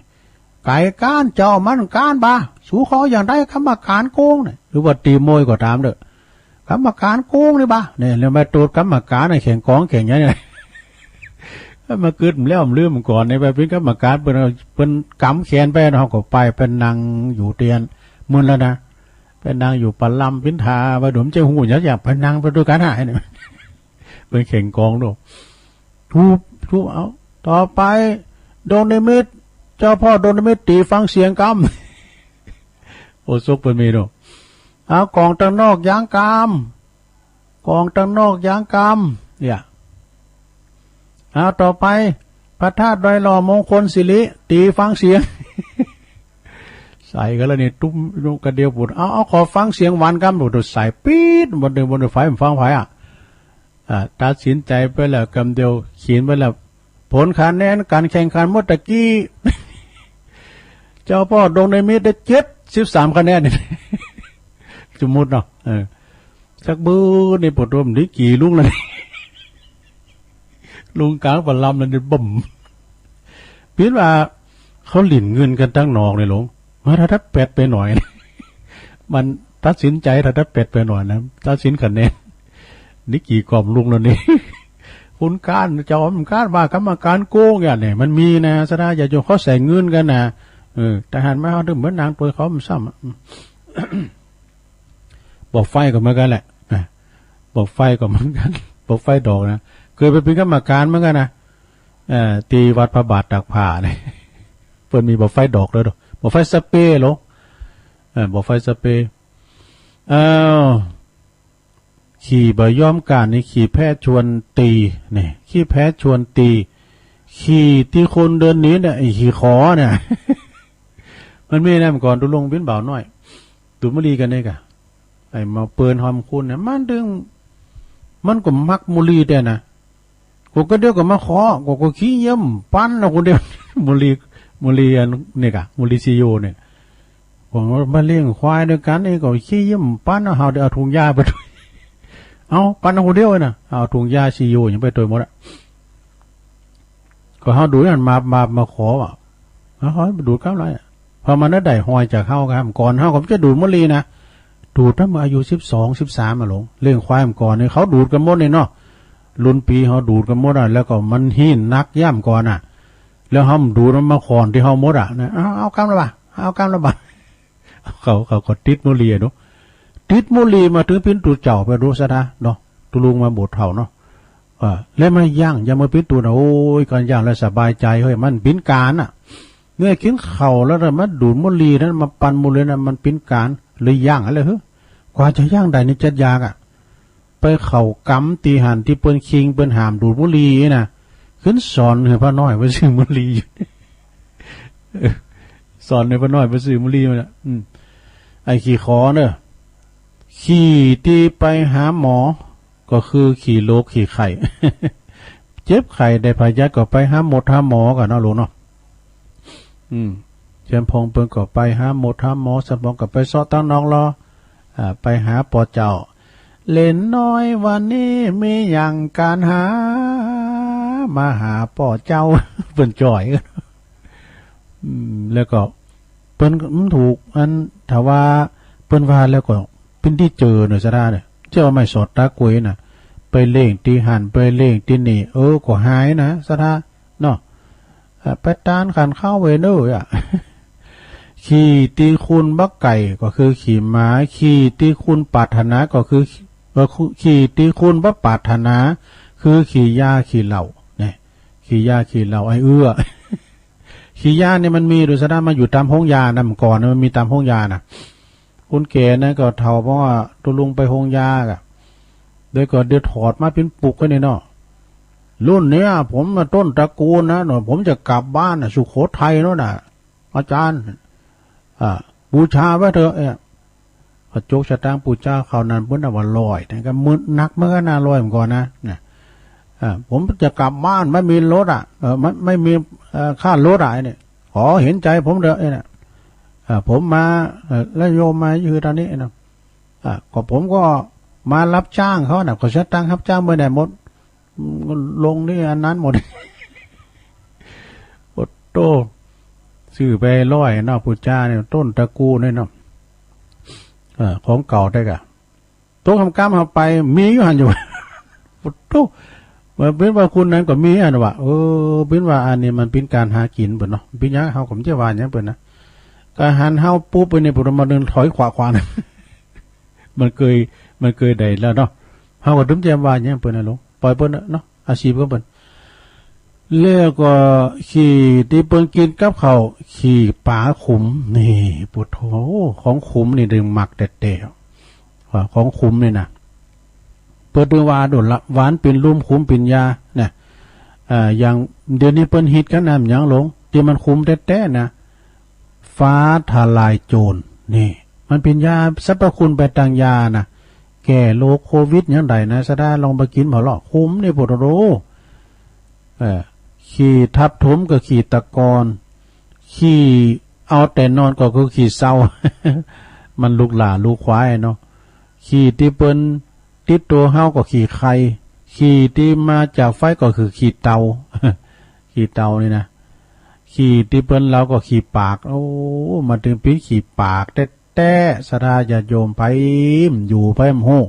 ไก๋ก้านเจ้ามันก้านบ่า สูขออย่างใดกรรมการโกงเนี่ย หรือว่าตี๋มวยก็ต๋ามเต๊อะ กรรมการโกงนี่บ่า เนี่ย แล้วมาโต้ษกรรมการน่ะ แข่งกองแข่งหยังเนี่ย มากึ๊ดแล้วลืมก่อนเนี่ย ไปเป๋นกรรมการ เปิ้น เปิ้นกำแขนไป เฮาก็ไป ไปนั่งอยู่เตียน มื้อนั้นนะ ไปนั่งอยู่ประลำปินทา ว่าเดี๋ยวมันจะฮู้หยัง อยากไปนั่งไปตวยกั๋นหาเนี่ย เปิ้นแข่งกองโลก ถูก ถูก เอา ต่อไป ดวงนิมิต เจ้าพ่อดวงนิมิต ตี๋ฟังเสียงกำ โอซกเปิ้นมีโลก เอา กองตังนอกยางกำ กองตังนอกยางกำ เนี่ย เอา ต่อไป พระธาตุดอยหล่อ มงคลสิริ ตี๋ฟังเสียง ใส่กั๋นแล้วนี่ ตุ้ม ตุ้มกะเดียวปูด เอา เอา ขอฟังเสียงหวานกำ โอ้โธ่ ใส่ปี๊ด บ่ได้ บ่ได้ ไฟมันฟังไผอะ อ่า ตัดสินใจ๋ไปแล้วกำเดียว เขียนไปแล้ว ผลคะแนนก๋านแข่งขันเมื่อตะกี้ เจ้าพ่อดวงนิมิตได้เจ็ดสิบสามคะแนน สมมุติเนาะ เออ จักเบิ่นนี่ปวดหัว มันได้กี่ลุงแล้วนี่ ลุงก๋างประลำแล้วนี่บ่ม เปิ้นว่าเขาหลิ้นเงินกั๋นตังนอกนี่หลวง มาถ้าตัดแปดไปหน่อย มันตัดสินใจ๋ถ้าตัดแปดไปหน่อยนะ ตัดสินคะแนน นี่กี่กล่อมลุงแล้วนี่ คนก้าน เจ้ามันก้านว่ากรรมการโกงอย่างเนี่ย มันมีนะ ศรัทธาญาติโยมเขาใส่เงินกั๋นนะ เออ แต่หันมาเขาถึงเหมือนนางตวยเขามันซ้ำอะ บ่อไฟก็เหมือนกั๋นแหละนะ บ่อไฟก็เหมือนกั๋น บ่อไฟดอกนะ เคยไปเป๋นกรรมการเหมือนกั๋นนะ เอ่อ ตี้วัดพระบาทตากผ้าเนี่ย เปิ้นมีบ่อไฟดอกเลยเนาะ บ่อไฟสเปรย์เหรอ เออ บ่อไฟสเปรย์ อ้าว ขี้บ่ยอมก้านนี่ ขี้แพ้ชวนตี๋ เนี่ย ขี้แพ้ชวนตี๋ ขี้ตี้คนเดินหนีเนี่ย ไอ้ขี้ขอเนี่ย มันมีนะ เมื่อก่อนตุ๊ลุงปิ๊นบ่าวน้อย ดูดบุหรี่กั๋นเนี่ยกะ ไอ้มาเปิลหอมคุณเนี่ย มันตึง มันก็มักบุหรี่แต๊นะ กูก็เดี๋ยวก็มาขอ กูก็ขี้เยี่ยมปันนะ กูเดี๋ยว บุหรี่ บุหรี่อันนี่กะ บุหรี่ซีโอเนี่ย ผมว่ามาเลี้ยงควายตวยกั๋นนี่ก็ขี้เยี่ยมปันนะ เฮาได้เอาถุงยาไปตวย เอาปันนะ กูเดี๋ยวนะ เอาถุงยาซีโอหยังไปตวยหมดอะ ก็เฮาดูดนั่นมา มา มาขออะ เฮา เฮาดูดกำไรอะ พอมันได้ฮอยจากเฮาครับ ก่อนเฮาก็จะดูดบุหรี่นะ ดูดตั้งแต่อายุสิบสอง สิบสามอะหลวง เลี้ยงควายเมื่อก่อนนี่ เขาดูดกั๋นหมดนี่เนาะ รุ่นปี๋เฮาดูดกั๋นหมดอะ แล้วก็มันฮี้นนักย่ำก่อนอะ แล้วเฮาดูดมันมาขอนตี้เฮาหมดอะนะ เอา เอากำละบ่า เอากำละบ่า เขา เขาก็ติดบุหรี่อะเนาะ ติดบุหรี่มาตึงปิ๊นตุ๊เจ้าไปดูซะนะเนาะ ตุ๊ลุงมาบวชเฒ่าเนาะ อ่า แล้วมายั้ง ยังมาปิ๊นตุ๊นะ โอ้ย ก๋านยั้งแล้วสบายใจ๋ เฮ้ย มันเป๋นก๋านอะ เนี่ย กิ๋นข้าวแล้วนะ มาดูดบุหรี่นั้น มาปันบุหรี่นั้น มันเป๋นก๋าน เลยยั้งอะไร เฮ้ย กว่าจะยั้งได้นี่จัดยากอะ ไปเข้ากรรมตี้หั้น ตี้เปิ้นคิง เปิ้นห้ามดูดบุหรี่นะ ขึ้นสอนหื้อป้าน้อยไปซื้อบุหรี่ เออ สอนหื้อป้าน้อยไปซื้อบุหรี่มานะ อืม ไอ้ขี้ขอเน่อ ขี้ตี้ไปหาหมอ ก็คือขี้โรคขี้ไข้ เจ็บไข้ได้พยาธิก็ไปหาหมดหาหมอกั๋นเนาะลุงเนาะ อืม เจียมพงเปิ้นก็ไปหาหมดหาหมอ สมปองก็ไปเซาะตังนอกลอ อ่า ไปหาป้อเจ้า เหลนน้อยวันนี้มีหยังก๋านหา มาหาป้อเจ้า เปิ้นจ้อย อืม แล้วก็เปิ้น อืม ถูก อัน ถ้าว่าเปิ้นว่าแล้วก็เปิ้นตี้เจอเนาะ ศรัทธาเนี่ย เจ้าไม้สอดต๋ากวยน่ะ ไปเล่งตี้หั้น ไปเล่งตี้นี่ เออ ก็หายนะ ศรัทธาเนาะ อ่ะ ไปตานขันข้าวเวเนอร์อ่ะ ขี้ตี้คุณบ่ไก่ก็คือขี้หมา ขี้ตี้คุณปรารถนาก็คือ เอ่อ ขี้ตี้คุณบ่ปรารถนา คือขี้ยาขี้เหล้า เนี่ย ขี้ยาขี้เหล้า ไอ้เอื้อ ขี้ยาเนี่ยมันมี ดูสะด้า มันอยู่ต๋ามโฮงยานะ เมื่อก่อนนะมันมีต๋ามโฮงยานะ คนแก่นะก็เฒ่า เพราะว่าตุ๊ลุงไปโฮงยาอะ เดี๋ยวก็เดี๋ยวถอดมาเป๋นปุกไว้นี่เนาะ รุ่นเนี้ยผมมาต้นตระกูลนะเนาะ ผมจะกลับบ้านน่ะ สุโขทัยโน่นน่ะ อาจ๋ารย์ อ่า บูชาไว้เถอะ เอ้ย พอจกสตางค์ปู๋จาคราวนั้นเปิ้นเอาว่าร้อย แต่ก็มึนหนักเหมือนกั๋นนะ ร้อยเมื่อก่อนนะ นะ อ่า ผมจะกลับบ้าน ไม่มีรถอ่ะ เออ ไม่ ไม่มี เอ่อ ค่ารถอ่ะ ไอ้เนี่ย ขอเห็นใจ๋ผมเถอะ ไอ้เนี่ย อ่า ผมมา เอ่อ แล้วโยมมาอยู่ตรงนี้นะ อ่า ก็ผมก็มารับจ้างเขาน่ะ ก็สตางค์รับจ้างไปไหนหมด อืม ลงนี่อันนั้นหมด โอ้โต ซื้อไปร้อยเนาะ ปู๋จาเนี่ย ต้นตระกูลเนี่ยเนาะ เออ ของเก่าได้กะ ตกค่ำๆ เอาไป มีอยู่หั้นอยู่ โอ้โต มันเป๋นว่าคนนั้นก็มีหั้นว่ะ เออ เป๋นว่าอันนี้มันเป๋นก๋านหากิ๋นเปิ้นเนาะ เป๋นหยังเฮาก็บ่จะว่าหยังเปิ้นนะ ก็หันเฮาปุ๊บไปนี่ เปิ้นมาเดินถอยขวาๆ นะ มันเกย มันเกยได้แล้วเนาะ เฮาก็บ่จะว่าหยังเปิ้นนะ หลวง ปล่อยเปิ้นเนาะ อาชีพของเปิ้น แล้วก็ขี้ตี้เปิ้นกิ๋นกับข้าว ขี้ป๋าขุม นี่ ปุโธ ของขุมนี่เปิ้นมักแต๊ๆ ว่าของขุมนี่นะ เปิ้นถือว่าโดนละ หวานเป๋นลุ่ม ขุมเป๋นยานะ อ่า อย่างเดี๋ยวนี้เปิ้นฮิตกั๋นนะ หยังหลวง ตี้มันขุมแต๊ๆ นะ ฟ้าทะลายโจร นี่ มันเป๋นยา สรรพคุณไปตางยานะ แก้โรคโควิดหยังได้นะ ศรัทธาลองไปกิ๋นเผาเลาะ ขุมนี่ ปุโธ เออ ขี้ทับถมกับขี้ตะกอน ขี้เอาแต่นอนก็คือขี้เศร้า มันลูกหล้าลูกควายเนาะ ขี้ตี้เปิ้นติดตั๋วเฮาก็ขี้ใค่ ขี้ตี้มาจากไฟก็คือขี้เตา ขี้เตานี่นะ ขี้ตี้เปิ้นเหลาก็ขี้ปาก โอ้ มันเถิงเป๋นขี้ปากแต๊ๆ ศรัทธาญาติโยม ไผอยู่ไผบ่ฮู้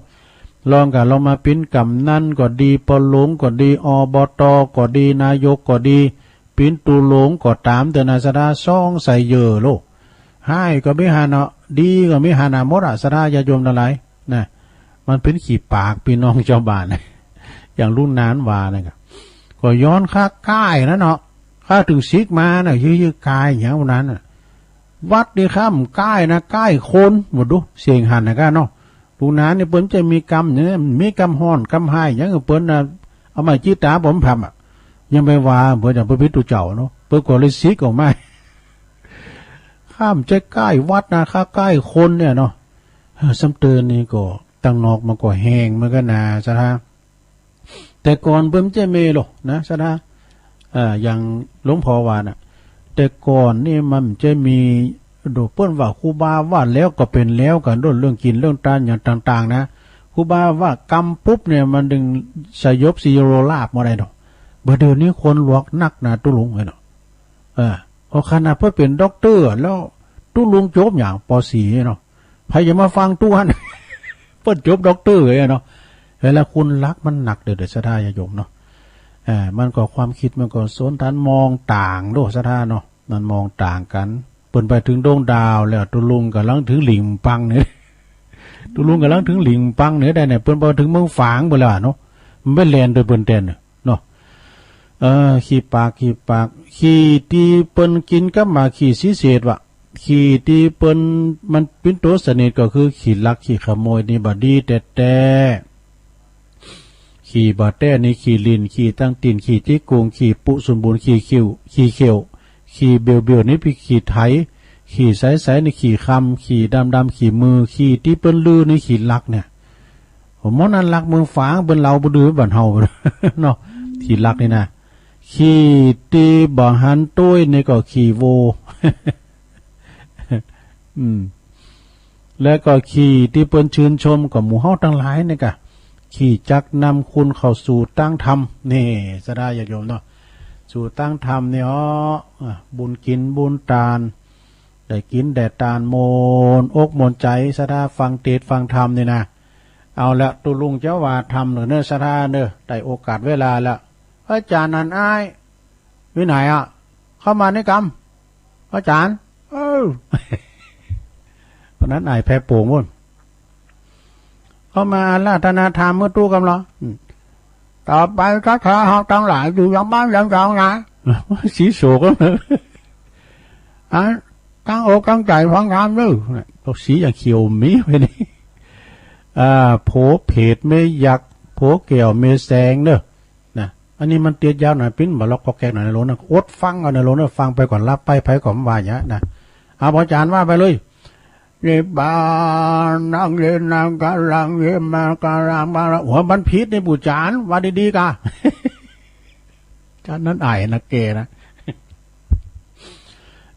ลองกะลองมาเป๋นก๋ำนันก็ดี ป้อหลวงก็ดี อ บ ต ก็ดี นายกก็ดี เป๋นตุ๊ลุงก็ต๋ามเต๊อะนะ ศรัทธา ส่องใส่เย่อโลก ฮ้ายก็มีหั้นเนาะ ดีก็มีหั้นน่ะ หมดอะ ศรัทธาญาติโยมตังหลายนะ มันเป๋นขี้ปากปี้น้องจาวบ้าน อย่างลุงหนานว่านั่นกะ ก็ย้อนข้าก้ายนั่นเนาะ ข้าเถิงสิกมาน่ะ ยื้อๆ ก้ายหยังวันนั้นน่ะ วัดนี่ข้าบ่ก้ายนะ ก้ายคน บ่ดู เสียงหั้นนะก้าเนาะ ลุงหนานนี่เปิ้นจะมีกำเนี่ย มีกำฮ้อนกำฮ้ายหยัง เปิ้นน่ะ เอาไม้จี้ต๋าผมผำอะ ยังไปว่าเปิ้นอย่างพระพิษตูเจ้าเนาะ เปิ้นก็เลยสิกออกมา ข้าบ่ใจ้ก้ายวัดนะ ข้าก้ายคนเนี่ยเนาะ เออ ซ้ำเติมนี่ก็ตังนอกมันก็แฮงเหมือนกั๋นนะ ศรัทธา แต่ก่อนเปิ้นบ่ใจ้มีหรอกนะ ศรัทธา เอ่อ อย่างหลวงพ่อว่าน่ะ แต่ก่อนนี่มันบ่ใจ้มี ดูเปิ้นว่าครูบาว่าแล้วก็เป๋นแล้วกั๋น เรื่องกิ๋นเรื่องตานอย่างต่างๆ นะ ครูบาว่ากำปุ๊บเนี่ย มันเถิงสยบสิโรคราษฎร์บ่ได้ดอก บ่าเดี๋ยวนี้คนหลวกนักนะ ตุ๊ลุงเอ้ยเนาะ เออ เอาขนาดเปิ้นเป๋นด็อกเตอร์แล้ว ตุ๊ลุงจบหยัง ป.สี่ เนาะ ใผจะมาฟังตุ๊หั้น เปิ้นจบด็อกเตอร์เอ้ยเนาะ เวลาคนหลักมันหนักเด้อ เด้อศรัทธาญาติโยมเนาะ อ่า มันก็ความกึ๊ดมันก็สวนทางมองต่างโด ศรัทธาเนาะ มันมองต่างกั๋น เปิ้นไปเถิงดวงดาวแล้ว ตุ๊ลุงก่ำลังเถิงหลิงปังเนี่ย ตุ๊ลุงก่ำลังเถิงหลิงปังเนี่ยได้เนี่ย เปิ้นไปเถิงเมืองฝางไปแล้วเนาะ มันไปแล่นโดยเปิ้นแตนเนาะ เออ ขี้ปาก ขี้ปาก ขี้ตี้เปิ้นกิ๋นกับหมากขี้ศรีเสดว่ะ ขี้ตี้เปิ้นมันเป๋นตั๋วสนิทก็คือขี้ลักขี้ขโมยนี่บ่ดีแต๊ๆ ขี้บ่าแต๊นี่ขี้ลิ่น ขี้ตังตี๋น ขี้ตี้กุ่ง ขี้ปุ๊สมบูรณ์ ขี้เขียว ขี้เขียว ขี้เบียวๆ นี่เป๋นขี้ไถ ขี้ใสๆ นี่ขี้คำ ขี้ดำๆ ขี้มือ ขี้ตี้เปิ้นลือนี่ขี้ลักเนี่ย ผมว่านั่นลักเมืองฝาง เปิ้นเล่าบ่ดื้อบ้านเฮา เนาะ ขี้ลักนี่นะ ขี้ตี้บ่หันโต้ยนี่ก็ขี้โว อืม แล้วก็ขี่ตี้เปิ้นชื่นชมกับหมู่เฮาตังหลายนี่กะ ขี่จักรนำคุณเข้าสู่ตางธรรม นี่ ศรัทธาญาติโยมเนาะ สู่ตางธรรมนี่ อ้อ อ่ะ บุญกิ๋นบุญตาน ได้กิ๋นได้ตานม่วนอกม่วนใจ๋ ศรัทธาฟังเตสน์ฟังธรรมนี่นะ เอาละ ตุ๊ลุงจะว่าธรรมเหลือเน่อ ศรัทธาเน่อ ได้โอกาสเวลาแล้ว อาจ๋ารย์นั่นอ้าย วินัยอะ เข้ามานี่กำ อาจ๋ารย์ เออ วันนั้นอ้ายแผ่โป่งโน่น เข้ามาอาราธนาธรรมเมื่อตู้กำลัง อืม ต่อไปศรัทธาเฮาตังหลายอยู่ยังบ้านยังจองนะ สีโศกแล้วเนอะ อันตั้งอกตั้งใจ๋ฟังธรรมเน่อ บอกสีอย่างเขียวมีไว้นี่ อ่า โผเผดแม่ยักษ์ โผแก้วแม่แสงเน่อ นะ อันนี้มันเตียดยาวหน่อย ปิ้นบ่าล็อกก็แก๊กหน่อยนะโลนะ อดฟังเอานะโลนะ ฟังไปก่อน หลับไปไผก็บ่ว่าหยังนะ เอา อาจ๋ารย์ว่าไปเลย นิพพานังเยนะกะลัง เยนะกะลัง หัวมันผิดนี่ปู่จ๋ารย์ ว่าดีๆ กะ จ๋ารย์นั้นอ้ายนะแกนะ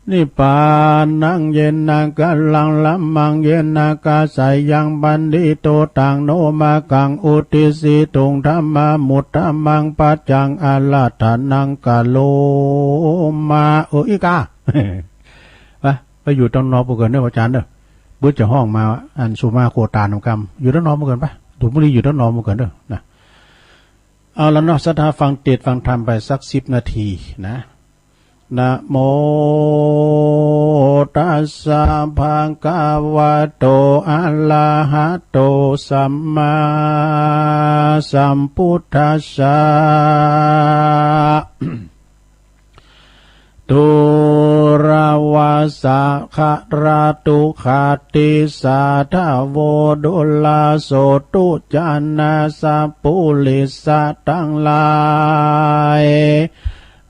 นิพพานังเยนะกะลัง ละมังเยนะกะสายัง ปัณฑิโต ตัง โน มะกัง อุตติสสิตุง ธัมมามุตตะมัง ปัจจัง อาราธนัง กะโรมะ เออ อีกา ไป ไปอยู่ตังนอกปู้นเกินเน่อ อาจ๋ารย์เน่อ เปิ้นจะฮ้องมา อันสุมาโคตานำกำ อยู่ตังนอกปู้นเกินไป ดูดบุหรี่อยู่ตังนอกปู้นเกินเน่อ นะ เอาละเนาะ ศรัทธาฟังเตสน์ฟังธรรมไปสักสิบนาทีนะ นะโมตัสสะ ภะคะวะโต อะระหะโต สัมมาสัมพุทธัสสะ ทุระวะสะ คะระตุคะติสา ทะโว ดุลาโส ตุจานาสะ ปุริสะตังหลาย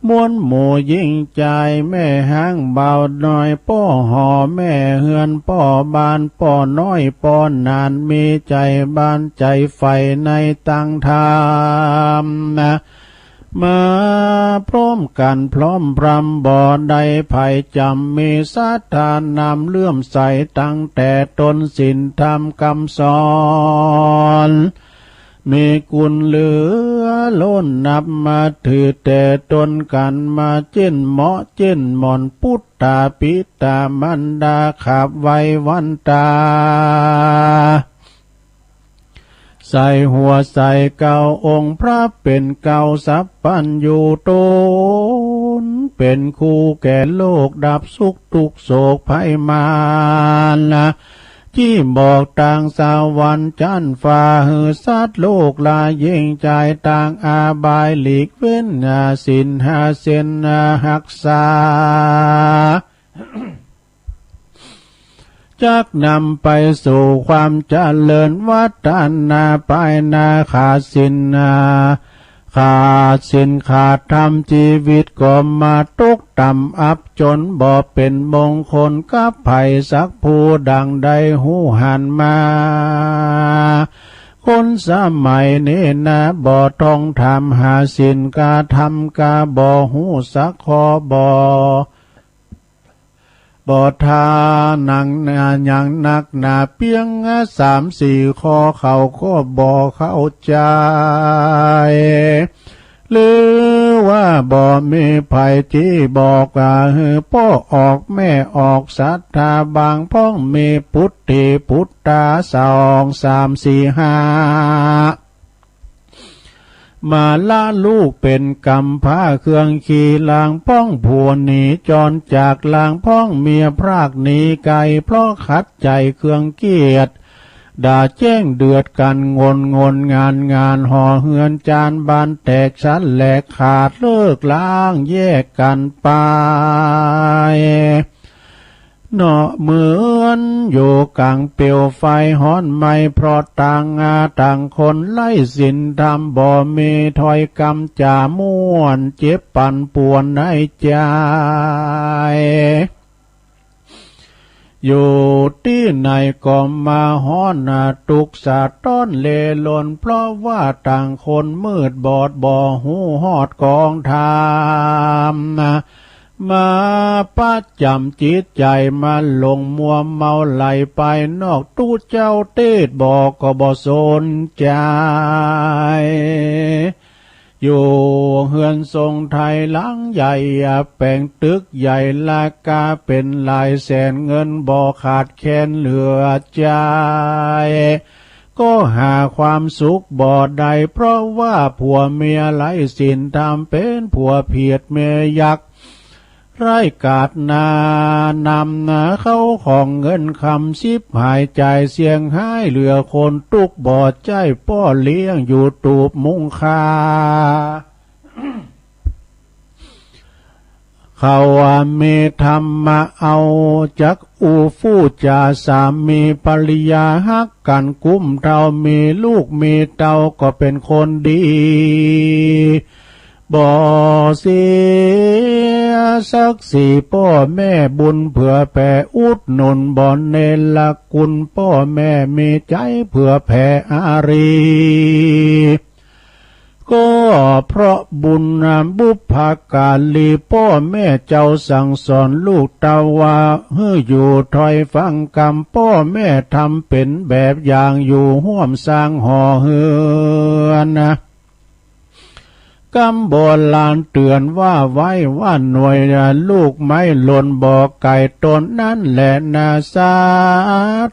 มวลหมู่ญิงจาย แม่ฮ้างบ่าวน้อย ป้อหอแม่เฮือน ป้อบ้านป้อน้อย ป้อหนาน มีใจ๋บานใจ๋ใฝ่ในตางธรรมนะ มาพร้อมกั๋นพร้อมพร่ำบ่ได้ ใผจ๋ำมีศรัทธานำเลื่อมใส ตั้งแต่ต้นศีลธรรมกำสอน มีกุณเหลือล้นนับ มาถือแต่ต้นกั๋น มาเจ๊นเหมาะเจ๊นหม่อน ปุตตาปิตามารดา ขาบไหว้วันตา ใส่หัวใส่เกล้าองค์พระเป๋นเกล้าสัพพัญญู ต๋นเป๋นครูแก่โลก ดับสุขทุกข์โศกภัยมารนะ จี้บอกตางสวรรค์จั๊นฟ้า หื้อสัตว์โลกลายิ่งจาย ตางอาบายหลีกเว้น หาศีลหาเส้นหาฮักษา จักนำไปสู่ความเจริญวัฒนา ภายหน้าขาดศีลนา ขาดศีลขาดธรรม จีวิตก็มาตกต่ำอับจน บ่เป๋นมงคลกับใผสักผู้ ดังได้ฮู้หันมา คนสมัยนี้นะ บ่ต้องถามหาศีลกาธรรมกา บ่ฮู้สักข้อ บ่ บ่ทาหนังหยังนักหนา เปียงสามสี่ข้อเขาก็บ่เข้าใจ๋ หรือว่าบ่มีใผตี้บอกว่า หื้อป้อออกแม่ออก ศรัทธาบางพ่องมีปุตติปุตตา สอง สาม สี่ ห้า มาละลูกเป๋นกำพร้า เครื่องขี้ลางพ่องผัวหนีจรจาก ลางพ่องเมียพรากหนีไกล เพราะขัดใจ๋เครื่องเกลียด ด่าแจ้งเดือดกั๋น งนงนงานงาน หอเฮือนจานบานแตก ฉันแหลกขาด เลิกล้างแยกกั๋นไป เนาะ เหมือนอยู่ก๋างเปลวไฟฮ้อนไหม้ เพราะต่างอาต่างคนไร้ศีลธรรม บ่มีถ้อยกำจ๋าม่วน เจ็บปั่นป่วนในใจ๋ อยู่ตี้ไหนก็มาฮ้อนนา ตุ๊กข์สะต๊อนเล่ร่อน เพราะว่าต่างคนมืดบอด บ่ฮู้ฮอดกองธรรมนะ มาประจ๋ำจิตใจ๋ มาหลงมัวเมาไหลไปนอก ตุ๊เจ้าเตศน์บอกก็บ่สนใจ๋ อยู่เฮือนทรงไทยหลังใหญ่ แป๋งตึกใหญ่ราคาเป๋นหลายแสน เงินบ่ขาดแคลนเหลือใจ๊ ก็หาความสุขบ่ได้ เพราะว่าผัวเมียไร้ศีลธรรม เป๋นผัวผิดเมียยักษ์ ไร้กาดนานำนา เข้าของเงินคำฉิบหาย จ่ายเสี้ยงหายเหลือคน ตุ๊กข์บ่ใจ้ป้อเลี้ยง อยู่ตูบมุงคา เขาว่ามีธรรมะเอาจักอู้ ฟู้จ๋าสามีภรรยาฮักกั๋น กุ้มเต้ามีลูกมีเต้าก็เป๋นคนดี บ่เสียศักดิ์ศรีป้อแม่ บุญเผื่อแผ่อุดหนุน บ่เนรคุณป้อแม่ มีใจ๋เผื่อแผ่อารี ก็เพราะบุญบุพการี ป้อแม่เจ้าสั่งสอนลูกเต้าว่า หื้ออยู่ถ้อยฟังกำ ป้อแม่ทำเป๋นแบบอย่าง อยู่ฮ่วมสร้างหอเฮือน กำโบราณเตื๋อนว่าไว้ว่าหน่วย ลูกไม้หล่นบ่ไกลต้น นั้นแหละนา สา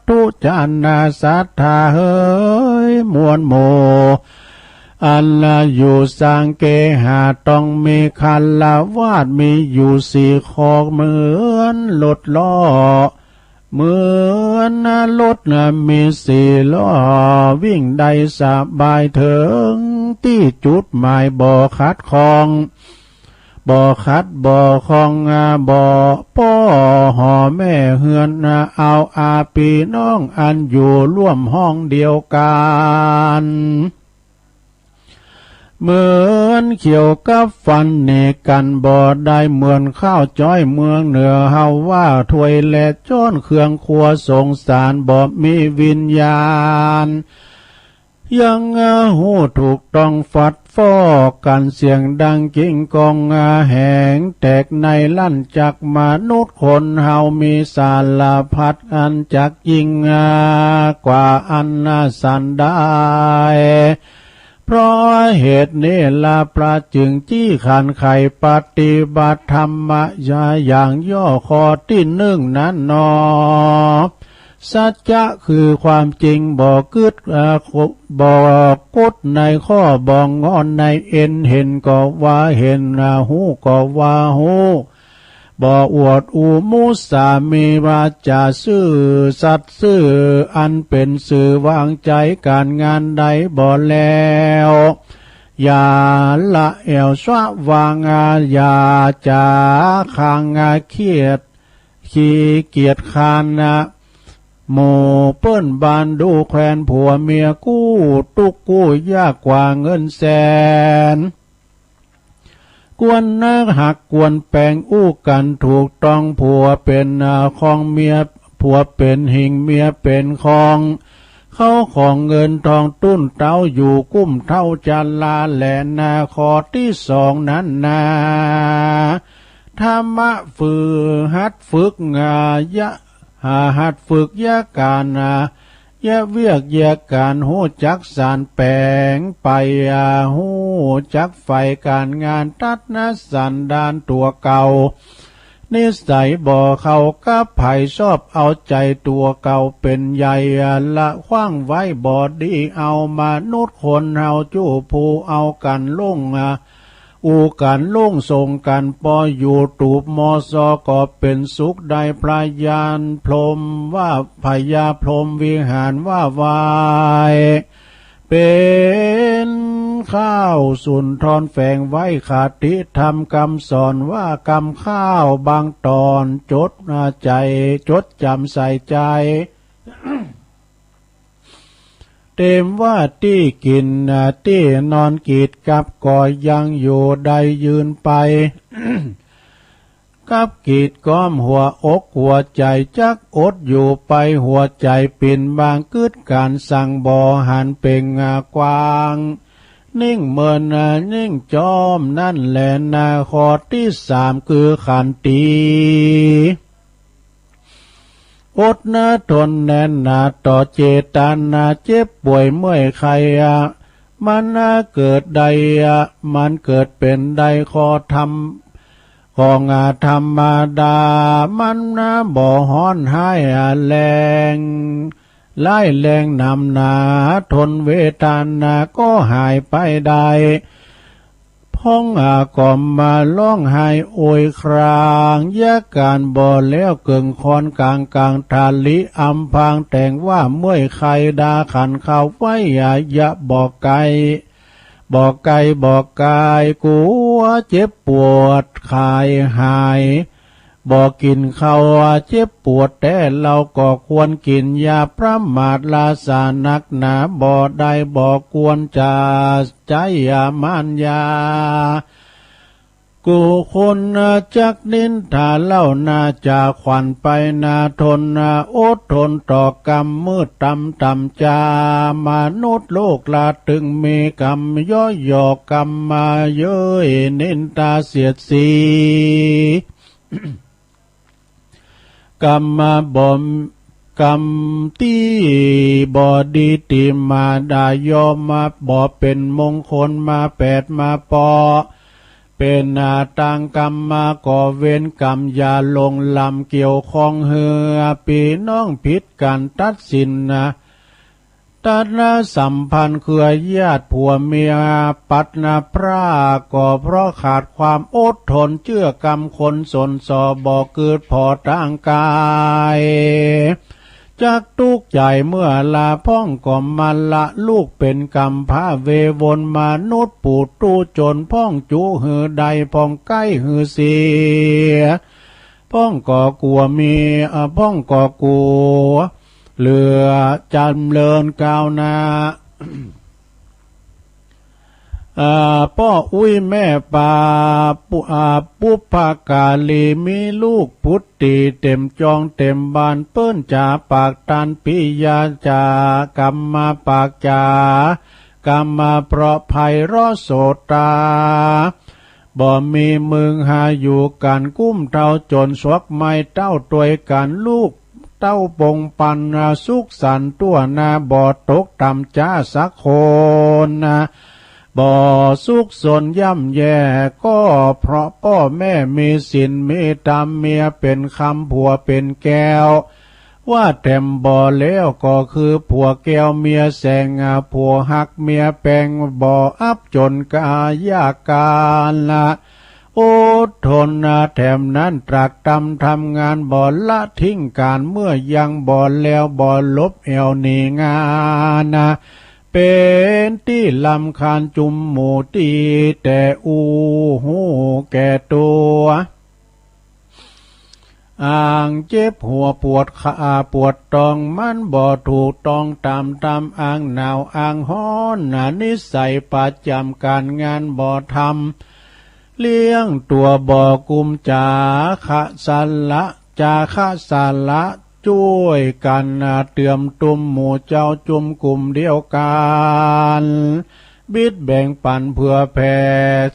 ธุจานา ศรัทธาเหยมวลหมู่ อันอยู่สร้างเกหา ต้องมีฆราวาส มีอยู่สี่ข้อ เหมือนรถล้อ เหมือนรถมีสี่ล้อ วิ่งได้สบาย เถิงตี้จุดหมายบ่ขัดข้อง บ่ขัดบ่ข้อง บ่ป้อหอแม่เฮือน เอาอาปี้น้องอันอยู่ร่วมห้องเดียวกั๋น เหมือนเขียวกับฟันหนีกั๋นบ่ได้ เหมือนข้าวจ้อยเมืองเหนือเฮาว่า ถ้วยและจ๊อนเครื่องครัวสงสาร บ่มีวิญญาณ ยังฮู้ถูกต้องฟัดฟ้อกั๋น เสียงดังกิ้งก้องแหงแตกในลั่น จักมนุษย์คนเฮามีสารพัดอันจักยิ่งกว่าอันสันได้ เพราะเหตุนี้ละพระจึงจี้ขันไขปฏิบัติธรรมะอย่างย่อข้อตี้นึ่งนั้นหนอ สัจจะคือความจริง บ่กึ๊ด เอ่อ บ่กุดในข้อ บ่งอนในเอ็น เห็นก็ว่าเห็น ฮู้ก็ว่าฮู้ บ่อวดอู้มุสา มีวาจาซื่อสัตย์ซื่อ อันเป๋นสื่อวางใจ๋ ก๋านงานใดบ่แล้ว อย่าละแอ่วสะวาง อย่าจ๋าคางเขียด ขี้เกียจคร้าน หมู่เปิ้นบ้านดูแควน ผัวเมียกู้ตุ๊กข์กู้ยากกว่าเงินแสน ควรฮักควรแปงอู้กั๋นถูกต้อง ผัวเป๋นของ เมีย ผัวเป๋นหิ่ง เมียเป๋นของ เข้าของเงินทองตุ้นเต๊า อยู่กุ้มเต๊าจาราแลนา ข้อตี้สองนั้นนา ธรรมะฝึกหัดฝึกงาน ยะ หาหัดฝึกยะก๋าน ยะเวียกยะก๋าน ฮู้จักสานแป๋งไป ฮู้จักใฝ่ก๋านงาน ตัดนะสันดานตั๋วเก่า นิสัยบ่เข้ากับใผ ชอบเอาใจ๋ตั๋วเก่าเป๋นใหญ่ ละขว้างไว้บ่ดี เอามนุษย์คนเฮาจู้ผู้เอากั๋นลง อู้กั๋นลงส่งกั๋น ปออยู่ตูบมอซอ ก็เป๋นสุขได้ พระญาณพรหมว่า พญาพรหมวิหารว่าไว้ เป๋นข้าวสุนทรแฝงไว้ คติธรรมกำสอนว่า กำข้าวบางต๋อน จดใจ๋ จดจ๋ำใส่ใจ๋ เตรียมว่าตี้กิ๋น ตี้นอน กีดกับก็ยังอยู่ได้ ยืนไป กับกีดก้อม หัวอกหัวใจ๋ จักอดอยู่ไป หัวใจ๋ปิ่นบาง กึ๊ดก๋านสั่งบ่หันเป่งกว้าง นิ่งเมินนา นิ่งจ้อม นั้นแลนา ข้อตี้สามคือขันติ อดนา ทนแน่นนา ต่อเจตนา เจ็บป่วยเมื่อยไข้อะ มันนาเกิดได้อะ มันเกิดเป๋นได้ ข้อธรรม ของอาธรรมดา มันนาบ่ฮ้อนฮ้ายอะ แรง ร้ายแรงหนำหนา ทนเวทนาก็หายไปได้ พ่องอาก็มาฮ้องไห้โอยคราง ยาก๋านบ่แล้วเกิ่งคอนก๋างกลางทะลิอำพราง แต่งว่าเมื่อยไข้ดาขันเข้าไว้อะ อย่าบ่ไกล บ่ไกล บ่ไกล กั๋วเจ็บปวดไข้หาย บ่กิ๋นข้าวเจ็บปวดแต๊ เฮาก็ควรกิ๋น อย่าประมาท ลาสานักหนา บ่ได้ บ่ควรจะใจ๊มารยา กุคนจักนินทาเล่านา จะขวัญไปนา ทนนา อดทนต่อกรรม มืดต่ำต่ำจา มนุษย์โลกละตึงมีกรรม ย้อยหยอกกรรมมาเย้ย นินทาเสียดสี กรรมมาบ่ กรรมตี้บ่ดีตี้มาดายอมมา บ่เป๋นมงคลมาแปดมาปอ เป๋นหน้าตางกรรมมาก่อเวรกรรม อย่าหลงลำเกี่ยวข้องเหือ ปี้น้องผิดกั๋นตัดสินนา ตัดนาสัมพันธ์เครือญาติผัวเมีย ปัดนาพราก ก็เพราะขาดความอดทน เจื้อกรรมคนสนส่อ บ่กึ๊ดผ่อตางก๋าย จักตุ๊กข์ใจ๋เมื่อลา พ่องก็มาละลูกเป๋นกำพร้า เววนมนุษย์ปุถุชน พ่องจุหื้อได้ พ่องใก้หื้อเสีย พ่องก็กั๋วมี อ่า พ่องก็กั๋ว เหลือจ๋ำเริญก้าวหน้า อ่า ป้ออุ๊ยแม่ปา ปุ อ่า ปุพการี มีลูกปุตติเต๋มจองเต๋มบ้าน เปิ้นจ๋าปากตัน ปิยาจ๋ากำมาปากจ๋า กำมาเพราะไพเราะโสตา บ่มีมึงหาอยู่กั๋น กุ้มเต้าจ๋นสวกไม้เต้าตวยกั๋น ลูกเต้าปงปันสุขสันต์ตั้วหน้า บ่ตกต่ำจ๊าสักคนนา บ่สุขสนย่ำแย่ ก็เพราะป้อแม่มีศีลมีธรรม เมียเป๋นคำผัวเป๋นแก้ว ว่าแถมบ่แล้วก็คือผัวแก้วเมียแสง อ่า ผัวฮักเมียแปง บ่อับจ๋นกายาการละ อดทนนา แถมนั้นตรากตรำทำงาน บ่ละทิ้งก๋าน เมื่อยังบ่แล้วบ่หลบแอ่วหนีงานนา เป๋นตี้รำคาญจุมหมู่ตี้ แต่อู้ฮู้แก่ตั๋ว อ่างเจ็บหัวปวดขาปวดตอง มันบ่ถูกต้องต๋ามธรรม อ่างหนาวอ่างฮ้อนนา นิสัยประจ๋ำก๋านงานบ่ทำ เลี้ยงตั๋วบ่กุ้ม จ๋าคะสละ จ๋าคะสละจ้วยกั๋นนา เต๋มตุ้มหมู่เจ้าจุมกุ่มเดียวกั๋น บิดแบ่งปั๋นเผื่อแผ่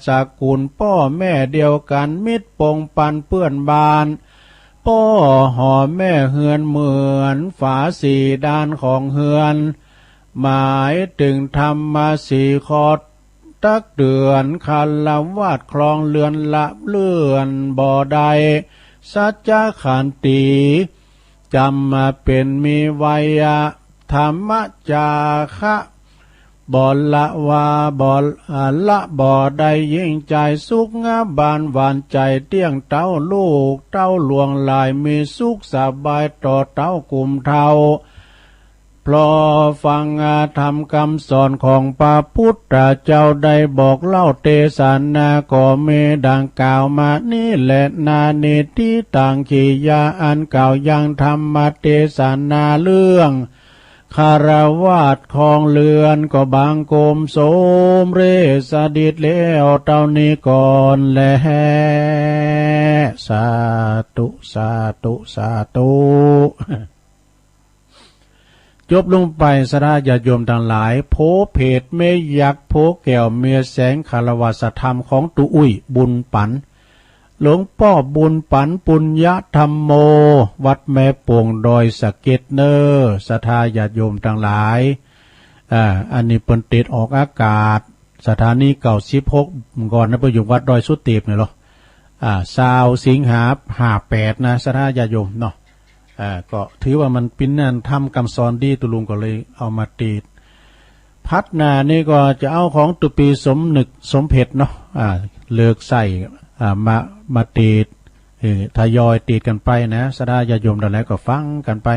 สกุลป้อแม่เดียวกั๋น มิตรปงปันเปื้อนบ้าน ป้อหอแม่เฮือนเหมือนฝาสี่ด้านของเฮือน หมายเถิงธรรมะสี่ข้อ ตักเตื๋อนฆราวาสครองเฮือน ละเลื่อนบ่ได้ สัจจะขันติ จ๋ำมาเป๋นมีไว้อะ ธรรมจาคะ บ่ละว่า บ่ อ่า ละบ่ได้ยิ่งใจ๋ สุขงาบานหวานใจ๋ เตี้ยงเต้าลูกเต้าหลวงหลาย มีสุขสบายต่อเต้ากุ่มเฒ่า เพราะฟังธรรมกำสอนของพระพุทธเจ้าได้บอกเล่าเตสนา ก็มีดังกล่าวมานี้แลนา นิฏฐิตัง กิริยาอันกล่าวยังธรรมเตสนาเรื่อง ฆราวาสครองเฮือนก็บังคมสมเร็จสำเร็จแล้วเต้านี้ก่อนแล สาธุ สาธุ สาธุ จบลงไป ศรัทธาญาติโยมตังหลาย โผเผตแม่ยักษ์ โผแก้วแม่แสง คารวาสธรรมของตุ๊อุ้ยบุญปั๋น หลวงป้อบุญปั๋น ปุญญธัมโม วัดแม่โป่งดอยสะเก็ดเน่อ ศรัทธาญาติโยมตังหลาย อ่า อันนี้เปิ้นเตสออกอากาศ สถานีเก้าสิบหก ก่อนนะ เปิ้นอยู่วัดดอยสุเตปเนี่ยเหรอ อ่า ซาวสิงหา ห้าแปด นะ ศรัทธาญาติโยมเนาะ อ่า ก็ถือว่ามันเป๋นอันธรรมกำสอนดี ตุ๊ลุงก็เลยเอามาเตส พัดหน้านี่ก็จะเอาของตุ๊ปี๋สมนึกสมเพชรเนาะ อ่า เลิกใส้ อ่า มา มาเตส เออ ทยอยเตสกั๋นไปนะ ศรัทธาญาติโยมตังหลายก็ฟังกั๋นไป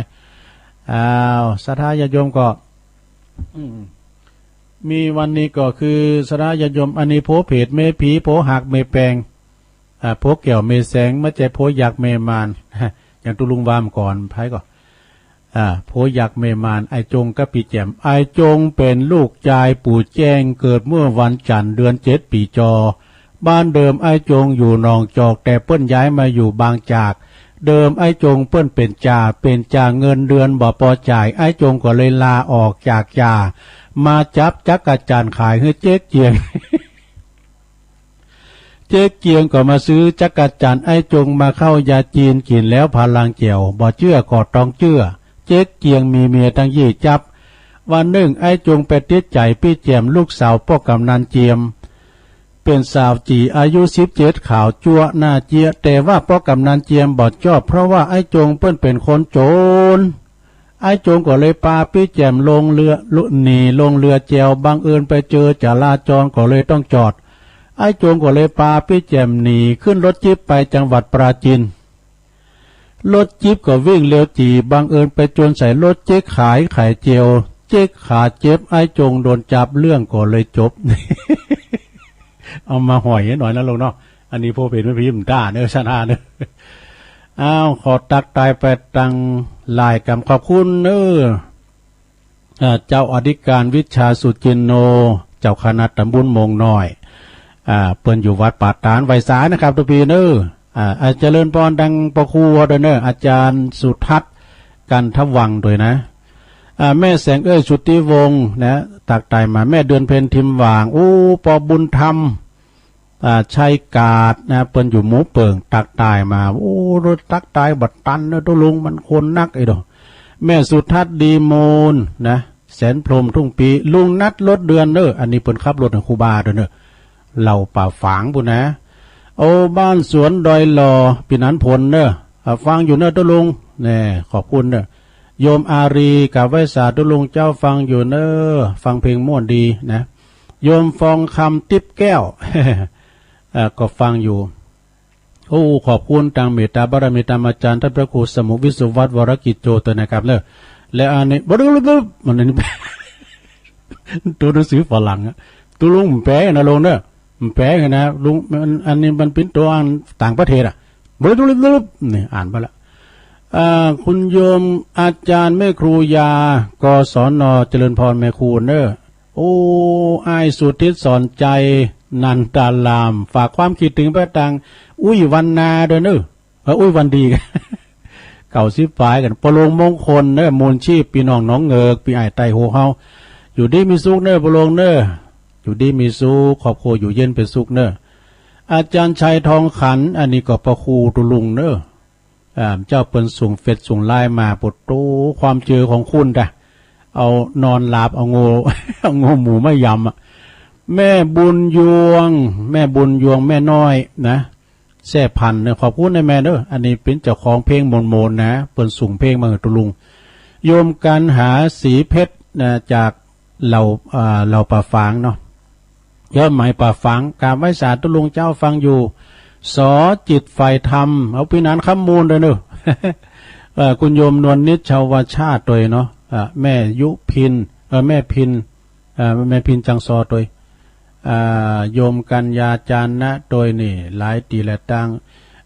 อ้าว ศรัทธาญาติโยมก็ อืม มีวันนี้ก็คือ ศรัทธาญาติโยม อันนี้โผเผตแม่ผี โผฮักแม่แปง อ่า โผแก้วแม่แสง บ่ใจ้โผยักษ์แม่มาร อย่างตุ๊ลุงว่าเมื่อก่อน ไผก่อ อ่า โผยักษ์แม่มาร ไอ้จงกับปี้แจ่ม ไอ้จงเป๋นลูกจายปู่แจ้ง เกิดเมื่อวันจันทร์ เดือนเจ็ด ปี๋จอ บ้านเดิมไอ้จงอยู่หนองจอก แต่เปิ้นย้ายมาอยู่บางจาก เดิมไอ้จงเปิ้นเป๋นจ่า เป๋นจ่าเงินเดือนบ่ปอจ่าย ไอ้จงก็เลยลาออกจากจ่า มาจับจั๊กจั่นขายหื้อเจ๊กเจียง เจ๊กเจียงก็มาซื้อจั๊กจั่น ไอ้จงมาเข้ายาจีน กิ๋นแล้วพลังแจ๋ว บ่เจื้อก็ต้องเจื้อ เจ๊กเจียงมีเมียตั้งยี่จั๊บ วันนึ่งไอ้จงไปติดใจ๋ปี้แจ่ม ลูกสาวป้อกำนันเจียม เป๋นสาวจี๋อายุสิบเจ็ด ขาวจั๊วะหน้าเจี๊ยะ แต่ว่าป้อกำนันเจียมบ่จอบ เพราะว่าไอ้จงเปิ้นเป๋นคนจ๋น ไอ้จงก็เลยปาปี้แจ่มลงเรือ ลุ หนีลงเรือแจว บังเอิญไปเจอจราจรก็เลยต้องจอด ไอ้จงก็เลยปาปี้แจ่มหนีขึ้นรถจิ๊ปไปจังหวัดปราจีน รถจิ๊ปก็วิ่งเร็วจี๋ บังเอิญไปจวนใส่รถเจ๊กขายไข่เจียว เจ๊กขาเจ็บ ไอ้จงโดนจับ เรื่องก็เลยจบ เอามาห่อยหื้อหน่อยนะลุงเนาะ อันนี้โผเผตแม่ผีมันต้าเน่อ ศรัทธาเน่อ อ้าว ขอตั๊กตายไปตังหลายกำ ขอบคุณเน่อ อ่า เจ้าอธิการวิชาสุจินโน เจ้าคณะตำบลโมงน้อย อ่า เปิ้นอยู่วัดป่าตาดไวสานะครับ ตุ๊ปี๋เน่อ อ่า อ่า เจริญปอนดังปอครูตวยเน่อ อาจ๋ารย์สุทัศน์ กันทวังค์ตวยนะ อ่า แม่แสงเอ้ย สุทธิวงศ์นะ ตั๊กตายมา แม่เดือนเพ็ญ ทิมหว่าง โอ้ ปอบุญธรรม อ่า ชัยกาดนะ เปิ้นอยู่หมู่เปิ่ง ตั๊กตายมา โอ้ ตั๊กตายบ่ตันเน่อตุ๊ลุง มันคนนักไอ้ดอก แม่สุทัศน์ ดีมูลนะ แสนพรหม ทุ่งปี ลุงนัท รถเดือนเน่อ อันนี้เปิ้นขับรถหื้อครูบาตวยเน่อ เหล่าป่าฝางปู้นนะ โอ้ บ้านสวนดอยหล่อ ปี้หนานผลเน่อ อ่า ฟังอยู่เน่อตุ๊ลุง แน่ ขอบคุณเน่อ โยมอารี กราบไหว้สาตุ๊ลุงเจ้า ฟังอยู่เน่อ ฟังเพลงม่วนดีนะ โยมฟองคำ ติ๊บแก้ว เอ่อ ก็ฟังอยู่ โอ้ ขอบคุณตางเมตตาบารมีตางอาจ๋ารย์ต้านพระครูสมุห์วิศวัฒน์ วรกิจโจ ตวยนะครับเน่อ และอันนี้ มันอันนี้ ตั๋วหนังสือฝรั่งอะ ตุ๊ลุงบ่แปลนะลุงเน่อ บ่แปลนะลุง มัน อันนี้มันเป๋นตั๋วอ่านต่างประเทศอะ นี่อ่านไปละ อ่า คุณโยมอาจ๋ารย์แม่ครูยา กศน เจริญพรแม่ครูเน่อ โอ้ อ้ายสุทิศสอนชัย นันทาราม ฝากความคิดถึงไปตัง อุ้ยวันนาตวยเน่อ เออ อุ้ยวันดี เก้าสิบป๋ายกั๋น ปอโลงมงคลเน่อ มูลชีพ ปี้น้องหนองเหงือก ปี้อ้ายไต้หัวเฮา อยู่ดีมีสุขเน่อ ปอโลงเน่อ อยู่ดีมีสุข ครอบครัวอยู่เย็นเป๋นสุขเน่อ อาจ๋ารย์ชัยทองขัน อันนี้ก็ปอครูตุ๊ลุงเน่อ อ่า เจ้าเปิ้นส่งเฟซส่งไลน์มา โปดโต ความเจอของคุณตะ เอานอนหลับ เอาโง่ เอาโง่หมู่มายำอะ แม่บุญยวง แม่บุญยวง แม่น้อยนะ แซ่พันธุ์เน่อ ขอบคุณนะแม่เน่อ อันนี้เป๋นเจ้าของเพลงโมนๆ นะ เปิ้นส่งเพลงมาหื้อตุ๊ลุง โยมกันหา ศรีเพชรนะ จากเหล่า อ่า เหล่าป่าฝางเนาะ ยอดหมายป่าฝาง กราบไหว้สาตุ๊ลุงเจ้า ฟังอยู่ สอ จิตร ฝ่ายธรรม เอาปี้หนานคำมูลตวยเน่อ เอ่อ คุณโยมนวลนิช ชาวชาติตวยเนาะ อ่า แม่ยุพิน เอ่อ แม่พิน อ่า แม่พินจังซอตวย อ่า โยมกัญญาจารย์นะตวยนี่ หลายตี้หลายตัง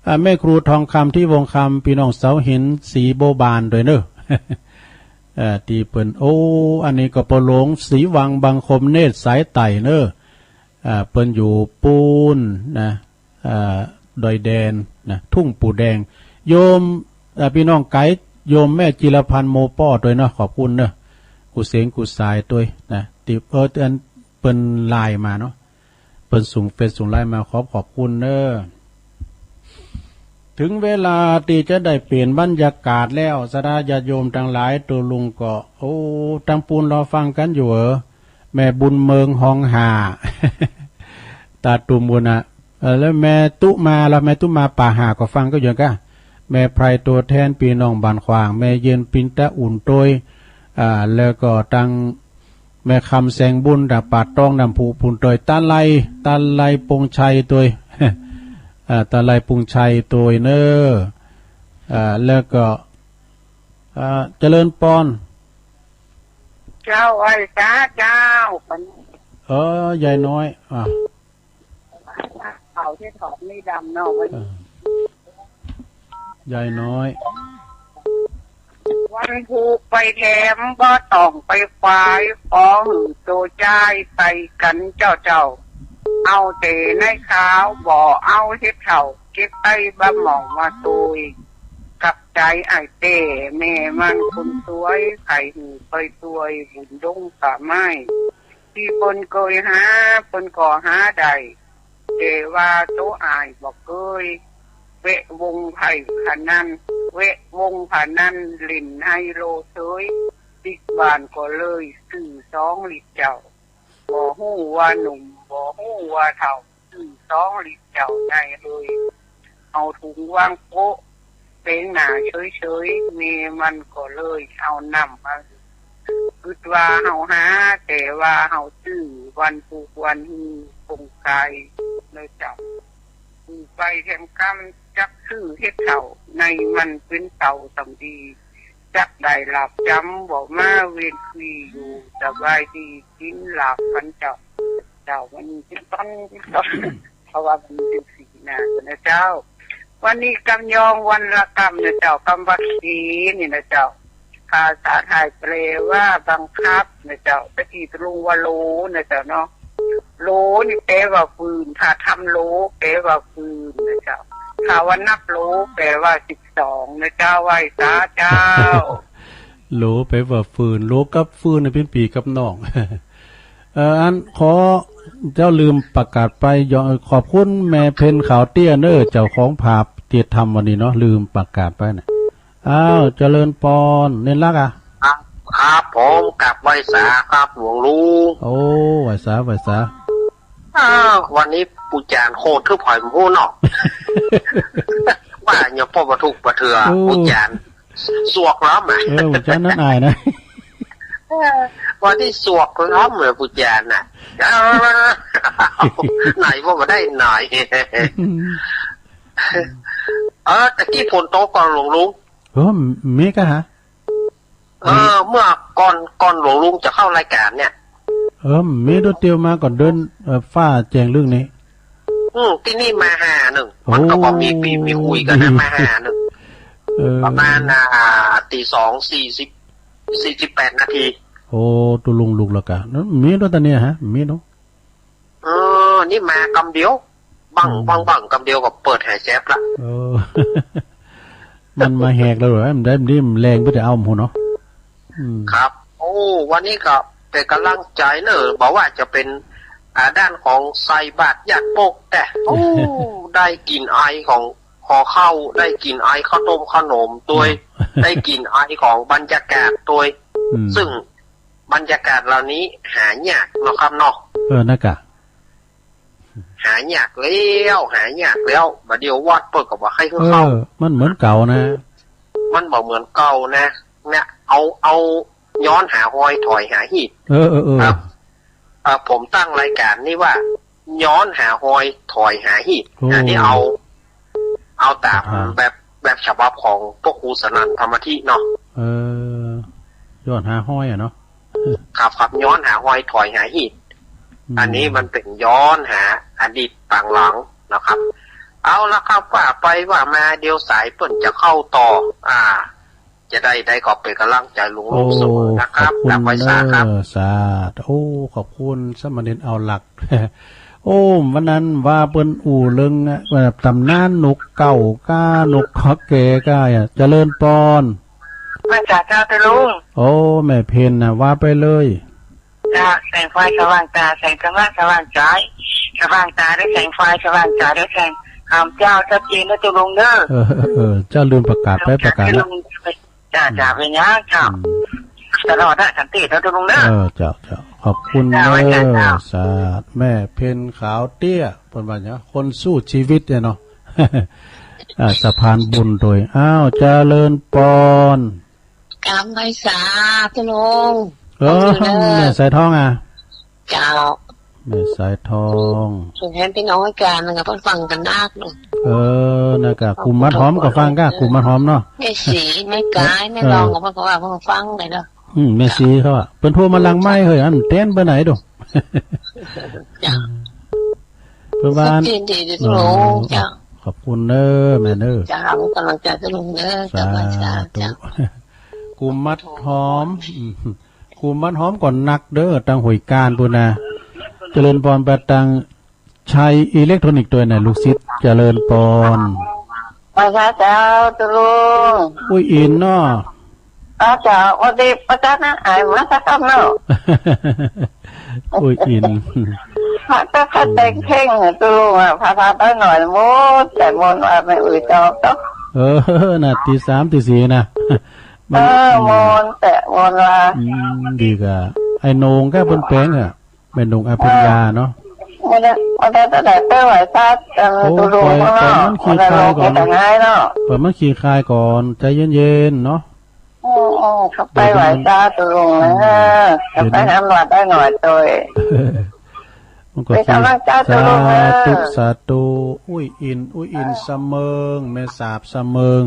อ่า แม่ครูทองคำ ที่วงคำ ปี้น้องเสาหิน ศรีบัวบานตวยเน่อ เอ่อ ตี้เปิ้น โอ้ อันนี้ก็ปอโลง ศรีวัง บังคมเนตร สายใต้เน่อ อ่า เปิ้นอยู่ปู๊นนะ อ่า ดอยแดนนะ ทุ่งปู่แดง โยม อ่า ปี้น้องไก๋ โยมแม่จิรพันธ์ โมป้อตวยเนาะ ขอบคุณเน่อ กู้เสียงกู้สายตวยนะ ตี้ เออ อันเปิ้นไลน์มาเนาะ เปิ้นส่งเฟซส่งไลน์มา ขอบ ขอบคุณเน้อ เถิงเวลาตี้จะได้เปลี่ยนบรรยากาศแล้ว ศรัทธาญาติโยมตังหลาย ตุ๊ลุงก็ โอ้ ตังปู๊นรอฟังกั๋นอยู่เหรอ แม่บุญเมืองฮองหา ต๋าตุ่มปู๊นน่ะ เออ แล้วแม่ตุ๊มาล่ะ แม่ตุ๊มาป่าหาก็ฟังกั๋นอยู่ก้า แม่ไพรตั๋วแทนปี้น้องบ้านขว้าง แม่เย็นปินตะอุ่นตวย อ่า แล้วก็ตังแม่คำแสงบุญ ต๋างป่าตองน้ำผุปู๊นตวย ตาไล ตาไลปงชัยตวย อ่า ตาไลปงชัยตวยเน้อ อ่า แล้วก็ อ่า เจริญปอน เจ้า ไหว้สาเจ้า เออ ยายน้อย อ่ะ เขาที่ถอดนี่ดำเนาะ วันนี้ เออ ยายน้อย วันผูกไปแถม บ่ต้องไปขวาย ขอหื้อโตจ้ายไปกั๋นเจ้าเจ้า เอาแต่ในขาว บ่เอาเฮ็ดเฒ่า เก็บไปบ่หม่องว่าตวย กับใจอ้ายเต้ แม่มันคนสวย ใค่หื้อไปตวย บุญดงป่าไม้ ตี้เปิ้นเกยหา เปิ้นก็หาได้ แต่ว่าโตอ้ายบ่เกย แวะวงไพ่พนัน แวะวงพนัน เล่นไฮโลเสย ปิ๊กบ้านก็เลยซื้อสองลิตรเจ้า บ่ฮู้ว่าหนุ่ม บ่ฮู้ว่าเฒ่า ซื้อสองลิตรเจ้า ได้เลย เอาถุงวางโป๊ะ แป๋งหน้าเฉยๆ แม่มันก็เลยเอาน้ำมาหื้อ กึ๊ดว่าเฮาหา แต่ว่าเฮาจื้อ วันผูกวันหื้อ คงกายเนาะเจ้า ผูกไปแถมกำ จักซื้อเฮ็ดเฒ่า ในมันเป๋นเฒ่าส่ำดี จักได้ลาภจ๋ำ บ่มาเวรคืออยู่ สบายดี กิ๋นลาภกั๋นเจ้า เจ้า วันนี้เป๋นต้น เพราะว่ามันเป๋นสีหน้านะเจ้า วันนี้กำยองวันละกำนะเจ้า กำว่าเขนี่นะเจ้า ภาษาไทยแปลว่าบังคับนะเจ้า ตะกี้ตุ๊ลุงว่าโหลนะเจ้าเนาะ โหลนี่แปลว่าฟืน ถ้าทำโหลแปลว่าฟืนนะเจ้า ถ้าว่านับโหลแปลว่าสิบสองนะเจ้า ไหว้สาเจ้า โหลแปลว่าฟืน โหลกับฟืนนี่เป๋นปี้กับน้อง เอ่อ อันขอ เจ้าลืมประกาศไป ยอ ขอบคุณแม่เพ็ญขาวเตี้ยเน้อ เจ้าของภาพตี้ทำวันนี้เนาะ ลืมประกาศไปน่ะ อ้าว เจริญปอน เน้นรักอ่ะ ครับ ครับผม กราบไหว้สาครับหลวงลุง โอ้ ไหว้สา ไหว้สา อ้าว วันนี้ปู่จ๋ารย์โหดคือผอยหมูเนาะ ว่าเนี่ยป้อบ่ถูกบ่เถื่อ โอ้ ปู่จ๋ารย์ สวกล้ำอะ เออ ปู่จ๋ารย์นั้นอายนะ วันนี้สวกล้ำเลยปู่จ๋ารย์น่ะ ไหนว่าบ่ได้หน่อย เออ ตะกี้ฝนตกก่อนหลวงลุง เออ มีกะฮะ เออ เมื่อก่อน ก่อนหลวงลุงจะเข้ารายการเนี่ย เออ มีดวงเตียวมาก่อนเดิน เอ่อ ฟ้าแจ้งลึกนี่ อืม ตี้นี่มาห้าหนึ่ง โอ้ มันก็บ่มีปีมีคุยกันนะ มาห้าหนึ่ง เออ ประมาณ อ่า ตีสองสี่สิบ สี่สิบแปดนาที โอ้ ตุ๊ลุงลุกแล้วกะ มีดวงตาเนี่ยฮะ มีดวง เออ นี่มากำเดียว บั้ง อืม บั้ง บั้ง กำเดียวก็เปิดหายแจ๊บละ เออ มันมาแหกแล้วเหรอ มันได้ มันได้แรงเพื่อจะเอาหมูเนาะ อืม ครับ โอ้ วันนี้ก็เป๋นก๋ำลังใจ๋เนอะ บ่ว่าจะเป๋น อ่า ด้านของใส่บาตรญาติโยม แต่ โอ้ ได้กลิ่นไอของห่อข้าว ได้กลิ่นไอข้าวต้มขนมตวย อืม ได้กลิ่นไอของบรรยากาศตวย อืม ซึ่งบรรยากาศเหล่านี้หายากเนาะครับเนาะ เออ นะกะ หายากแล้ว หายากแล้ว บ่าเดี่ยววัดเปิ้นก็บ่ใค่หื้อเข้า เออ มันเหมือนเก่านะ มันบ่เหมือนเก่านะ เนี่ย เอา เอาย้อนหาฮอย ถอยหาฮีต เออ เออ เออ ครับ เอ่อ ผมตั้งรายการนี้ว่า ย้อนหาฮอย ถอยหาฮีต โอ้ อันนี้เอา เอาต๋าม อ่า แบบ แบบฉบับของพระครูสนั่นธรรมทิเนาะ เออ ย้อนหาฮอยอะเนาะ ครับ ครับ ย้อนหาฮอย ถอยหาฮีต อืม อันนี้มันเป๋นย้อนหาอดีตปางหลังนะครับ เอาละครับ ว่าไปว่ามาเดี๋ยวสายเปิ้นจะเข้าต่อ อ่า จะได้ ได้ขอเป๋นก๋ำลังใจ๋หลวงลุงเสมอนะครับ โอ้ ขอบคุณ กราบไหว้สาครับ เออ สาธุ โอ้ ขอบคุณสามเณรเอาหลัก โอ้ วันนั้นว่าเปิ้นอู้เรื่อง เอ่อ ต๋ำนานนกเก้ากา นกขอแก่กา อ่ะ เจริญปอน มาจากเจ้าตะลุง โอ้ แม่เพ็ญน่ะ ว่าไปเลย เจ้า แสงไฟสว่างตา แสงธรรมะสว่างใจ๋ สว่างตาด้วยแสงไฟ สว่างใจ๋ด้วยแสงธรรม เจ้า ชัดเจนนะตะลุงเน่อ เออ เออ เออ เจ้าลืมประกาศไป ประกาศแล้ว เจ้า เจ้า เป๋นหยังเจ้า อืม ตลอดนะ สันตินะตะลุงเน่อ เออ เจ้า เจ้า ขอบคุณเน่อ เจ้า เจ้า สาธุ แม่เพ็ญขาวเตี้ย เปิ้นว่าหยัง คนสู้ชีวิตเนี่ยเนาะ อ่า สะพานบุญโดย อ้าว เจริญปอน กราบไหว้สาตะลุง เออ ขอบคุณเน่อ แม่สายทองอ่ะ เจ้า แม่สายทอง เห็นพี่น้องอาจารย์นะครับ เปิ้นฟังกั๋นนักเนาะ เออ นั่นก่ะ กุมมัดหอมก็ฟังก่ะ กุมมัดหอมเนาะ แม่ศรี แม่กาย แม่รอง เออ ก็เปิ้นก็ว่าเปิ้นก็ฟังได้เนาะ อืม แม่ศรีเขาอ่ะ เปิ้นโทรมาหลังไมค์เฮ้ย อันเต้นไปไหนดู เจ้า เปิ้นว่า ชัดเจนดีตะลุง เออ เจ้า ขอบคุณเน่อแม่เน่อ เจ้า เป๋นก๋ำลังใจ๋ตะลุงเน่อ สาธุ เจ้า สาธุ กุมมัดหอม อืม กุมมัดหอมก็นักเน่อ ตังห้วยก้านปู้นน่ะ เจริญปอน ไปตังชัยอิเล็กทรอนิกส์ตวยน่ะ ลูกศิษย์ เจริญปอน ไหว้สาเจ้าตะลุง อุ้ยอินเนาะ อ้าวเจ้า วันนี้ประจักษ์นะ อายมาสักคำเนาะ อุ้ยอิน พระก็ขัดแต่งเพลงให้ตะลุงอ่ะ พาพาไปหน่อย มนต์แต่มนต์ว่าแม่อุ้ยจอบเนาะ เออ น่ะ ตีสามตีสี่น่ะ เออ มนต์แต่มนต์ว่า อืม ดีก่ะ ไอ้โหน่งก็เปิ้นแป๋งอ่ะ แม่นงอภิญญาเนาะ วันนี้ วันนี้ตั้งแต่เปิ้นไหว้สา เอ่อ โอ้ ตะลุง ปล่อย เนาะ ปล่อยมันขี้คายก่อน วันนี้ลงไปแต่งงานเนาะ ปล่อยมันขี้คายก่อน ใจเย็นๆ เนาะ โอ้ โอ้ เข้าไปไหว้สาตะลุงนะ อืม เข้าไปทำวัดได้หน่อยโตย มันก็ เป๋นก๋ำลังใจ๋ตะลุงนะ สาธุ สาธุ อุ้ยอิน อุ้ยอินสะเมิง แม่สาบสะเมิง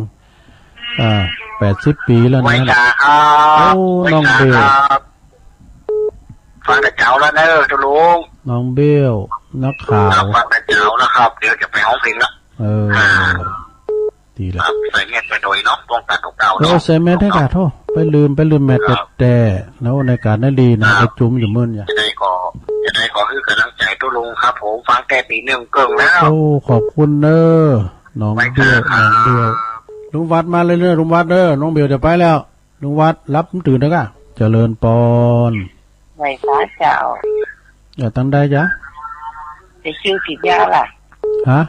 อ่า แปดสิบปี๋แล้วนะ ไหว้สาครับ โอ้ ไหว้สาครับ น้องเบล ฟังแต่เจ๊าแล้วเน่อตะลุง น้องเบล นักข่าว ครับ ฟังแต่เจ๊าแล้วครับ เดี๋ยวจะไปฮ้องเพลงละ เออ อ่า ดีละ ครับ ใส่แมสไปโดยเนาะ ป้องกั๋นโรคเก้า เออ เนาะ ใส่แมสให้ก่ะ โถ่ ไปลืม ไปลืมแมส ครับ แต๊ๆ เนาะ ในก๋านนาลีนะ ครับ ไปจุมอยู่มื้อนี้ จะได้ก็ จะได้ก็หื้อกำลังใจ๋ตะลุงครับผม ฟังแต่ตี๋นึ่งเกิ่งแล้ว โอ้ ขอบคุณเน่อ น้องเบล ไหว้สาครับ น้องเบล ลุงวัดมาเลยเน่อ ลุงวัดเน่อ น้องเบลจะไปแล้ว ลุงวัด หลับตื่นแล้วก่ะ เจริญปอน ไหว้สาเจ้า เออ ตังใดจ๊ะ ได้คิวฉีดยาละ ฮะ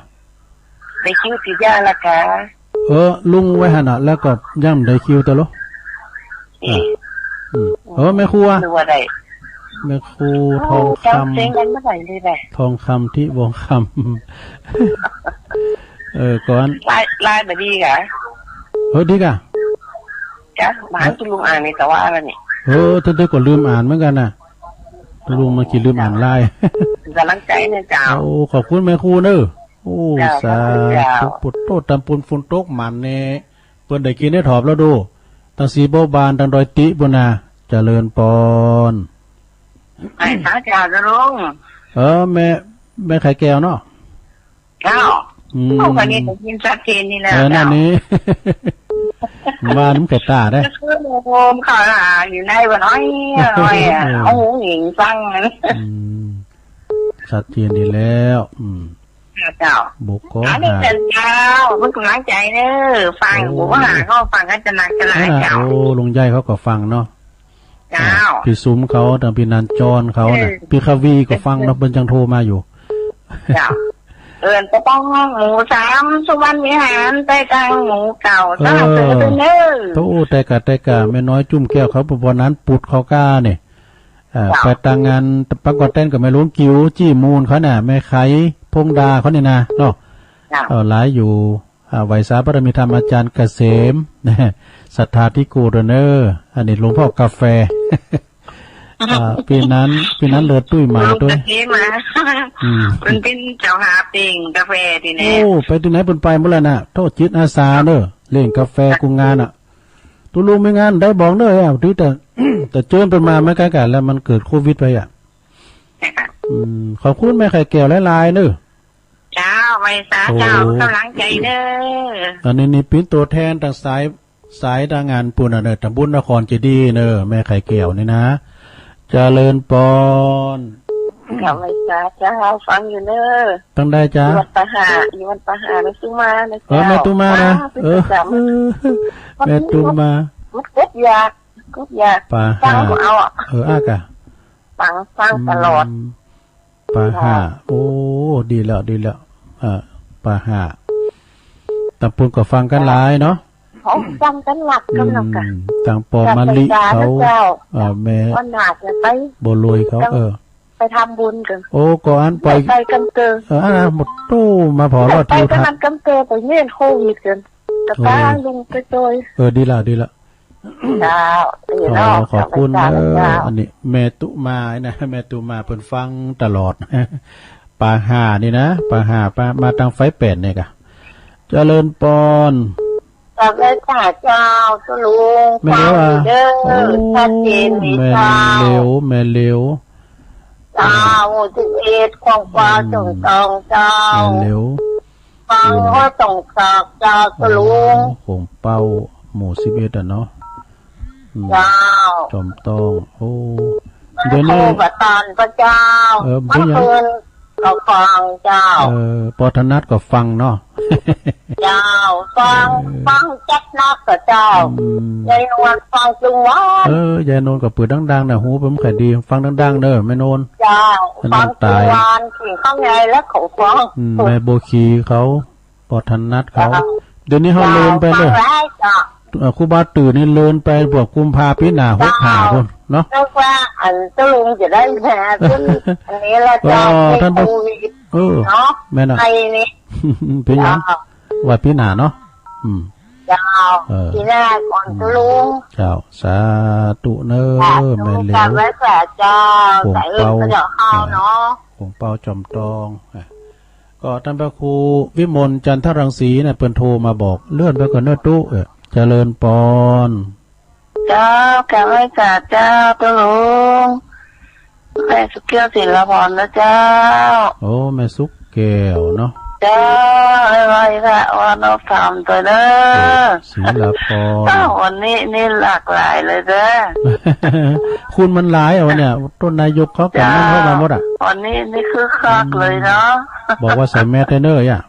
ได้คิวฉีดยาละกา เออ ลุงไว้หั้นน่ะ แล้วก็ยังบ่ได้คิวเตื้อโล เอ๊ะ อ่ะ อืม เออ แม่ครูอะ นึกว่าได้ แม่ครูทองคำ โอ้ เจ้าเซ็งกั๋นเมื่อไหร่เลยแหละ ทองคำ ทิวงศ์คำ เออ ก่อน ไลน์ ไลน์บ่ดีก่ะ เออ ดีก่ะ จ้ะ บ่หันตะลุงอ่านในตะวาแล้วนี่ เออ เตื้อๆ ก็ลืมอ่านเหมือนกั๋นน่ะ ตะลุงมันขี้ลืมอ่านไลน์ ก๋ำลังใจ๋เน่อเจ้า โอ้ ขอบคุณแม่ครูเน่อ โอ้ เจ้า สาธุ ขอบคุณเจ้า ปุดโต้ ตำบลฝนตกหมันแน่ เปิ้นได้กิ๋นได้ถอมแล้วดู ตังสีโบบาน ตังดอยติปู้นน่ะ เจริญปอน ไหว้สาเจ้าตะลุง เออ แม่ แม่ไข่แก้วเนาะ เจ้า อืม โอ้ วันนี้ได้ยินชัดเจนนี่แหละ เออ นั่นนี่ เจ้า ว่าน้ำไก่ตาได้ คือโฮมเขาน่ะ อยู่ในบ่น้อย น้อยอะ เออ เอาหูหญิงฟังมัน อืม ชัดเจนดีแล้ว อืม เจ้า บุกก็ อันนี้ หา เจ้า เปิ้นก๋ำลังใจ๋เน่อ ฟัง โอ้ บุกก็หาก็ฟังกั๋นจะหนักจะหลาย นั่นน่ะ เจ้า โอ้ ลุงใหญ่เขาก็ฟังเนาะ เจ้า อ่า พี่สุมเขา ตังพี่นันจรเขาน่ะ เออ พี่ควีก็ฟังเนาะ เปิ้นจังโทรมาอยู่ เจ้า เอิ้นปะป้องหมู่สาม สุวรรณวิหาร ใต้ตังหมู่เก้า เออ สนับสนุนเน่อ โอ้ แต่กะ แต่กะ แม่น้อยจุ่มแก้วเขา ปะปอนั้นปุดเขาก้าเนี่ย อ่า เจ้า ไปตังงาน ปังกอดแตนกับแม่หลวงกิ๋ว จี้มูลเขาน่ะ แม่ไข พงดาเขาเนี่ยนะ เนาะ เจ้า เออ หลายอยู่ อ่า ไหว้สาบารมีธรรมอาจารย์เกษม ศรัทธาธิกูตเน่อ อันนี้หลวงพ่อกาแฟ อ่า ปี๋นั้น ปี๋นั้นเลิศตุ้ยมา หลวง ตวย เกษมมา อืม เปิ้นเป๋นเจ้าภาพเลี้ยงกาแฟตี้แหละ โอ้ ไปตี้ไหนเปิ้นไปหมดแล้วน่ะ โถ่ จิตอาสาเน่อ เลี้ยงกาแฟกู้งานน่ะ ตกลงมีงานใดบอกเน่อ อ่ะ ตี้แต่ แต่เจิญเปิ้นมาเหมือนกั๋นกะ แล้วมันเกิดโควิดไปอ่ะ อืม ขอบคุณแม่ไข่แก้วหลายๆ เน่อ เจ้า ไหว้สาเจ้า โอ้ ก๋ำลังใจ๋เน่อ อันนี้นี่เป๋นตั๋วแทนตังสาย สายตังงานปู้นน่ะเน่อ ตำบลนครเจดีย์เน่อ แม่ไข่แก้วนี่นะ เจริญปอน เจ้า ไหว้สาเจ้า ฟังอยู่เน่อ ตังใดจ๊ะ อยู่วัดป่าห่า อยู่วัดป่าห่า แม่ตุ๊มานะ เออ เจ้า แม่ตุ๊มานะ ว้าว เออ เป๋นประจ๋ำ แม่ตุ๊มา มันกึ๊ดอยาก กึ๊ดอยาก ป๋าห้า ฟังก็เอาอะ เออ อ่ะกะ ฟัง ฟังตลอด อืม ป๋าห้า เจ้า โอ้ ดีแล้ว ดีแล้ว เออ ป๋าห้า ตางปู๊นก็ฟังกั๋นหลายเนาะ เขาฟังกั๋นหลายกั๋นแล้วกั๋น อืม ตางป้อมะลิเขา เจ้า เออ แม่ วันหน้าจะไป บัวลอยเขา ต้อง เออ ไปทำบุญกั๋น โอ้ ก็อันไป ไปกั๋นเตอ เออ อันนั้นหมดตู้มาผ่อรอด ไป ทิวทัศน์ ไปกั๋นเตอ ไปเยียะโควิดกั๋น กะ โอ้ ป๋าลุงไปโตย เออ ดีละ ดีละ เจ้า เออ ขอ เนาะ ขอบคุณ เจ้า เออ เจ้า อันนี้แม่ตุ๊มานะ แม่ตุ๊มาเปิ้นฟังตลอด ป๋าห้านี่นะ ป๋าห้า ป๋า มาตางไฟแป๋นเนี่ยกะ เจริญปอน กราบไหว้สาเจ้า ตุ๊ลุง แม่เหลียวอ่ะ ฟังดีเด้อ โอ้ ชัดเจนดี แม่ เจ้า เหลียว แม่เหลียว เจ้า หมู่สิบเอ็ด ของกวาง อืม จอมตองเจ้า แม่เหลียว ฟัง เออ ห้วยตองสากเจ้า ตุ๊ลุง โอ้ ของเป้า หมู่สิบเอ็ด อ่ะเนาะ อืม เจ้า จอมตอง โอ้ เดี๋ยวนี้ โทรประสานพระเจ้า เออ เมื่อคืนก็ฟังเจ้า เออ ปอถนัดก็ฟังเนาะ เจ้า ฟัง เออ ฟังจัดนักก็เจ้า อืม ยายนวลฟังจุงวัน เออ ยายนวลก็เปิดดังๆ นะ หูเปิ้นบ่ค่อยดี ฟังดังๆ เด้อ แม่นวล เจ้า แม่นวล ฟังจุงวัน ตาย กิ๋นข้าวไงแล้วเขาฟัง อืม แม่บัวขีเขา ปอถนัดเขา เจ้า เดี๋ยวนี้เฮาเลินไปเน่อ เจ้า ฟังหลายเจ้า เอ่อ ครูบาตื่นนี่เลินไป บวกกุมภาปี๋หน้า เจ้า หกห้า พู้นเนาะ นึกว่าอันตุ๊ลุงจะได้มาขึ้น อันนี้ละเจ้า เออ ท่านผู้ โควิด เออ เนาะ แม่นน่ะ ไอ้นี่ ปี๋หน้า เจ้า ว่าปี๋หน้าเนาะ อืม เจ้า เออ ปี๋หน้าก่อน อืม ตุ๊ลุง เจ้า สาธุเน่อ สาธุ แม่เหลียว กราบไหว้สาเจ้า หลวงเป้า สายเอิ้นก็เดี๋ยวเข้าเนาะ อ่า หลวงเป้าจอมตอง อ่ะ ก็ต้านพระครูวิมลจันทรังสีเนี่ย เปิ้นโทรมาบอก เลื่อนไปก่อนเน่อตุ๊ เออ เจริญปอน เจ้า กราบไหว้สาเจ้า ตุ๊ลุง แม่สุขแก้ว ศิลาพรนะเจ้า โอ้ แม่สุขแก้วเนาะ เจ้า ไหว้พระว่านอบธรรมตวยเน่อ โอ้ ศิลาพร อ้าว วันนี้นี่หลากหลายเลยเจ้า คุณมันหลายอ่ะวันเนี้ย ต้นนายกเขากับนั่นเข้ามาหมดอ่ะ เจ้า วันนี้นี่คึกคักเลยเนาะ อืม บอกว่าใส่แมสเน่ออ่ะ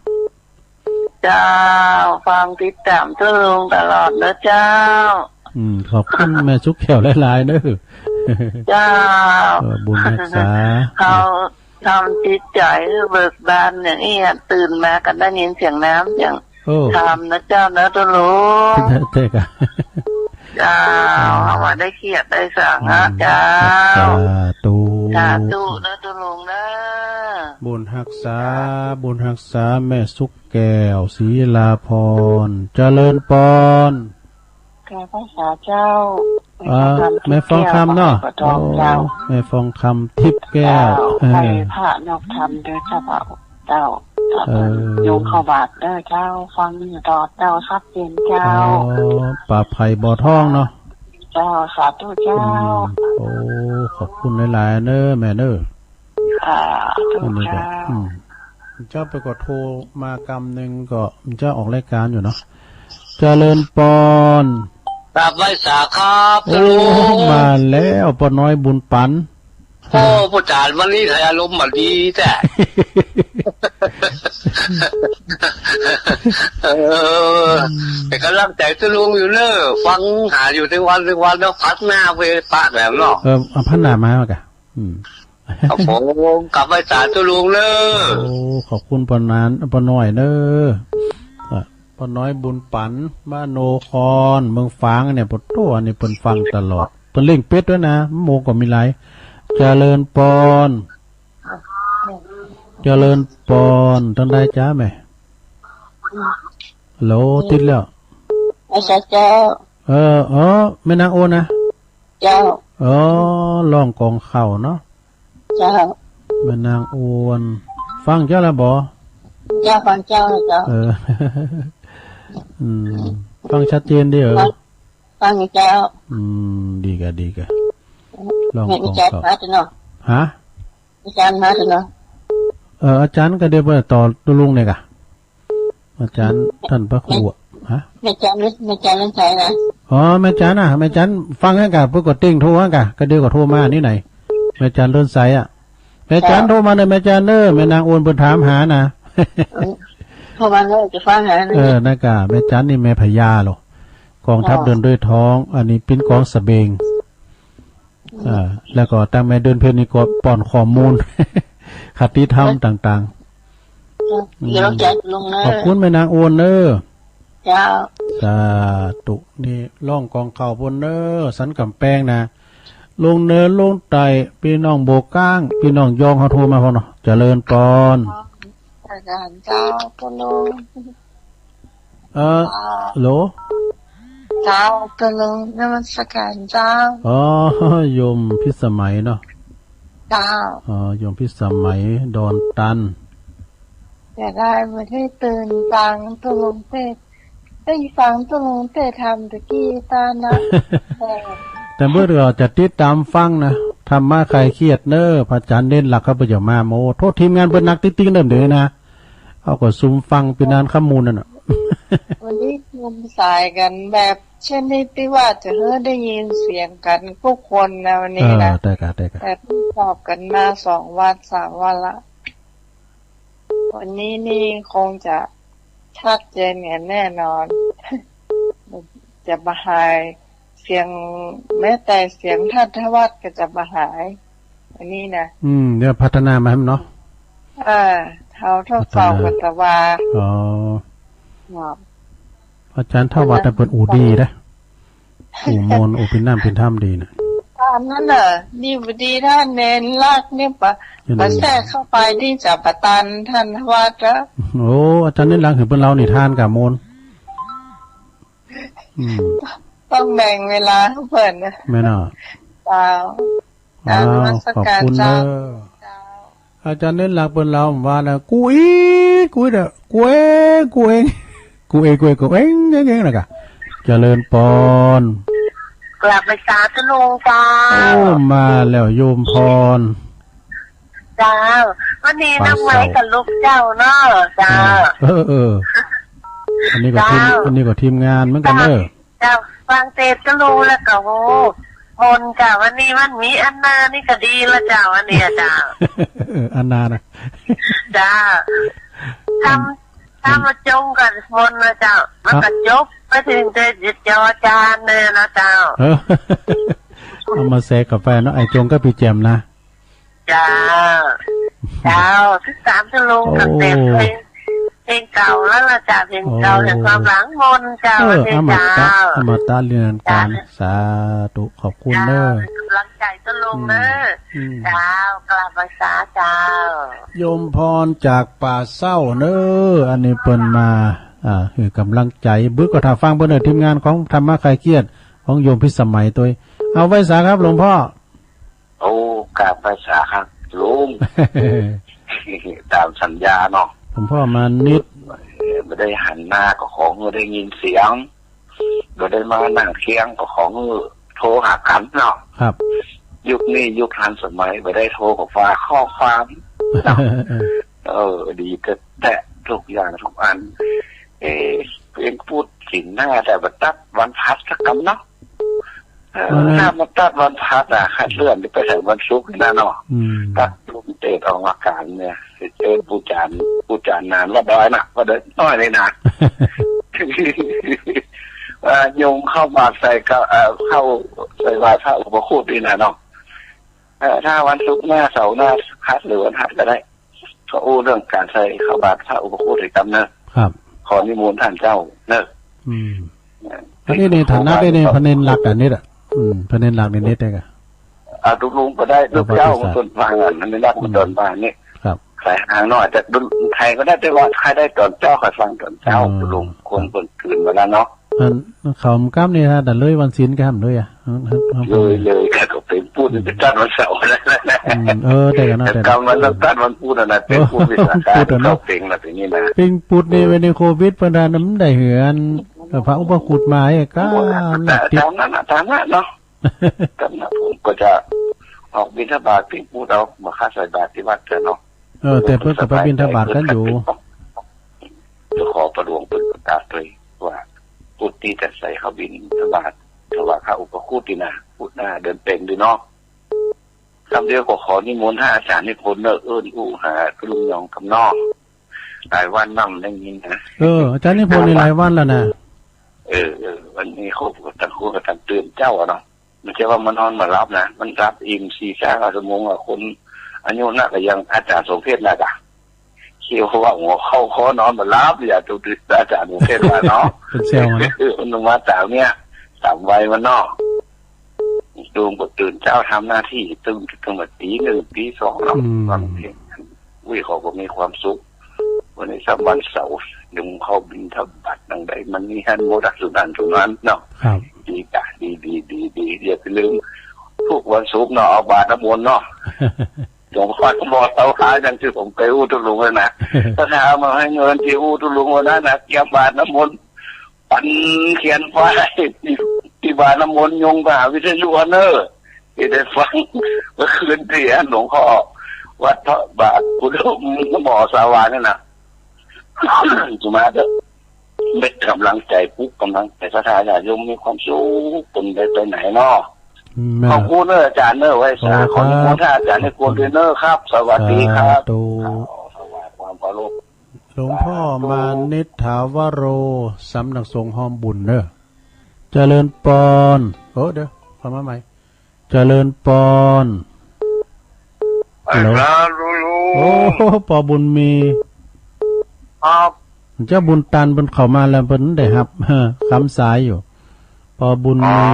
เจ้า ฟังติดต๋ามตุ๊ลุงตลอดเน่อเจ้า อืม ขอบคุณแม่สุขแก้วหลายๆ เน่อ เจ้า เออ บุญฮักษา เขาทำจิตใจ๋หื้อเบิกบานอย่างอี้อะ ตื่นมาก็ได้ยินเสียงน้ำ เสียง โอ้ ธรรมนะเจ้าเน่อตุ๊ลุง เจ้าค่ะ เจ้า อืม เอามาได้เกียรติได้สังฆะ อืม เจ้า สาธุ สาธุเน่อตุ๊ลุงเน่อ บุญฮักษา บุญฮักษาแม่สุขแก้ว ศิลาพร เจริญปอน กราบไหว้สาเจ้า อ่า แม่ฟองคำเนาะ แม่ฟองคำทิพย์แก้ว โอ้ แม่ฟองคำทิพย์แก้ว เจ้า เออ ไหว้พระนอบธรรมเน่อเจ้า เจ้า เออ โยมเข้าบาตรเน่อเจ้า ฟังอยู่ตลอดเจ้า ชัดเจนเจ้า อ๋อ ป่าไผ่บ่อทองเนาะ เจ้า สาธุเจ้า อืม โอ้ ขอบคุณหลายๆ เน่อแม่เน่อ สาธุ อันนี้ก็ เจ้า อืม เจ้าไปก็โทรมากำนึ่งก็ เจ้าออกรายการอยู่เนาะ เจริญปอน กราบไหว้สาครับ โอ้ ตุ๊ลุง มาแล้ว ป้อน้อยบุญปัน โอ้ ผู้จ๋ารวันนี้ใครอารมณ์บ่ดีแต๊ เออ อืม เป๋นก๋ำลังใจ๋ตุ๊ลุงอยู่เน่อ ฟังหาอยู่ตึงวันตึงวัน แล้วผัดหน้าไปปะแหมเนาะ เออ เอาผัดหน้ามาเอาก่ะ อืม ครับผม กราบไหว้สาตุ๊ลุงเน่อ โอ้ ขอบคุณป้อน้อย ป้อน้อยเน่อ อ่ะ ป้อน้อยบุญปัน มโนคร เมืองฝางเนี่ย ปะโต้ อันนี้เปิ้นฟังตลอด เปิ้นเล่งเป็ดตวยนะ โมงก็มีหลาย เจริญปอน เจริญปอน ตังใดจ๊ะแม่ ฮัลโหล ติดแล้ว อาจารย์เจ้า เออ เออ แม่นางโอนนะ เจ้า อ๋อ ร้องกองข้าวเนาะ เจ้า แม่นางโอน ฟังเจ้าแล้วบ่ เจ้า ฟังเจ้า เจ้า เออ อืม ฟังชัดเจนดีเหรอ ฟัง ฟังเจ้า อืม ดีกะ ดีกะ ร้องกองข้าว แม่นอาจารย์มาเถอะเนาะ ฮะ อาจารย์มาเถอะเนาะ เออ อาจารย์ก็เดี๋ยวไปต่อตุ๊ลุงเนี่ยกะ อาจารย์ต้านพระครูอะ ฮะ แม่จัน แม่จันเลื่อนใสนะ อ๋อ แม่จันน่ะ แม่จันฟังหั้นก่ะ เปิ้นก็เต้งโทรหั้นก่ะ ก็เดี๋ยวก็โทรมานี่ไหน แม่จันเลื่อนใสอะ แม่จัน เจ้า โทรมาเน่อ แม่จันเน่อ แม่นางโอนเปิ้นถามหานะ โทรมาเน่อ จะฟังหานะ เออ นั่นก่ะ แม่จันนี่แม่พญาเหรอ กองทัพ อ๋อ เดินด้วยท้อง อันนี้ปิ้นกองสะเบง อืม อ่า แล้วก็ตังแม่เดือนเพ็ญนี่ก็ป้อนข้อมูล คติธรรมต่างๆ เดี๋ยวจะลงเนอะ ขอบคุณแม่นางโอนเนอะ เจ้า สาธุ นี่ร้องกองเข่าปู้นเนอะ สันก๋ำแปงนะ ลงเหนือลงใต้ ปี้น้องโบก้าง ปี้น้องยองเฮาโทรมาพ่องเนาะ เจริญปอน อาจารย์เจ้า คุณลุง เอ่อ เจ้า ฮัลโหล เจ้า คุณลุง นมัสการเจ้า อ๋อ โยมพิสมัยเนาะ เจ้า อ๋อ โยมพิสมัย ดอนตัน เสียดายบ่ได้ตื่นฟังคุณลุงเทศน์ ได้ฟังคุณลุงเทศน์ธรรมตะกี้ตอนนะ แต่ แต่เมื่อก่อนจะติดต๋ามฟังนะ ธรรมะคลายเครียดเนอะ พระอาจารย์เน้นหลักครับ เปิ้นจะมา โอ้ โทษทีมงานเปิ้นหนักติ๊งๆ เดิมเดี๋ยวนี้นะ เฮาก็ซุมฟังปี้นานค่ำมูลนั่นน่ะ วันนี้รวมสายกั๋นแบบชนิดตี้ว่าจะหื้อได้ยินเสียงกั๋นกู้คนนะวันนี้นะ เออ ได้ก่ะ ได้ก่ะ แต่เปิ้นสอบกั๋นมาสองวันสามวันละ วันนี้นี่คงจะชัดเจนกั๋นแน่นอน จะบ่หาย เสียง แม้แต่เสียงท่านธวัฒน์ก็จะบ่หาย อันนี้นะ อืม เดี๋ยวพัฒนามาให้มันเนาะ เออ เฮาทดสอบกั๋นตะวา อ๋อ ครับ อาจารย์ธวัฒน์น่ะเปิ้นอู้ดีนะ อู้ม่วน อู้เป๋นน้ำเป๋นถ้ำดีนะ อันนั้นน่ะ ดีบ่ดีท่านเน้นหลักนี่ปะ อืม ปะแทรกเข้าไปตี้จะบ่ตันท่านธวัฒน์อะ โอ้ อาจารย์เน้นหลักหื้อเปิ้นเล่านิทานก่ะม่วน อืม ต้องแบ่งเวลาหื้อเปิ้นนะ แม่นเนาะ เจ้า อ้าว นมัสการ ขอบคุณเนอะ เจ้า เจ้า อาจารย์เน้นหลักเปิ้นเล่าว่านะ กูอีก กูอีกเด้อ กูเอง กูเอง กูเอง กูเอง กูเอง เอง เอง นะกะ เจริญปอน กราบไหว้สาธุลุงเจ้า โอ้ มาแล้วโยมพร เจ้า วันนี้ วันเสาร์ น้องไว้กับลูกเจ้าเนาะ เจ้า เออ เออ เออ อันนี้ก็ทีม เจ้า อันนี้ก็ทีมงานเหมือนกั๋นเนอะ เจ้า ฟังเทศน์ก็ฮู้แล้วก็ฮู้มนต์เจ้า วันนี้มันมีอันนานี่ก็ดีแล้วเจ้า อันเนี้ยเจ้า เออ อันนานะ เจ้า ทำ ทำมาจงกับมนต์นะเจ้า มันก็จบไปถึงแต่จอจานเลยนะเจ้า เออ เอามาแซะกาแฟเนาะ ไอ้จงกับปี้แจ่มนะ เจ้า เจ้า สิบสามชั่วโมง โอ้ ตั้งแต่เพลง เพลงเก่าแล้วล่ะจ้ะ เพลงเก่า โอ้ แห่งความหลังมนต์เจ้า เออ วันนี้ อมตะ เจ้า อมตะนิรันดร์กาล เจ้า สาธุ ขอบคุณเนอะ เจ้า เป็นกำลังใจตะลุงเนอะ อืม อืม เจ้า กราบไหว้สาเจ้า โยมพรจากป่าเศร้าเนอะ อันนี้เปิ้นมา อ่า หื้อกำลังใจ๋ บึกก็ถ่าฟังเปิ้นเนอะ ทีมงานของธรรมะคลายเครียด ของโยมพิสมัยตวย เอาไหว้สาครับหลวงพ่อ โอ้ กราบไหว้สาครับลุง ต๋ามสัญญาเนาะ หลวงพ่อมานิด เออ บ่ได้หันหน้าก็ขอหื้อได้ยินเสียง บ่ได้มานั่งเคียงก็ขอหื้อโทรหากั๋นเนาะ ครับ ยุคนี้ยุคทันสมัย บ่ได้โทรก็ฝากข้อความเนาะ เออ ดีแต๊ๆ ทุกอย่างทุกอัน เอ๊ะ เพลงพูดสินหน้าแต่บ่ตัดวันพฤหัสสักกำเนาะ เออ วันนั้น ถ้ามาตัดวันพฤหัสอะ คัดเลื่อนไปใส่วันศุกร์นี่นะเนาะ อืม ตัดลุงเทศน์ออกอาก๋านเนี่ย เจอผู้จารย์ ผู้จารย์นานวัดดอยน่ะ วัดดอยน้อยนี่นะ เอ่อ โยมเข้าบาตรใส่ก็ เอ่อ เข้าใส่บาตรพระอุปคุตนี่นะเนาะ เอ่อ ถ้าวันศุกร์หน้า เสาร์หน้า คัดหรือวันพฤหัสก็ได้ ก็อู้เรื่องก๋านใส่เข้าบาตรพระอุปคุตอีกกำเนอะ ครับ ขอนิมนต์ต้านเจ้าเนอะ อืม เอ่อ อันนี้ในฐานะได้ในพระเณรหลักอันนี้แหละ อืม พระเณรหลักในนี้ได้กะ อ่า ตกลงก็ได้ เอา ลูกเจ้า ปฏิสัตย์ ต้นฟังอ่ะ พระเณรหลักมันต้นฟังนี่ ครับ สายห่างหน่อย แต่ใครก็ได้ แต่ว่าใครได้ต๋อนเจ๊า ใครฟังต๋อนเจ๊า อืม ตกลงคน ครับ เปิ้นคืนมาแล้วเนาะ อันเขากำนี่ฮะ แต่เลยวันศีลกำเลยอะ เลย เลย ก็เป๋นปุธ อืม เป๋นตัดวันเสาร์แล้วนะ อืม เออ แต่ก็เนาะ แต่กำมันต้องตัดวันพุธอะนะ เป๋นปุธวิสาขะ พุธอะเนาะ เข้าเป๋งละ เป๋นนี่นะ เป๋นปุธนี่ เออ ไว้ในโควิด เปิ้นว่ามันได้เหือน เออ พระอุปคุตมา เอ้ย ก็ โอ้ หนักติด ต๋ามนั้นน่ะ ต๋ามนั้นเนาะ ต๋ามนั้นผมก็จะออกบิณฑบาตเป๋นปุธเอา บ่าข้าใส่บาตรตี้วัดเถอะเนาะ เออ แต่เปิ้นก็ไปบิณฑบาตกั๋นอยู่ จะขอประหลวงเปิ้นประกาศตวยว่า ปุธตี้จะใส่เข้าบิณฑบาตถวายพระอุปคุตนี่นะ ปุธหน้าเดือนเป๋งดีเนาะ กำเดียวก็ขอนิมนต์หาอาจารย์นิพนธ์เนอะ เอิ้นอู้หาลุงยองกำเนาะ หลายวันนำได้ยินนะ เออ อาจารย์นิพนธ์นี่หลายวันแล้วนะ เออ เออ วันนี้เขาก็ต่างคนก็ต่างตื่นเจ๊าอะเนาะ บ่ใจ้ว่ามานอนบ่หลับนะ มันหลับอิ่มสี่ห้าชั่วโมงอะ คนอายุนักก็ยัง อาจ๋ารย์สมเพชรนักอะ เขียวว่าหัวเข้าคอนอนบ่หลับ อย่าดู อาจ๋ารย์สมเพชรว่าเนาะ เปิ้นแซวอะเนาะ เออ มันมาต๋ามเนี่ย ต๋ามวัยมันเนาะ ลุงก็ตื่นเจ๊าทำหน้าตี้ ตื่น ตื่นมาตีหนึ่งตีสองเนาะ อืม ฟังเพลง อุ้ย เขาก็มีความสุข วันนี้ซ้ำวันเสาร์ ลุงเข้าบิณฑบาตนั่งใด มันนี่หันหมดอะ สุนันท์ สุนันท์เนาะ ครับ ดีจ้ะ ดี ดี ดี ดี อย่าไปลืม ทุกวันศุกร์เนาะ เอาบาตรน้ำมนต์เนาะ หลวงพ่อบอกเตาถ่านอย่างตี้ผมไปอู้ตุ๊ลุงเลยนะ ถ้าถามมาหื้อเงินตี้อู้ตุ๊ลุงวันนั้นนะ เกียมบาตรน้ำมนต์ ปันเขียนป้ายตี้ ตี้บาตรน้ำมนต์ ยงไปหาวิทยุอันเนอร์ ตี้ได้ฟัง เมื่อคืนตี้หลวงพ่อ วัดพระบาท คุณหมอสาวาเนี่ยนะ จะมาเถอะ เม็ดก๋ำลังใจ๋ ปลุกก๋ำลังใจ๋ ศรัทธาญาติโยมมีความสุข เปิ้นได้ไปไหนเนาะ อืม ขอบคุณเนอะอาจ๋ารย์เนอะ ไหว้สา โอ้ ขอนิมนต์ ครับ อาจ๋ารย์นิพนธ์ด้วยเนอะครับ สวัสดีครับ สาธุ ถวายความเคารพ หลวงพ่อมานิษฐาวโร สำนักสงฆ์ฮอมบุญเนอะ เจริญปอน โอ้ เดี๋ยว เข้ามาใหม่ เจริญปอน ฮัลโหล สาธุลุง โอ้ ปอบุญมี ครับ เจ้าบุญตันเปิ้นเข้ามาแล้ว เปิ้นได้ฮับ คำสายอยู่ ปอบุญมี อ๋อ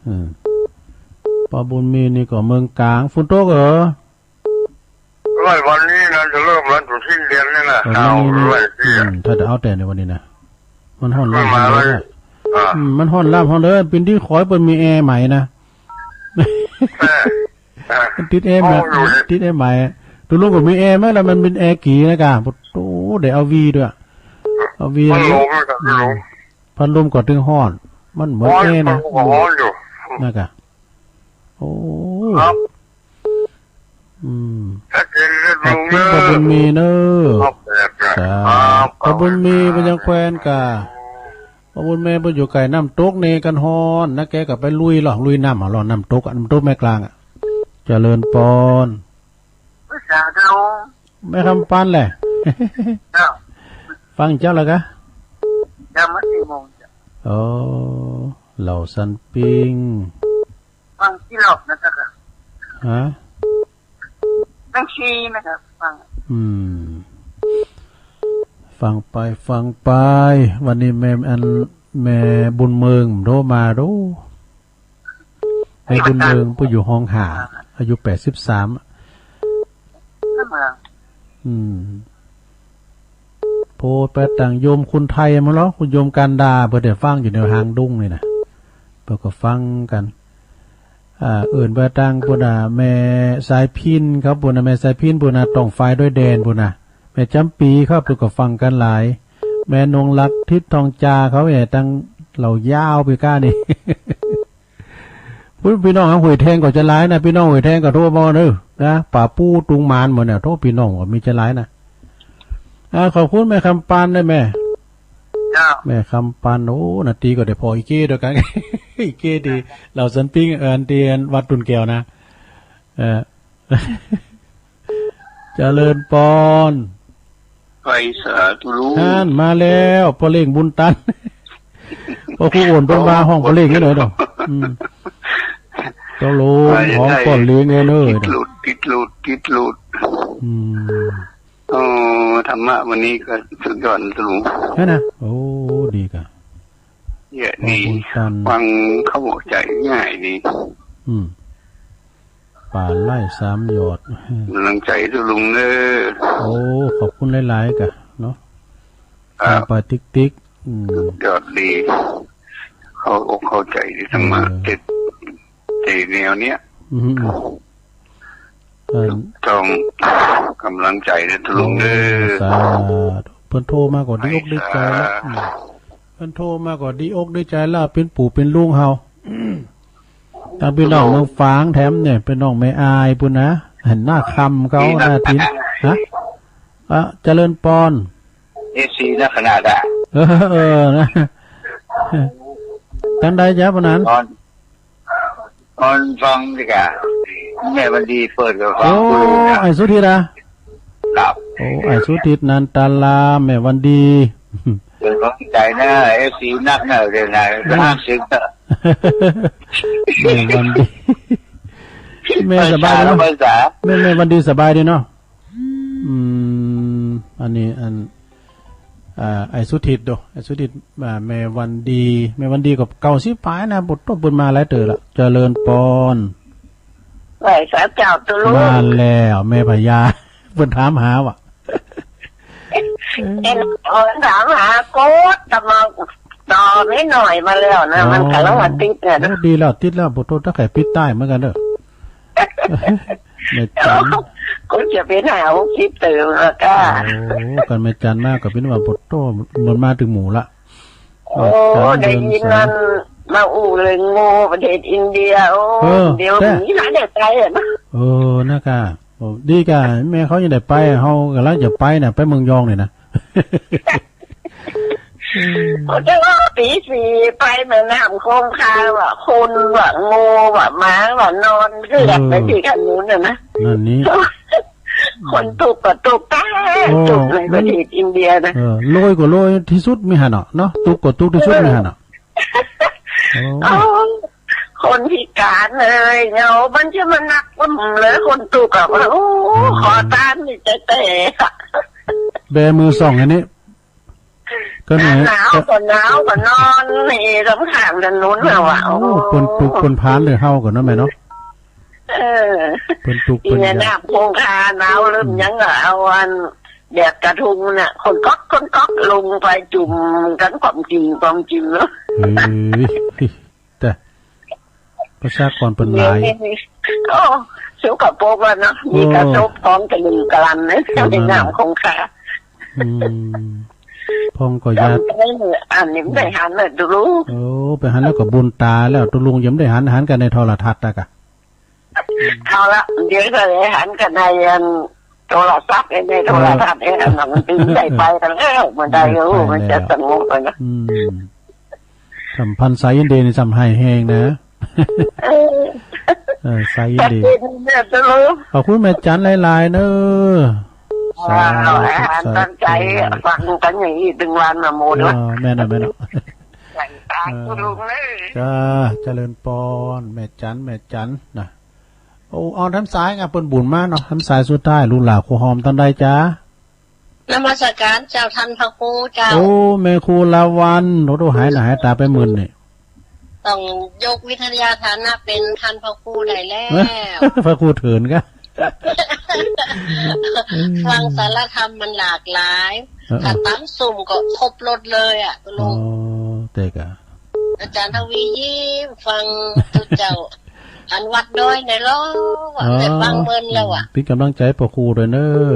อืม ปอบุญมีนี่ก็เมืองกลาง ฝนตกเหรอ หลายวันนี้นะ จะเริ่มแล้ว จะสิ้นเดือนนี่นะ เออ เอา วันนี้นี่ หลายที อื อะ ม ถ้าจะเอาแต่ในวันนี้นะ มันฮ้อน มันฮ้อน ลาบฮ้อนเลย อ่ะ อ่า อืม มันฮ้อน ลาบฮ้อนเลย เปิ้นตี้คอยเปิ้นมีแอร์ใหม่นะ แม่ อ่ะ มันติดแอร์ใหม่ เอาอยู่ดิ ติดแอร์ใหม่ ตุ๊ลุงก็มีแอร์ไหมล่ะ มันเป๋นแอร์กี่นะกะ โอ้ ได้เอาวีด้วย เอาวี พัดลมนะ อืม พัดลม พัดลมก็ตึงฮ้อน มันเหมือนแอร์นะ ฮ้อน พัดลมก็ฮ้อนอยู่ นะกะ โอ้ ครับ อืม ชัดเจนเลย ขอบคุณลุงเนอะ ปอบุญมีเนอะ ครับ ครับ สาธุ ครับ ปอบุญมี เปิ้นยังแควนกะ ปอบุญมีเปิ้นอยู่ใก้น้ำตกนี่กั๋นฮ้อนนะ แกก็ไปลุยเหรอ ลุยน้ำเหรอ น้ำตกอะ น้ำตกแม่กลางอะ เจริญปอน ภาษาทะลุง แม่คำปันแหละ เจ้า ฟังเจ้าแล้วกะ เจ้า มาสี่โมงเจ้า อ๋อ เหล่าสันปิง ฟังกี่รอบนะเจ้าค่ะ ฮะ ตั้งสี่นะครับ ฟัง อืม ฟังไป ฟังไป วันนี้แม่อัน แม่บุญเมืองโทรมาดู แม่บุญเมืองเปิ้นอยู่ห้องห้า อายุแปดสิบสาม อืม โพดไปตังโยมคุณไทยมาเหรอ คุณโยมกันดา เปิ้นได้ฟังอยู่ในหางดงนี่นะ เปิ้นก็ฟังกั๋น อ่า เอิ้นไปตังปู้นน่ะ แม่สายพิณเขาปู้นน่ะ แม่สายพิณปู้นน่ะ ต้องฝ่ายดอยแดนปู้นน่ะ แม่จ๋ำปี๋เขาปู้นก็ฟังกั๋นหลาย แม่นงรัก ทิพย์ทองจาเขาเนี่ย ตังเหล่ายาวไปก้านี่ พู้นพี่น้องห้วยแทงก็จะหลายนะ พี่น้องห้วยแทงก็โทรมาเนอะ นะ ป่าปู้ตุงหมานหมดเนี่ย โทรพี่น้องก็มีจะหลายนะ อ่า ขอบคุณแม่คำปันด้วยแม่ เจ้า แม่คำปัน โอ้ นาทีก็ได้ผ่ออีเก้ด้วยกั๋น อีเก้ตี้เหล่าสันปิ้ง เอ่อ ตี้วัดตุ่นแก้วนะ เออ เจริญปอน ไปสาธุลุง นั่นมาแล้ว ป้อเล้งบุญตัน ป้อครูโอนเปิ้นว่าฮ้องป้อเล้งนี่หน่อยเนาะ อืม เจ้าโลม ไป ฮ้องป้อเล้งเอ้ยเนอะ ติดหลุด ติดหลุด ติดหลุด อืม โอ้ ธรรมะวันนี้ก็สุดยอดนะลุง ใช่นะ โอ้ ดีกะ เยอะดี ป้อบุญตัน ฟังเข้าหัวใจ๋ง่ายดี อืม ป่าไร่สามหยอด ก๋ำลังใจ๋เจ้าลุงเน้อ โอ้ ขอบคุณหลายๆ กะเนาะ ครับ ฟังไปติ๊กๆ อืม ยอดดี เข้าอกเข้าใจ๋ดี ธรรมะ เออ เจ็ด ไอ้แนวเนี้ย อืม เออ ต้องก๋ำลังใจ๋นะเจ้าลุงเน้อ โอ้ สาธุ เปิ้นโทรมาก็ดีอกดีใจ๋แล้ว ไปสา อืม เปิ้นโทรมาก็ดีอกดีใจ๋แล้ว เป๋นปู่เป๋นลุงเฮา ตังพี่น้องเมืองฝางแถมเนี่ย พี่น้องแม่อายปู้นนะ หันหน้าคำเขา หน้าทิน ฮะ อ่ะ เจริญปอน เอฟซี นักขนาดอะ เออ เออ นะ ตังใดจ๊ะ ปานนั้น ตอน ตอนฟังดีกะ แม่วันดีเปิดก็ฟัง โอ้ ดูนะ ไอ้สุทิตย์อะ ครับ โอ้ ไอ้สุทิตย์ นันตาลา แม่วันดี เป๋นกำลังใจ๋นะ เอฟซี นักนะ เดี๋ยวนะ แม่ ห้าสิบนะ แม่วันดี แม่สบายดีเนาะ ภาษา แม่ แม่วันดีสบายดีเนาะ อืม อันนี้ อัน อ่า ไอ้สุทิตโด ไอ้สุทิต อ่า แม่วันดี แม่วันดีก็เก้าสิบป๋ายนะ บ่โต้เปิ้นมาหลายเตื้อละ เจริญปอน ไหว้สาเจ้าตุ๊ลุง มาแล้ว แม่พญา เปิ้นถามหาว่ะ เอ็น เปิ้นถามหาโกด ตะมาต่อไม่หน่อยมาแล้วนะ อ๋อ มันกำลังว่าติดเนี่ยนะ โอ้ ดีแล้ว ติดแล้ว บ่โต้ ถ้าใผปิดใต้เหมือนกั๋นเนาะ แม่จัน กูจะไปหาหกสิบเตื้อละก้า โอ้ กันแม่จันมาก็เป๋นว่าบ่โต้ มันมาเถิงหมู่ละ โอ้ แม่จัน ได้ยิน เดินสาย มันมาอู้เรื่องงูประเทศอินเดีย โอ้ เออ เดี๋ยว แต่ นี้หาได้ไปอะนะ เออ นะก้า โอ้ ดีก้า แม่เขายังได้ไป เฮาก่ำลังจะไปน่ะ ไปเมืองยองนี่นะ โอ้ แต่ว่าปี๋สี่ไปแม่น้ำคงคาว่ะ คนว่ะ งูว่ะ หมาว่ะ นอนเกือบไป เออ ตี้ถนนน่ะนะ นั่นนี่ คนตุ๊กข์ก็ตุ๊กข์ โอ้ ตุ๊กข์ในประเทศอินเดียนะ เออ รวยก็รวยตี้สุด มีหั้นเนาะ เนาะ ตุ๊กข์ก็ตุ๊กข์ตี้สุด มีหั้นเนาะ โอ้ โอ้ คนพิก๋านเลยเนาะ มันจะมานักมันเลย คนตุ๊กข์อะ โอ้ อืม ขอตานนี่แต่ แต่ แบมือส่องอันนี้ ก็เนี่ย หนาวก็หนาวก็นอนนี่ต๋ามข้างถนนน่ะว่ะ โอ้ โอ้ เปิ้นตุ๊กข์เปิ้นผานเลยเฮาก่อนเนาะแม่เนาะ เออ เปิ้นตุ๊กข์ อี เปิ้น แม่น้ำคงคาหนาวเริ่ม อืม ยังก็เอาอันแบบกระทุงน่ะ คนก๊อกคนก๊อกลงไปจุ่มกั๋น ความจริง ความจริงเนาะ เฮ้ย แต่ประชากรเปิ้นหลาย โอ้ สกปรกแล้วเนาะ มีกระทบ โอ้ ท้องกระลือกระลันนะ เออ ในน้ำคงคา อืม พ่องก็ญาติ จำได้เลย อันนี้ไม่ได้หันเลยตุ๊ลุง โอ้ ไปหันแล้วก็บุญต๋าแล้ว ตุ๊ลุงยังบ่ได้หัน หันกั๋นในโทรทัศน์อะกะ เอาละ เดี๋ยวก็ได้หันกั๋นในอันโทรศัพท์ ในโทรทัศน์ เออ อันนั้นมันตึงได้ไปกั๋นแล้ว มันได้ เออ รู้ มันจะสงบไปนะ อืม สัมพันธ์สายอินเดียนี่ส่ำไห้แฮงนะ เออ เออ สายอินเดีย เนี่ยตุ๊ลุง ขอบคุณแม่จันหลายๆ เนาะ สาธุ ว้าว สาธุ ตั้งใจ๋ฟังกั๋นอย่างอี้ตึงวันน่ะหมดละ เออ แม่นน่ะ แม่นน่ะ ใจ๋ตาตุ๊ลุงเลย จ้า เจริญปอน แม่จัน แม่จันนะ โอ้ เอาต้านสายไง เปิ้นบุญมาเนาะ ต้านสายสุดท้าย ลูกหลานครูหอม ต้านใดจ๊ะ นมัสการเจ้าท่านพระครูเจ้า โอ้ แม่ครูลาวัณ โอ้โห หายหน้าหายต๋าไปหมื่นนี่ ต้องยกวิทยาฐานะเป๋นท่านพระครูได้แล้ว พระครูเถินกะ ฟังสาระธรรมมันหลากหลาย เออ ถ้าต๋ามซุ่มก็ครบรสเลยอะตุ๊ลุง อ๋อ เต๊กอะ อาจ๋ารย์ทวียิ้มฟังตุ๊เจ้า อันวัดดอยในล้อว่ะ อ๋อ แต่ฟังเปิ้นแล้วว่ะ เป๋นก๋ำลังใจ๋พระครูด้วยเนาะ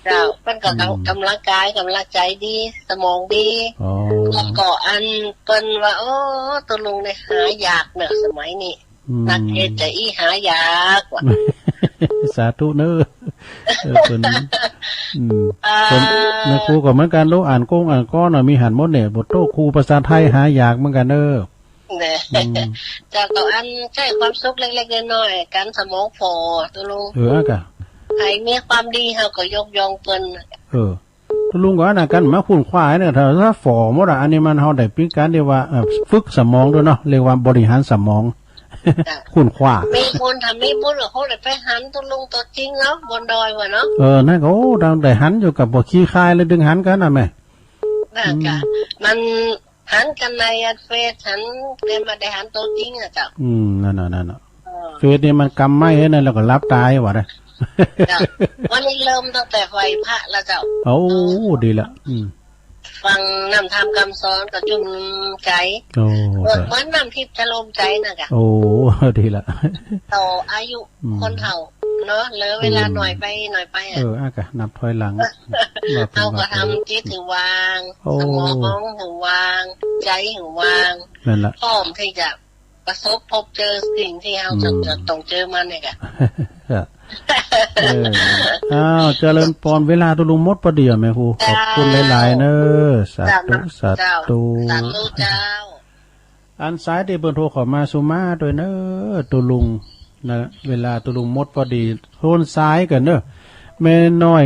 เจ้า เปิ้นก็ อืม ก๋ำลังกาย ก๋ำลังใจ๋ดี สมองดี อ๋อ แล้วก็อันเปิ้นว่า โอ้ ตุ๊ลุงเนี่ยหายากเนาะ สมัยนี้ อืม นักเทศน์จะอี้หายากว่ะ สาธุเนาะ เออ เปิ้น อืม อ่า เปิ้น แม่ครูก็เหมือนกั๋น ลูกอ่านกงอ่านกลอนน่ะ มีหันหมดเนี่ย บทโต้ครูภาษาไทยหายากเหมือนกั๋นเนาะ เนี่ย อืม เจ้าก็อันใจ๊ความสุขเล็กๆ น้อยๆ กั๋น สมองฝ่อตุ๊ลุง เออ อะกะ ใผมีความดีเฮาก็ยกย่องเปิ้น เออ ตุ๊ลุงก็อันนั้นกั๋น มาขุนขวายเนี่ย ถ้า ถ้าฝ่อหมดอะ อันนี้มันเฮาได้เป๋นก๋านเรียกว่า เอ่อ ฝึกสมองด้วยเนาะ เรียกว่าบริหารสมอง จ้ะ ขุนขวา มีคนทำมีบุญกับเขาเลยไปหันตุ๊ลุงตั๋วจริงเนาะ บนดอยว่ะเนาะ เออ นั่นก็ โอ้ ดังได้หันอยู่กับบ่ขี้คายเลย ดึงหันกั๋นน่ะแม่ นั่นกะ อืม มัน หันกั๋นในอันเฟซ หัน แต่บ่ได้หันตั๋วจริงอะเจ้า อืม นั่นน่ะ นั่นน่ะ เออ เฟซนี่มันกำไม้ให้นั่นแล้วก็หลับต๋าว่ะนะ เจ้า วันนี้เริ่มตั้งแต่ไหว้พระแล้วเจ้า โอ้ ดีละ อืม ฟังน้ำธรรมคำสอนก็จุ่มใจ๋ โอ้ เหมือน เหมือนน้ำทิพย์ชโลมใจ๋น่ะกะ โอ้ ดีละ ต่ออายุ อืม คนเฒ่า เนาะ เหลือเวลา อืม หน่อยไปหน่อยไปอะ เออ อะกะ นับถอยหลัง นับถอยหลัง เฮาก็ทำจิตหื้อว่าง โอ้ สมองหื้อว่าง ใจ๋หื้อว่าง นั่นละ พร้อมตี้จะประสบพบเจอสิ่งตี้เฮา อืม จะ จะต้องเจอมันเนี่ยกะ เออ อ้าว เจริญปอน เวลาตุ๊ลุงหมดปอดีอะแม่ครู เจ้า ขอบคุณหลายๆ เนาะ สาธุ เจ้า สาธุ เจ้า สาธุเจ้า อันสายตี้เปิ้นโทรเข้ามา สุมาด้วยเนาะ ตุ๊ลุงนะ เวลาตุ๊ลุงหมดปอดี โทนสายกั๋นเนาะ แม่น้อย